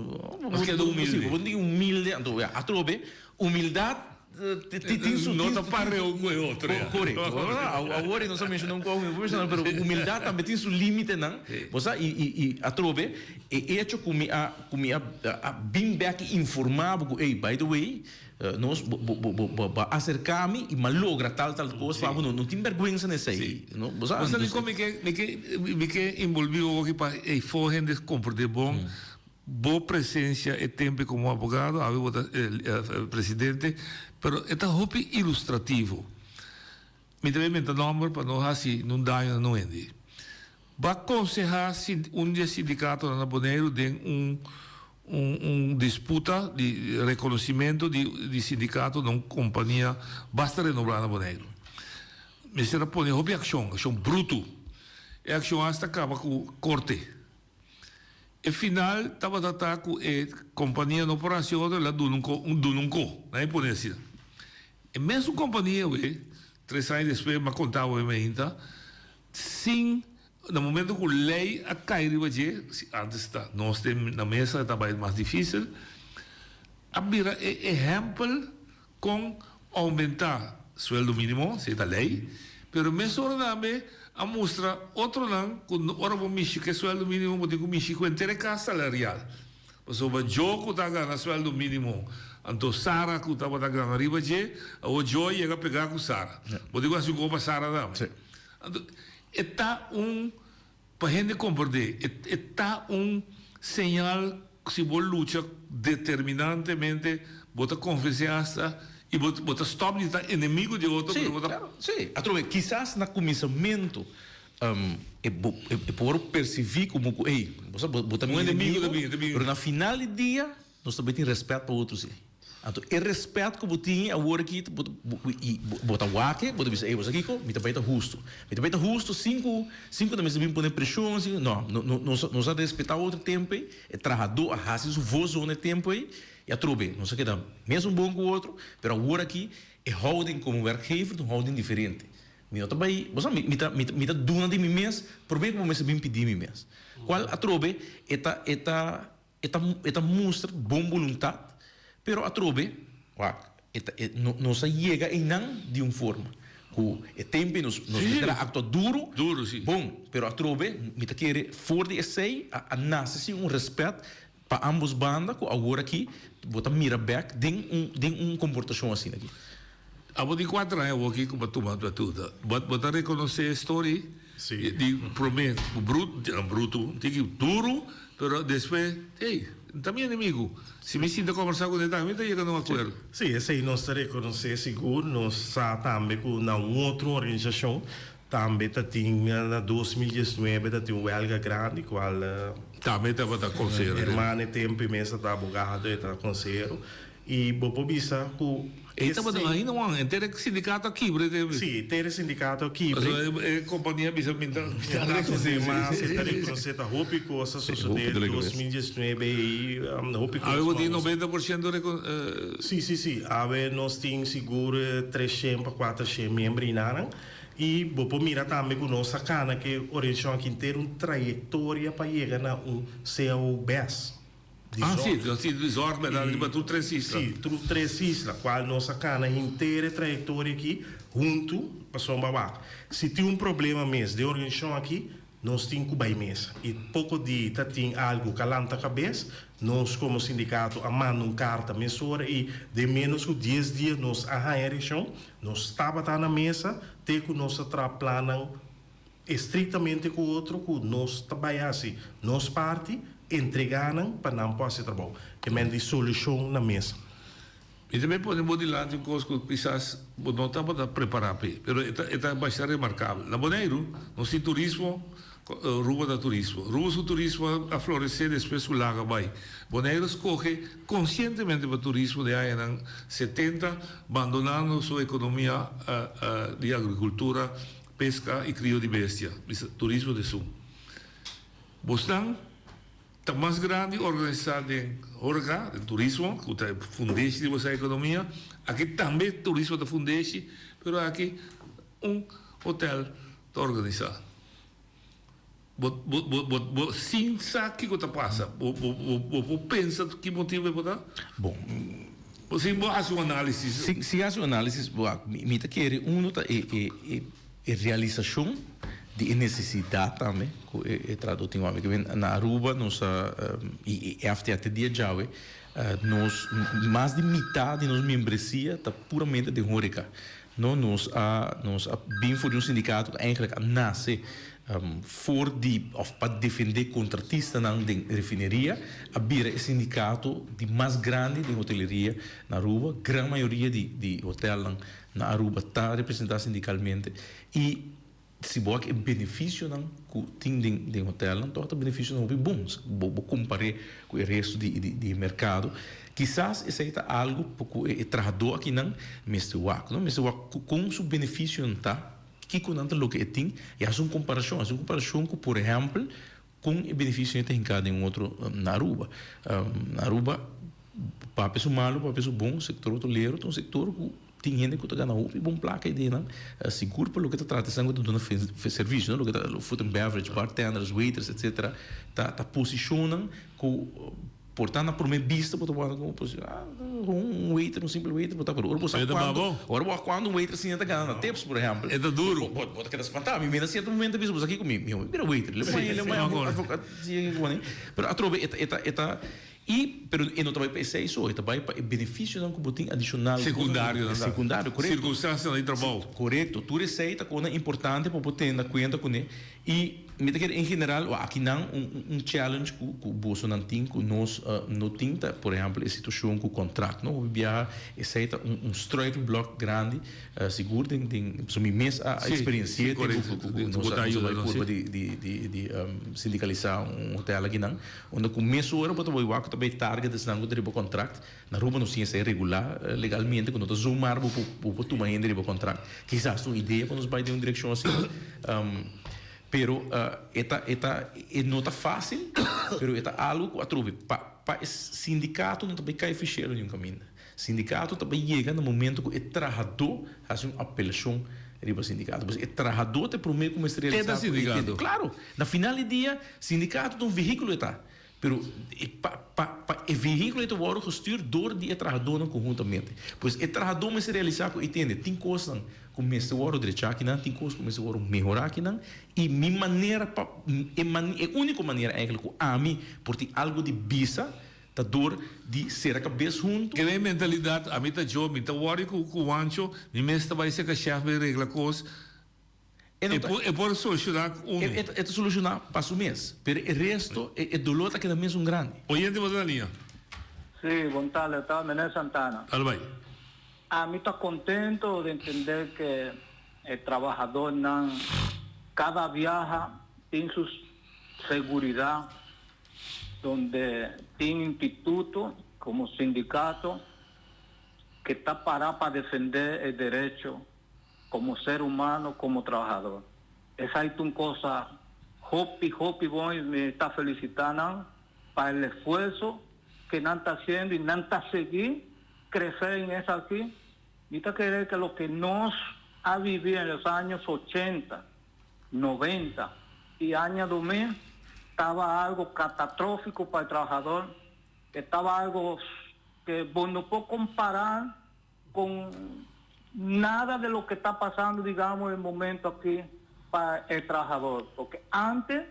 Nos keda humilde. Bo tin humilde, anto ya, atrobe, humildad. Tin su No ta pareu ku e otro ya. Korekto. Awor nos a menshoná un kos mi por menshoná pero humildat tambe tin su límitenan. Bo sa i i i atrobe e echo ku mi a ku mi a a bin bèk i informá bo ku ey by the way nos bo bo bo bo bo a aserká mi i mi a logra tal tal kos pa bo no no tin bèrgwensa na esei no bo sa. Bo sa dikon mi ke mi ke mi ke enbolbí bo aki pa eyfo hende komprendé bon Bo presencia e tempe como abogado, awe bo ta presidente, pero e ta hopi ilustrativo. Mi ta bay menta nomber pa no haci nun daño na nun hende. Bo a conseha un di e sindicatonan na Boneiru den un un disputa di reconocimento di di sindicato na un compania basta renombra na Boneiru. Mester a pone hopi accion, accion bruto. E accion hasta caba cu corte. E final tabata ta ku e kompania no por hasi otro, el a duna un ko, un duna un ko, nan e pone asina. E mesun kompania awe, tres aña despues mi a konta awe mainta, sin, na momento ku lei a kai riba dje, si antes ta nos den na mesa e ta bai mas difisil, a bira e ehèmpel Kon oumentá sueldo mínimo, si e ta lei, pero mesora tambe a mustra otronan ku ora bo mishi ku e sueldo mínimo bo tin ku mishi ku henter e kas salarial. Pasobra Joe ku ta gana sueldo mínimo, anto Sara ku tabata gana riba dje, awor Joe a yega pegá ku Sara. Bo tin ku hasi un kos pa Sara tambe. Anto e ta un. Pa hende komprendé, e ta un señal ku si bo lucha determinantemente, bo ta konvensé asta i bo bo ta stòp di ta enemigo di otro, Sí, pero bo ta. klaro, sí. Atrobe, kisas na kuminsamentu e bo e por persibí komo ku, ey, bo sa, bo ta mi Un enemigo ta enemigo, bini, ta bini. pero na final di dia nos ta bai tin rèspèt pa otro, sí. Anto e respet ku bo tin awor aki i bo ta wak e, bo ta bisa, ey, bo sa kiko? Mi ta bai ta hustu. Mi ta bai ta hustu sin ku sin ku ta mester bin pone preshon, sin ku, no, nos nos a respetá otro tempu ei, e trahadó a hasi su vos zona e tempu ei, i atrobe nos a keda mesun bon ku otro, pero awor aki e houding komo werkgever ta un houding diferente. Mi no ta bai, bo sa, mi ta mi ta duna di mi mes promé ku bo mester bin pidi mi mes. Kual atrobe e ta e ta. E ta e ta mustra bon boluntat, pero atrobe, wak, e ta e no nos a yega einan di un forma ku e tempu ei nos nos mester a aktua duru, Duru, si. bon, pero atrobe mi ta kere for di esei a a nase si un rèspèt pa ambos banda ku awor aki bo ta mira bèk den un den un komportashon asina aki. Abo di kuater aña awor aki ku bo a tuma batuta, bo bo ta rekonosé e story di promé brutu, brutu, tiki duru, pero despues, ey, N ta mi enemigu. Si mi sinta kombersá ku ne tambe mi ta yega na un akuerdo. Sí, esei nos ta rekonosé sigur. Nos sa tambe ku na un otro organisashon tambe ta tin na 2019 ta tin un wèlga grandi kual Tambe tabata konsehero. Hermano e tempu e mes ta abogado, e ta konsehero. I bo por bisa ku E tabata esei. ainda wan, henter e sindikato a kibra e tempu. Sí, henter e sindikato a kibra. Pasobra e kompania a bisa mi ta Mi ta rekonosé mas, e ta rekonosé ta hopi kos a sosodé 2019 ei, hopi kos. Awe bo tin 90% reko. Sí, sí, sí. Awe nos tin sigur 300 pa 400 miembro einanan. I bo por mira tambe ku nos a kana ku e orientashon aki henter un trayektoria pa yega na un cao bes. Di Ah, zorg. sí, sí, di zorg, berdad, riba tur tres isla. Sí, tur tres isla, cual nos a cana henter e trayectoria aki huntu, pasobra wak, si tin un problema mes den organisacion aki, nos tin cu bay mesa. Y poco di ta tin algo ca lanta cabes, nos como sindicato a manda un carta mesora y den menos cu dies dia nos a haya reaccion, nos tabata na mesa te cu nos a traha plannan Estrictamente cu otro cu nos ta bay haci nos parti, entrega nan pa nan por haci trabou. Ke men di solucion na mesa. Mi ta bay pone bo dilanti un cos cu kisas bo no tabata prepara p'e, pero e ta e ta basta remarcabel. Na Boneiru nos tin turismo, Aruba ta turismo. Aruba su turismo a florece despues cu laga bay. Boneiru a scoge conscientemente pa turismo den añanan setenta, bandonando su economia di agricultura, Pesca y crio di bestia, bisa turismo ta esun. Bosnan ta mas grandi organisa den horeca, den turismo, cu ta e fundeshi di bosa economia. Aki tambe turismo ta fundeshi, pero aki un hotel ta organisa. Bo bo bo bo bo sin sa kico ta pasa, bo bo bo bo por pensa ki motibo e por ta? Bon. Si bo hasi un análisis. Si si hasi un análisis, wak, mi mi ta kere uno ta e e e e realisashon di e nesesidat tambe ku e e trahadó tin wak. Na Aruba nos a i e FTA te dia djawe nos mas di mitad di nos membresia ta puramente den horeca. No, nos a nos a bin for di un sindikato ku eigenlijk a nase for di òf pa defendé kontratistanan den refineria, a bira e sindikato di mas grandi den hoteleria na Aruba. Gran mayoria di di hotelnan na Aruba ta representá sindikalmente i Si bo wak e benefisionan ku tin den den hotelnan tòg ta benefisionan hopi bon bo bo kompar'é ku e resto di di di e merkado. Kisas esei ta algu pa ku e trahadó akinan mester wak no mester wak ku kon su benefisionan ta kiko nan ta loke e tin i hasi un komparashon hasi un komparashon ku por ehèmpel kon e benefisionan ta hinká den un otro na Aruba. Na Aruba papia su malu papia su bon sektor hotelero ta un sektor ku Tin hende ku ta gana hopi bon plaka ei den nan, sigur pa loke ta trata esnan ku ta duna servisio, no, loke ta food and beverage, bartenders, waiters, etcetera, ta ta posishonnan ku por ta na prome bista bo ta wòrdu komo posishon, ah, un waiter, un simpel waiter por ta, pero ora bo sa kuantu, ora bo wak kuantu un waiter asina ta gana na tips, por ehèmpel, bo bo ta keda spantá. Mi na sierto momento a bisa bo sa kiko, mi mi bira waiter, le pone le pone, pero atrobe e ta e ta e ta. I, pero e no ta bai pa esei so, e ta bai pa e benefisionan ku bo tin adishonal. Sekundarionan ta. Sekundario, korekto. Sirkunstansianan di trabou. Korekto. Tur esei ta kosnan importante pa bo tene na kuenta kuné. I mi ta kere en general, o akinan un un challenge ku ku bosonan tin ku nos no tin ta por ehèmpel e situashon ku kontrakt no. Hopi biaha esei ta un un struikelblok grandi sigur den den pasobra mi mes a eksperensi'é tempu ku ku nos a nos a bai purba di di di di sindikalisá un hotel akinan. Unda ku mesora bo ta bai wak ku ta bai target esnan ku ta riba kontrakt. Na Aruba nos tin esei regulá legalmente ku no ta zomaar bo por bo por tuma hende riba kontrakt. Kisas ta un idea pa nos bai den un direkshon asina. Pero e ta e ta e no ta fásil pero e ta algu ku atrobe pa pa e sindikato no ta bai kai fishero niun kaminda. Sindikato ta bai yega na momento ku e trahadó hasi un apelashon riba sindikato. Pues e trahadó ta e promé ku mester realisá ku e tende. Klaro! Na final di dia, sindikato ta un vehíkulo e ta. Pero e pa pa pa e vehíkulo ei ta wòrdu gestuur dor di e trahadónan konhuntamente. Pues e trahadó mester realisá ku e tende tin kosnan ku mester wòrdu drechá akinan, tin kos ku mester wòrdu mehorá akinan i mi manera pa e mane e úniko manera eigentlik ku ami por tin algu di bisa Ta dor di sera kabes huntu. Kende mentalidad, ami ta jo, mi ta worry cu cu Juancho, mi mes ta bay seca chef bay regla cos. E por e por soluciona cu uno. E ta soluciona pa su mes, pero e resto, e dolor ta keda mesun grandi. Oyente bo ta na liña. Sí, bon tarde, ta Meneer Santana. Dale bay. Ami ta contento di entender que e trabahadornan cada biaha tin su seguridad donde tin instituto como sindicato que ta para pa defende e derecho como ser humano, como trabahador. Esai ta un cosa hopi, hopi bon y mi ta felicita nan pa el esfuerzo que nan ta haciendo y nan ta sigui crece en esaki. Mi ta kere que loke nos a vivi en los años ochenta, noventa y aña 2000 taba algo catatrófico pa e trabahador, e taba algo que bo no por compara con nada de lo que ta pasando digamos en momento aki pa e trahador, porque antes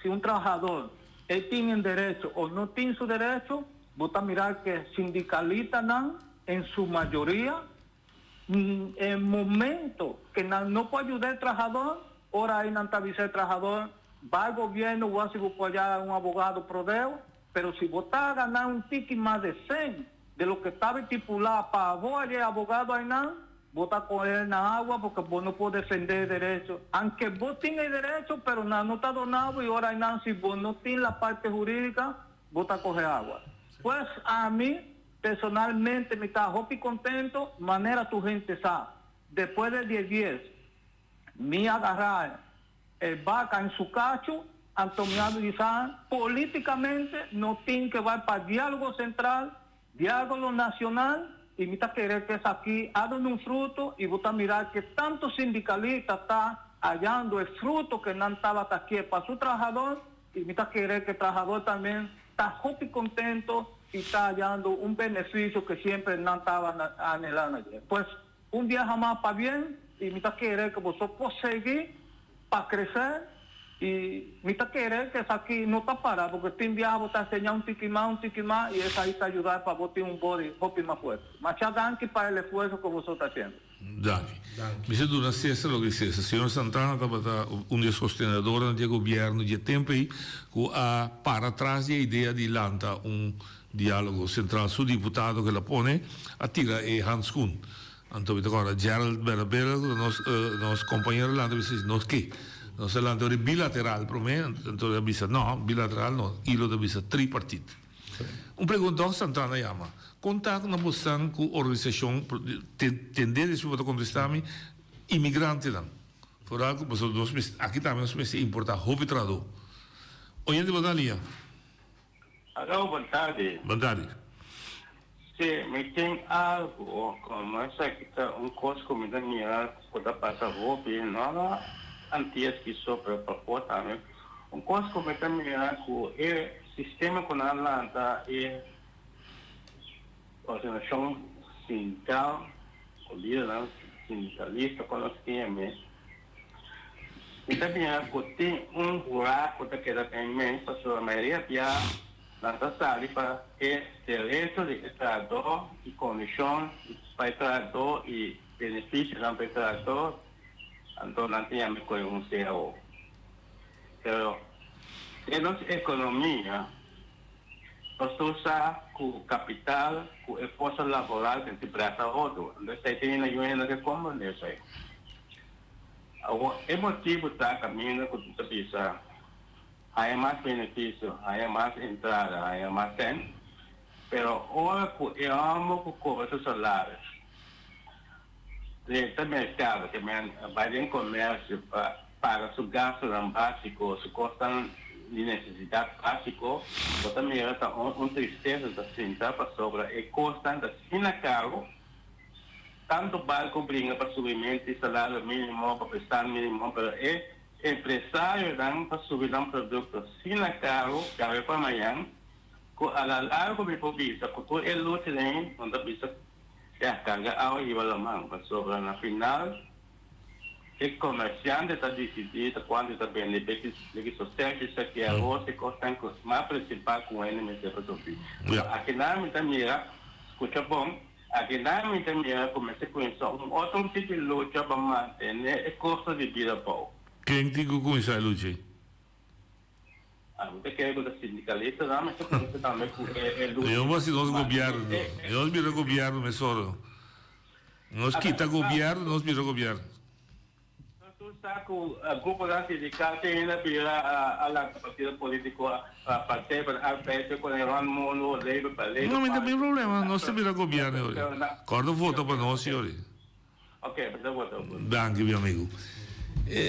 si un trahador e tin en derecho o no tin su derecho bo ta mira que sindicalistanan en su mayoria E momento ke nan no por ayuda e trahador, ora ei nan ta bisa e trahador, bai gobierno wak si bo por haya un abogado prodeo, pero si bo ta gana un tiki mas de cen de loke taba estipula pa bo haya e abogado einan, bo ta coge na agua porque bo no por defende e derecho. Anke bo tin e derecho, pero nan no ta dona bo y ora einan si bo no tin la parte huridica, bo ta coge agua. Pues ami Personalmente mi ta hopi contento manera tur hende sa. Despues de dies dies mi a agarra e baca en su cacho, anto mi a bisa politicamente no tin ke bay pa dialogo central, dialogo nacional y mi ta kere ke esaki a duna un fruto y bo ta mira ke tanto sindicalista ta hallando e fruto ke nan tabata kier pa su trahador y mi ta kere ke trahador tambe ta hopi contento. y ta hayando un beneficio cu siempre nan taba anhelando. Pues un biaha mas pabien y mi ta kere cu boso por sigui pa crece y mi ta kere cu esaki no ta para porque tin biaha bo ta enseña un tiki mas un tiki mas y esaki ta yuda pa bo tin un body hopi mas fuerte. Masha danki pa el esfuerzo cu boso ta haciendo. Danki. Mi sa duna Cesar loke Cesar. Señor Santana tabata un di e sostenedornan di e gobierno di e tempo ei cu a para tras di e idea di lanta un dialogo central. Su diputado cu el a pone a tira e handschoen. Anto mi ta corda Gerald Berabera cu ta nos nos compañero a lanta bisa nos ke. Nos a lanta ora bilateral prome anto el a bisa no bilateral no ilo ta bisa tripartit. Un pregunta òf Santana yama. Kon ta ku na bosan ku organisashon tende despues bo ta kontestá mi, imigrantenan? Foral ku pasobra nos mester aki tambe nos mester importá hopi trahadó. Oyente bo ta na liña. Aló, bon tardi. Bon tardi. Sí, mi tin algu komo esaki ta un kos ku mi ta mira ku ta pasa hopi, no na Antias kiso pero pafó tambe. Un kos ku mi ta mira ku e sistema ku nan a lanta e organisashon sindikal ku lidernan sindikalista ku nos tin mes, mi ta mira ku tin un buraku ku ta keda den mes pasobra mayoria bia nan ta sali pa e derecho di e trahadó i kondishon pa e trahadó i benefisionan pa e trahadó. Anto nan ta yama koe un cao. Pero den nos ekonomia nos tur sa ku kapital ku e forsa laboral mester brasa otro. Anto esei ta hende yu hende ke komprende esei. Awor e motibu ta kaminda ku ta bisa haña mas benefisio, haña mas entrada, haña mas sèn, pero ora ku e hòmber ku kobra su salaris Drenta merkado ke men bai den komersio pa paga su gastunan básiko, su kosnan di nesesidat básiko, bo ta mira ta un tristesa ta sinta pasobra e kosnan ta asina karu, tantu barko bringa pa subimentu di salario mínimo, pa prestan mínimo, pero e empresarionan ta subi nan produkto asina karu djawe pa mañan ku a la largo mi por bisa ku tur e luchanan nan ta bisa Ya, carga awa hiba laman, pasobra na final e comerciante ta dicidi ta cuanto e ta bende beki soseshi, saki aros, e cosnan cu mas principal cu un hende mester pa surti. Pero akinan mi ta mira, scucha bon, akinan mi ta mira cu mester cuminsa un otro tipo di lucha pa mantene e costo di bida abou. Ken tin cu cuminsa e lucha ei? Ami ta kere ku ta sindikalistanan mester kuminsá tambe ku e lucha. Nos hasi nos gobièrnu. Nos bira gobièrnu mesora. Nos kita gobièrnu, nos bira gobièrnu. Nos tur sa ku gruponan sindikal te hende a bira a lanta partido polítiko Partij van de Arbeid te kone rònt mundu, Labour pa Labour No, mi ta Party. bin problema. Nos ta bira gobièrnu ora. Kòrda vota pa nos i ora. Ok, mi ta vota pa bo. Danki mi amigu. E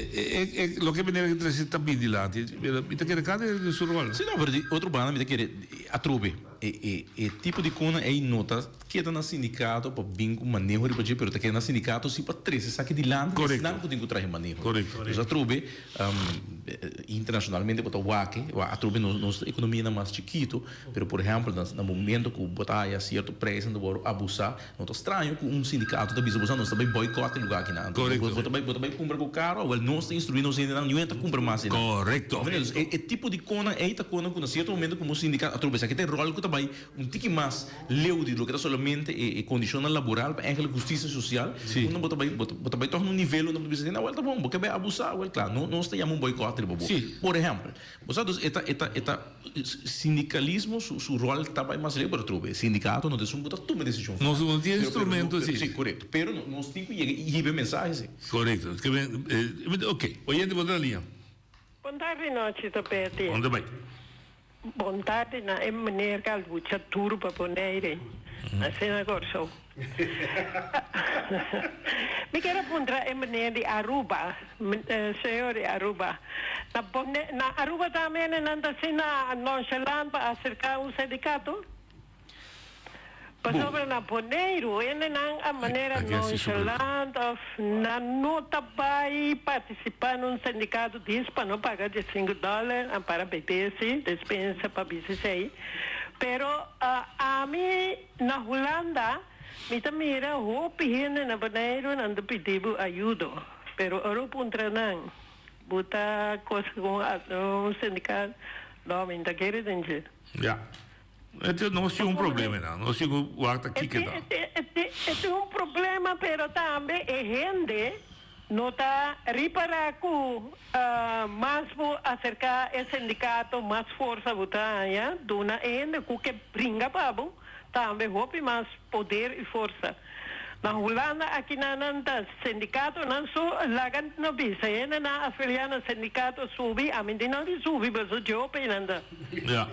e loke meneer a trese ta bin dilanti, mi ta kere kada den su rol. Si no, pero di otro banda mi ta kere atrobe e e e tipo di kona ei no ta keda na sindikato pa bin ku maneho riba dje, pero ta keda na sindikato si pa trese esaki dilanti Korekto. esnan ku tin ku trahe maneho. Korekto. Dus atrobe internashonalmente bo ta wak e, atrobe nos nos ekonomianan mas chikito, pero por ehèmpel na na momento ku bo ta haya sierto preisnan ta wòrdu abusá, No ta straño ku un sindikato ta bisa boso nos ta bai boycott e lugá akinan. Anto bo ta bai bo ta bai kumpra ku karo awel nos ta instruí nos hendenan niun hende ta kumpra mas einan. Korekto. Dus e e tipo di konan ei ta konan ku na sierto momento komo sindikato atrobe esaki ta e ròl ku ta bai un tiki mas leu di loke ta solamente e e kondishonnan laboral pa ènkele hustisia sosial unda bo ta bai bo ta bai tòg na un nivel unda bo ta bisa awel ta bon bo ke bai abusá awel kla no nos ta yama un boycott riba bo. Por ehèmpel Bo sa dus e ta e ta e ta sindikalismo su su ròl ta bai mas leu pero atrobe sindikato no ta esun ku ta tuma e desishon Nos final. no tin Pero pero instrumento pero si. si korekto pero no nos tin ku yega i hiba e mensahe si. Korekto ke men ok oyente bo ta na liña. Bon tardi nochi ta Betty. Bon ta bai. Bon tardi na e meneer ku a lucha duru pa Bonaire asina Kòrsou. Mi kier a puntra e meneer di Aruba, señor di Aruba, na Bone na Aruba tambe nan ta asina nonchalant pa aserká un sindikato? Pasobra na Boneiru hendenan a manera nonchalant of nan no ta bai participa na un sindicato dis pa no paga diescinco dollar, ampara BB si, despensa pa bisa esey. Pero ami na Hulanda mi ta mira hopi hende na Boneiru nan ta pidi bo ayudo pero ora bo puntra nan bo ta cosa cu un sindicato no mi no ta kere den dje. Ya. E no tin un problema nan. Nos tin cu wak ta kiko ta. E tin un problema pero tambe e hende No ta ripará ku mas bo aserká e sindikato mas forsa bo ta haña, duna e hende ku ke bringa pa bo tambe hopi mas poder i forsa. Na Hulanda akinan nan ta sindikatonan so laga no bisa hendenan afiliá na sindikato subi, ami di no di subi pasobra djope nan ta. Ja.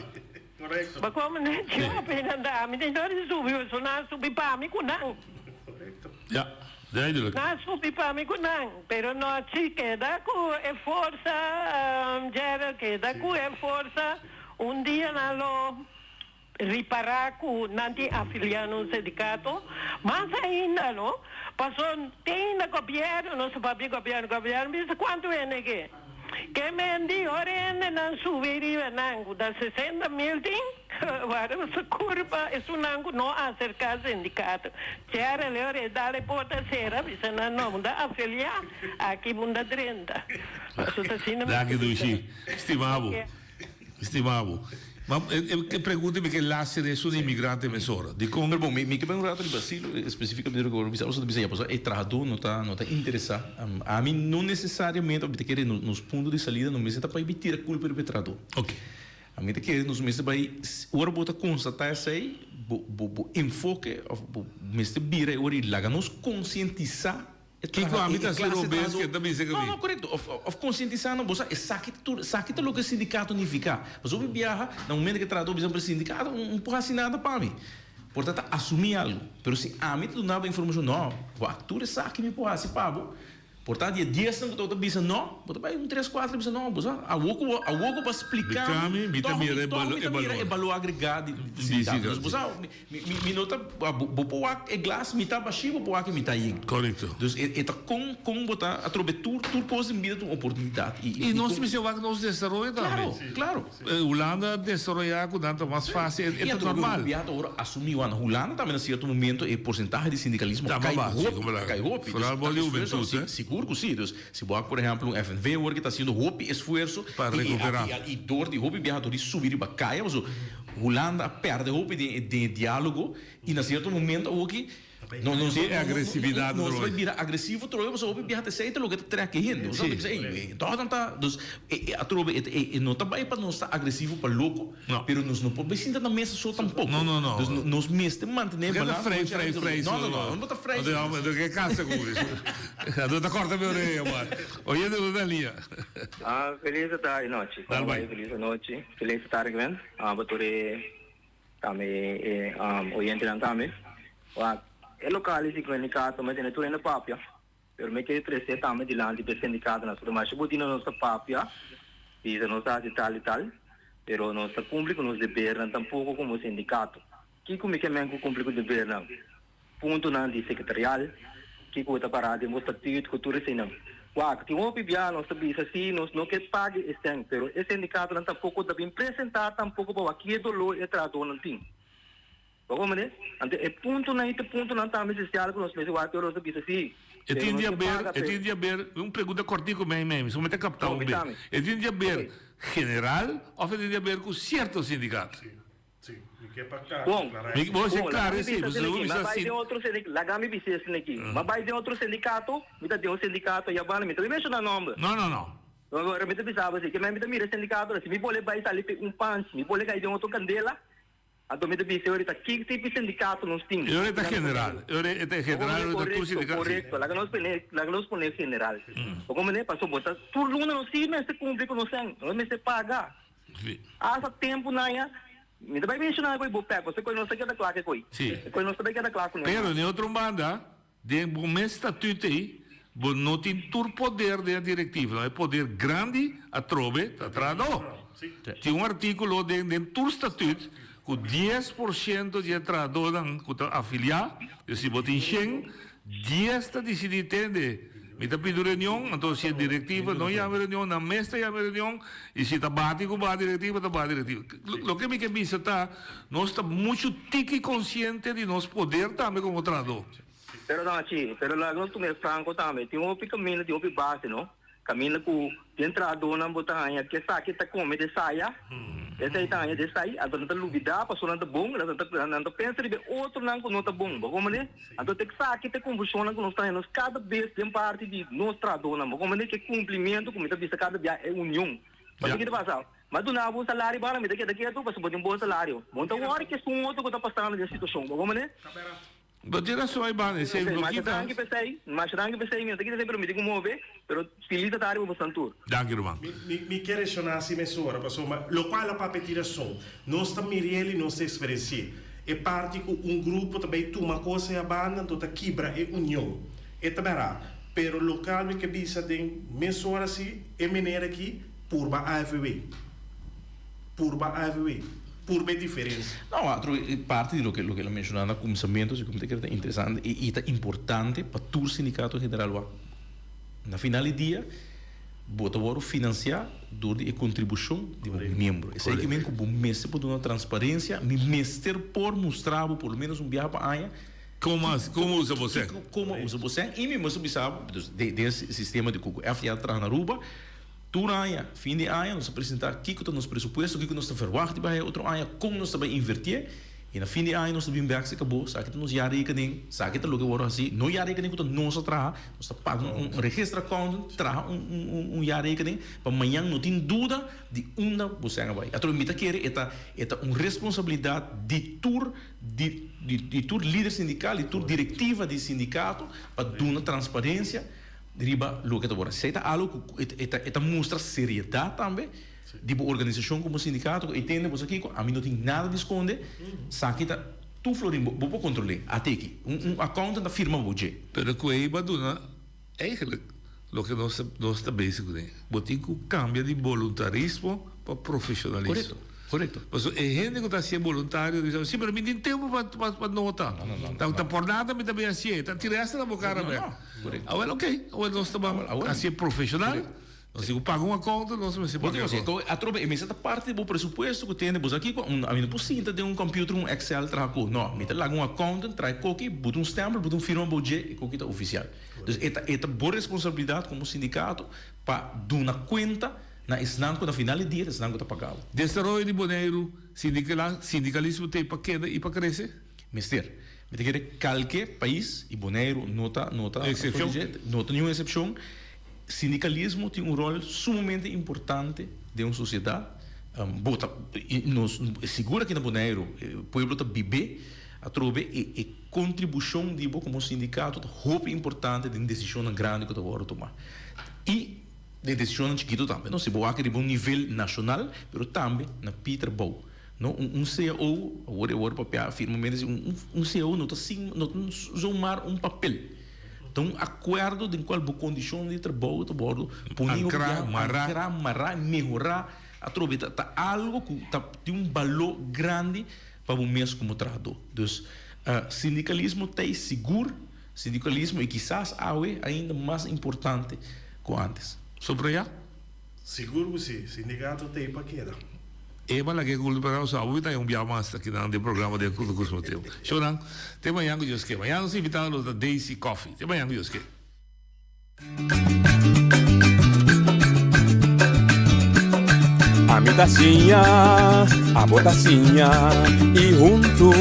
Bo komo ne djope nan ta, ami di no di subi pasobra nan a subi pa mi ku nan. Ja. Duidelijk. Nan a subi pa mi ku nan, pero no a si keda ku e forsa, Gerald, keda ku e forsa, un dia nan lo ripará ku nan tin afiliá na un sindikato, mas ainda no, paso te ainda gobièrnu, nos ta papia gobièrnu, gobièrnu bisa kuantu hende ke. Ke men di ora hendenan subi riba nan ku ta sesenta mil tin, wara su kurpa esunnan ku no aserká sindikato. Chera le ora e dal e porta sera bisa nan no bo ta afiliá aki bo ta drenta. Paso ta asina mi Danki ta bisa. Dushi. Stima bo. Stima bo. Ma e pregunta mi ke laster esun inmigrante mesora. Dikon? Pero bon, mi mi ke bai un rato riba asilo, especificamente loke bo a bisa, bo ta bisa ya pasobra e trahadó no ta no ta interesá. Ami no necesariamente mi ta kere nos punto di salida no mester ta pa bai tira culpa riba e trahadó. Oke. Ami ta kere nos mester bai ora bo ta constatá esei bo bo bo enfoke of bo mester bira e ora i laga nos concientisá Kiko ami ta hasi robes ke ta bisa ku mi? No, no, korekto. Of, of konsientisá nan bo sa esaki ta tur, esaki ta loke sindikato nifiká. Pasobra hopi biaha, na momento ke trahadó bisa pero sindikato no por hasi nada pa mi. Por ta ta asumí algu. Pero si ami ta duna bo informashon, no, wak, tur esaki mi por hasi pa bo. Por ta di e diesnan ku ta bisa no, bo ta bai un tres, kuater bisa no, bo sa, awor ku bo, awor ku bo a splika mi, mi tòg mi, tòg mi ta mira e balor agregá di sindikato. Dus bo sa, Mi mi no ta bo por wak e glas mitá bashí bo por wak e mitá yen. Korekto. Dus e e ta kon kon bo ta atrobe tur tur kos den bida ta un oportunidat i I nos mester wak nos desaroyo tambe. Klaro klaro. Hulanda a desaroyá ku nan ta mas fásil e I ta atrobe normal. hopi biaha ta ora asumí wan Hulanda tambe na sierto momento e porsentahe di sindikalismo a kai hopi a kai hopi. Vooral Dus bo ta di esfuerso hubentud, eh. sigur ku si. Dus si bo wak por ehèmpel un FNV awor ke ta hasiendo hopi esfuerso Pa i i rekuperá. i dor di hopi biaha dor di subi riba kaya pasobra Hulanda a perde hopi den e den e dialogo y na cierto momento awoki no nos E agresividad nos trobe. bay bira agresivo trobe pasobra hopi biaha ta esey ta loke ta trek e hende. Sí. Bisa ey toch nan ta dus e atrobe e e no ta bay pa nos ta agresivo pa loco pero nos no por bay sinta na mesa so tampoco. No no no. Dus nos mester mantene e Porque ta balans. frei frei frei No no no no ta frei. No ke casa cu eso. No ta corta mi oreya man. Oyente no ta lia. Ah feliz tarde nochi. Dal bay. Feliz anochi. Feliz tarde Gwen. Abo tur e tambe e oyentenan tambe. Wak, e lokal di sindikato mi a tene tur hende papia, pero mi kere trese tambe dilanti pa e sindikatonan. Pasobra masha butina nos ta papia, bisa nos ta hasi tal i tal, pero nos ta kumpli ku nos debernan tampoko komo sindikato. Kiko mi ke men ku kumpli ku debernan? Puntonan di sekretarial, kiko ta pará den bo statut ku tur eseinan. Wak, tin hopi bia nos ta bisa si nos no ke paga e sèn, pero e sindikatonan tampoko ta bin presentá tampoko pa wak ki e doló e trahadónan tin. Bo komprendé? Anto e puntonan i ta puntonan tambe esensial ku nos mester wak ora nos ta bisa si, E pero tin nos di ke haber, paga e pe. tin di haber, un pregunta kòrtiku mei mei, mi ta kaptá No, un bisa be. mi. E tin di haber Oké. general òf e tin di haber ku sierto sindikato? Sí, mi ke pa ka Bon, aclara Mi esei. bo bon, klare laga mi esei, bisa bo esei aki. bisa M'a bai si. den otro sindikato, laga mi bisa esei aki. M'a bai den otro sindikato, mi ta den un sindikato ayabanda, mi ta bai menshoná nòmber. No, no, no. Awor mi ta bisa bo esei, ke men mi ta mira e sindikato, si mi bole bai sali pe un panchi, mi bole kai den otro kandela, anto mi ta bisa ahorita ki tipo di sindikato nos tin. E ora e ta general, e ora e ta general, e ora ta tur sindikato, si. Korekto, laga nos pone, laga nos pone general. Bo komprende? Pasobra bo ta tur luna nos si mester kumpli ku nos sèn, nos mester paga. Hasta tempu nan ya, mi ta bai menshoná koe bo pek, pasobra koe nos ta keda kla ke koe. Sí. Koe nos ta bai keda kla kuné. Pero den otro banda, den bo mes statut ei, bo no tin tur poder den e direktiva. No, e poder grandi atrobe ta trahadó. Tin un artíkulo den den tur statut ku 10% di e trahadónan ku ta afiliá, dus si bo tin shen, dies ta disidí tende. Mi ta pidi un reunion, anto si e directiva no yama e reunion, nan mes ta yama e reunion, y si ta bati cu ba directiva, ta ba directiva. Loke mi ke bisa ta, nos ta mucho tiki consciente di nos poder tambe como trahador. Pero Nachi, pero laga nos tuma e franco tambe. Tin hopi caminda, tin hopi base, no? Caminda cu den trahadornan bo ta haña kesaki ta come de saya, esei ta haña de sai, anto nan ta lubida pasobra nan ta bon, nan ta nan ta pensa riba e otronan cu no ta bon, bo comprende? Anto ta esaki ta e confusionnan cu nos ta haña nos cada bes den parti di nos trahadornan, bo comprende? Ke cumplimento cu mi ta bisa cada bia e union. Pasobra ki ta pasa? Mi a duna bo un salario bara mi ta keda ketu pasobra bo tin bon salario. Bo no ta wori ke esun otro cu ta pasando den situacion, bo comprende? Bo tin rason Ivan, esei no Masha kita. danki p'esei, masha danki p'esei, mi no ta kita esei pero mi tin ku move, pero felis ta tari pa bo san tur. Danki ruman. Mi mi ke resoná así mesora pasobra lokual a papia tin rason. Nos ta mir'el i nos ta eksperensi'é. E parti ku un grupo ta bai tuma kos ei a banda anto ta kibra e union. E ta bèrdat. Pero lokal mi ke bisa den mesora si e mener aki purba AFW. Purba AFW. Purba e diferensia. No, otro parti di loke loke el a menshoná na kuminsamentu si ku mi ta kere ta interesante i i ta importante pa tur sindikato en general wak. Na final di dia bo ta wòrdu finansiá dor di e kontribushon di bo miembro. Esei ke men ku bo mester por duna transparensia, mi mester por mustra bo por lo menos un biaha pa aña Komo komo usa bo sèn. Komo usa bo sèn i mi mester bisa bo, den e sistema di ku FTA ta traha na Aruba, Tur aña, fin di aña, nos ta presentá kiko ta nos presupuesto, kiko nos ta verwagt di bai e otro aña, kon nos ta bai invertié, i na fin di aña nos ta bin bèk serka bo, esaki ta nos jaarrekening, esaki ta loke wòrdu hasí, no jaarrekening ku ta nos a traha, nos ta paga un register accountant traha un jaarrekening pa mañan no tin duda di unda bo sèn a bai. Atrobe mi ta kere e ta e ta un responsabilidat di tur di di tur lider sindikal, di tur direktiva di sindikato pa duna transparensia. Riba loke ta wòrdu. Esei ta algu ku e ta e ta mustra seriedat tambe di bo organisashon komo sindikato ku e tende bo sa kiko ami no tin nada di skonde saki ta tur florin bo bo por kontrol'é ateki un un accountant ta firma bo dje. Pero ku ei bo a duna eigenlijk loke nos ta nos ta bezig kuné. Bo tin ku kambia di boluntarismo pa profeshonalismo. Korekto, korekto. Pasobra e hende ku ta hasié boluntario ta bisa, si pero mi tin tempu pa pa nota. Ta por nada mi ta bin hasié. Ta tira esta na bo kara bek. Awel ok, awel nos ta ban hasié profeshonal, nos tin ku paga un accountant, nos mester paga e accountant. Atrobe e mester ta parti di bo presupuesto ku tende bo sa kiko, ami no por sinta den un computer un excel traha ku, no, mi ta laga un accountant traha e koki, buta un stempel, buta un firma bou dje, e koki ta ofisial. Dus e ta e ta bo responsabilidat komo sindikato pa duna kuenta na esnan ku na final di dia ta esnan ku ta paga bo. Desaroyo di Boneiru, sindikalismo t'ei pa keda i pa krese? Mester. Mi ta kere kalke pais, i Boneiru no ta no ta no ta niun eksepshon, sindikalismo tin un ròl sumamente importante den un sosiedat. Bo ta i nos sigur aki na Boneiru e pueblo ta bib'é atrobe e e kontribushon di bo komo sindikato ta hopi importante den desishonnan grandi ku ta wòrdu tumá. I den desishonnan chikitu tambe no, si bo wak riba un nivel nashonal pero tambe na pie trabou. No, un un cao, awor e wòrdu papiá firmemente si un un cao no ta sin no ta zomaar un papel. Ta un akuerdo den kual bo kondishon di trabou ta wòrdu poni hopi Ankrá, biaha, mará. ankrá, mará, mehorá atrobe. Ta ta algo ku ta tin un baló grandi pa bo mes komo trahadó. Dus sindikalismo ta ei sigur, sindikalismo i kisas awe ainda mas importante ku ántes. Sobrayá? Sigur ku si, sindikato t'ei pa keda. E bala ke kulpa nan so awo ta un bia mas aki nan den programa den Crudo Cruz Mateo. Shownan, te mañan ku Dios ke. Mañan nos invitado lo ta Daisy Coffie. Te mañan ku Dios ke. Ami ta siña, abo ta siña i huntu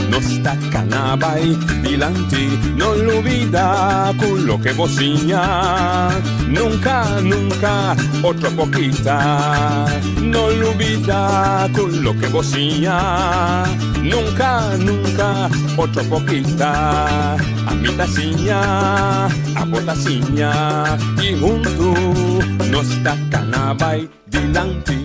nos ta kana bai dilanti. No lubida ku loke bo siña nunka, nunka otro por kita. No lubida ku loke bo siña nunka, nunka otro por kita. Ami ta siña, abo ta siña i huntu nos ta kana bai dilanti.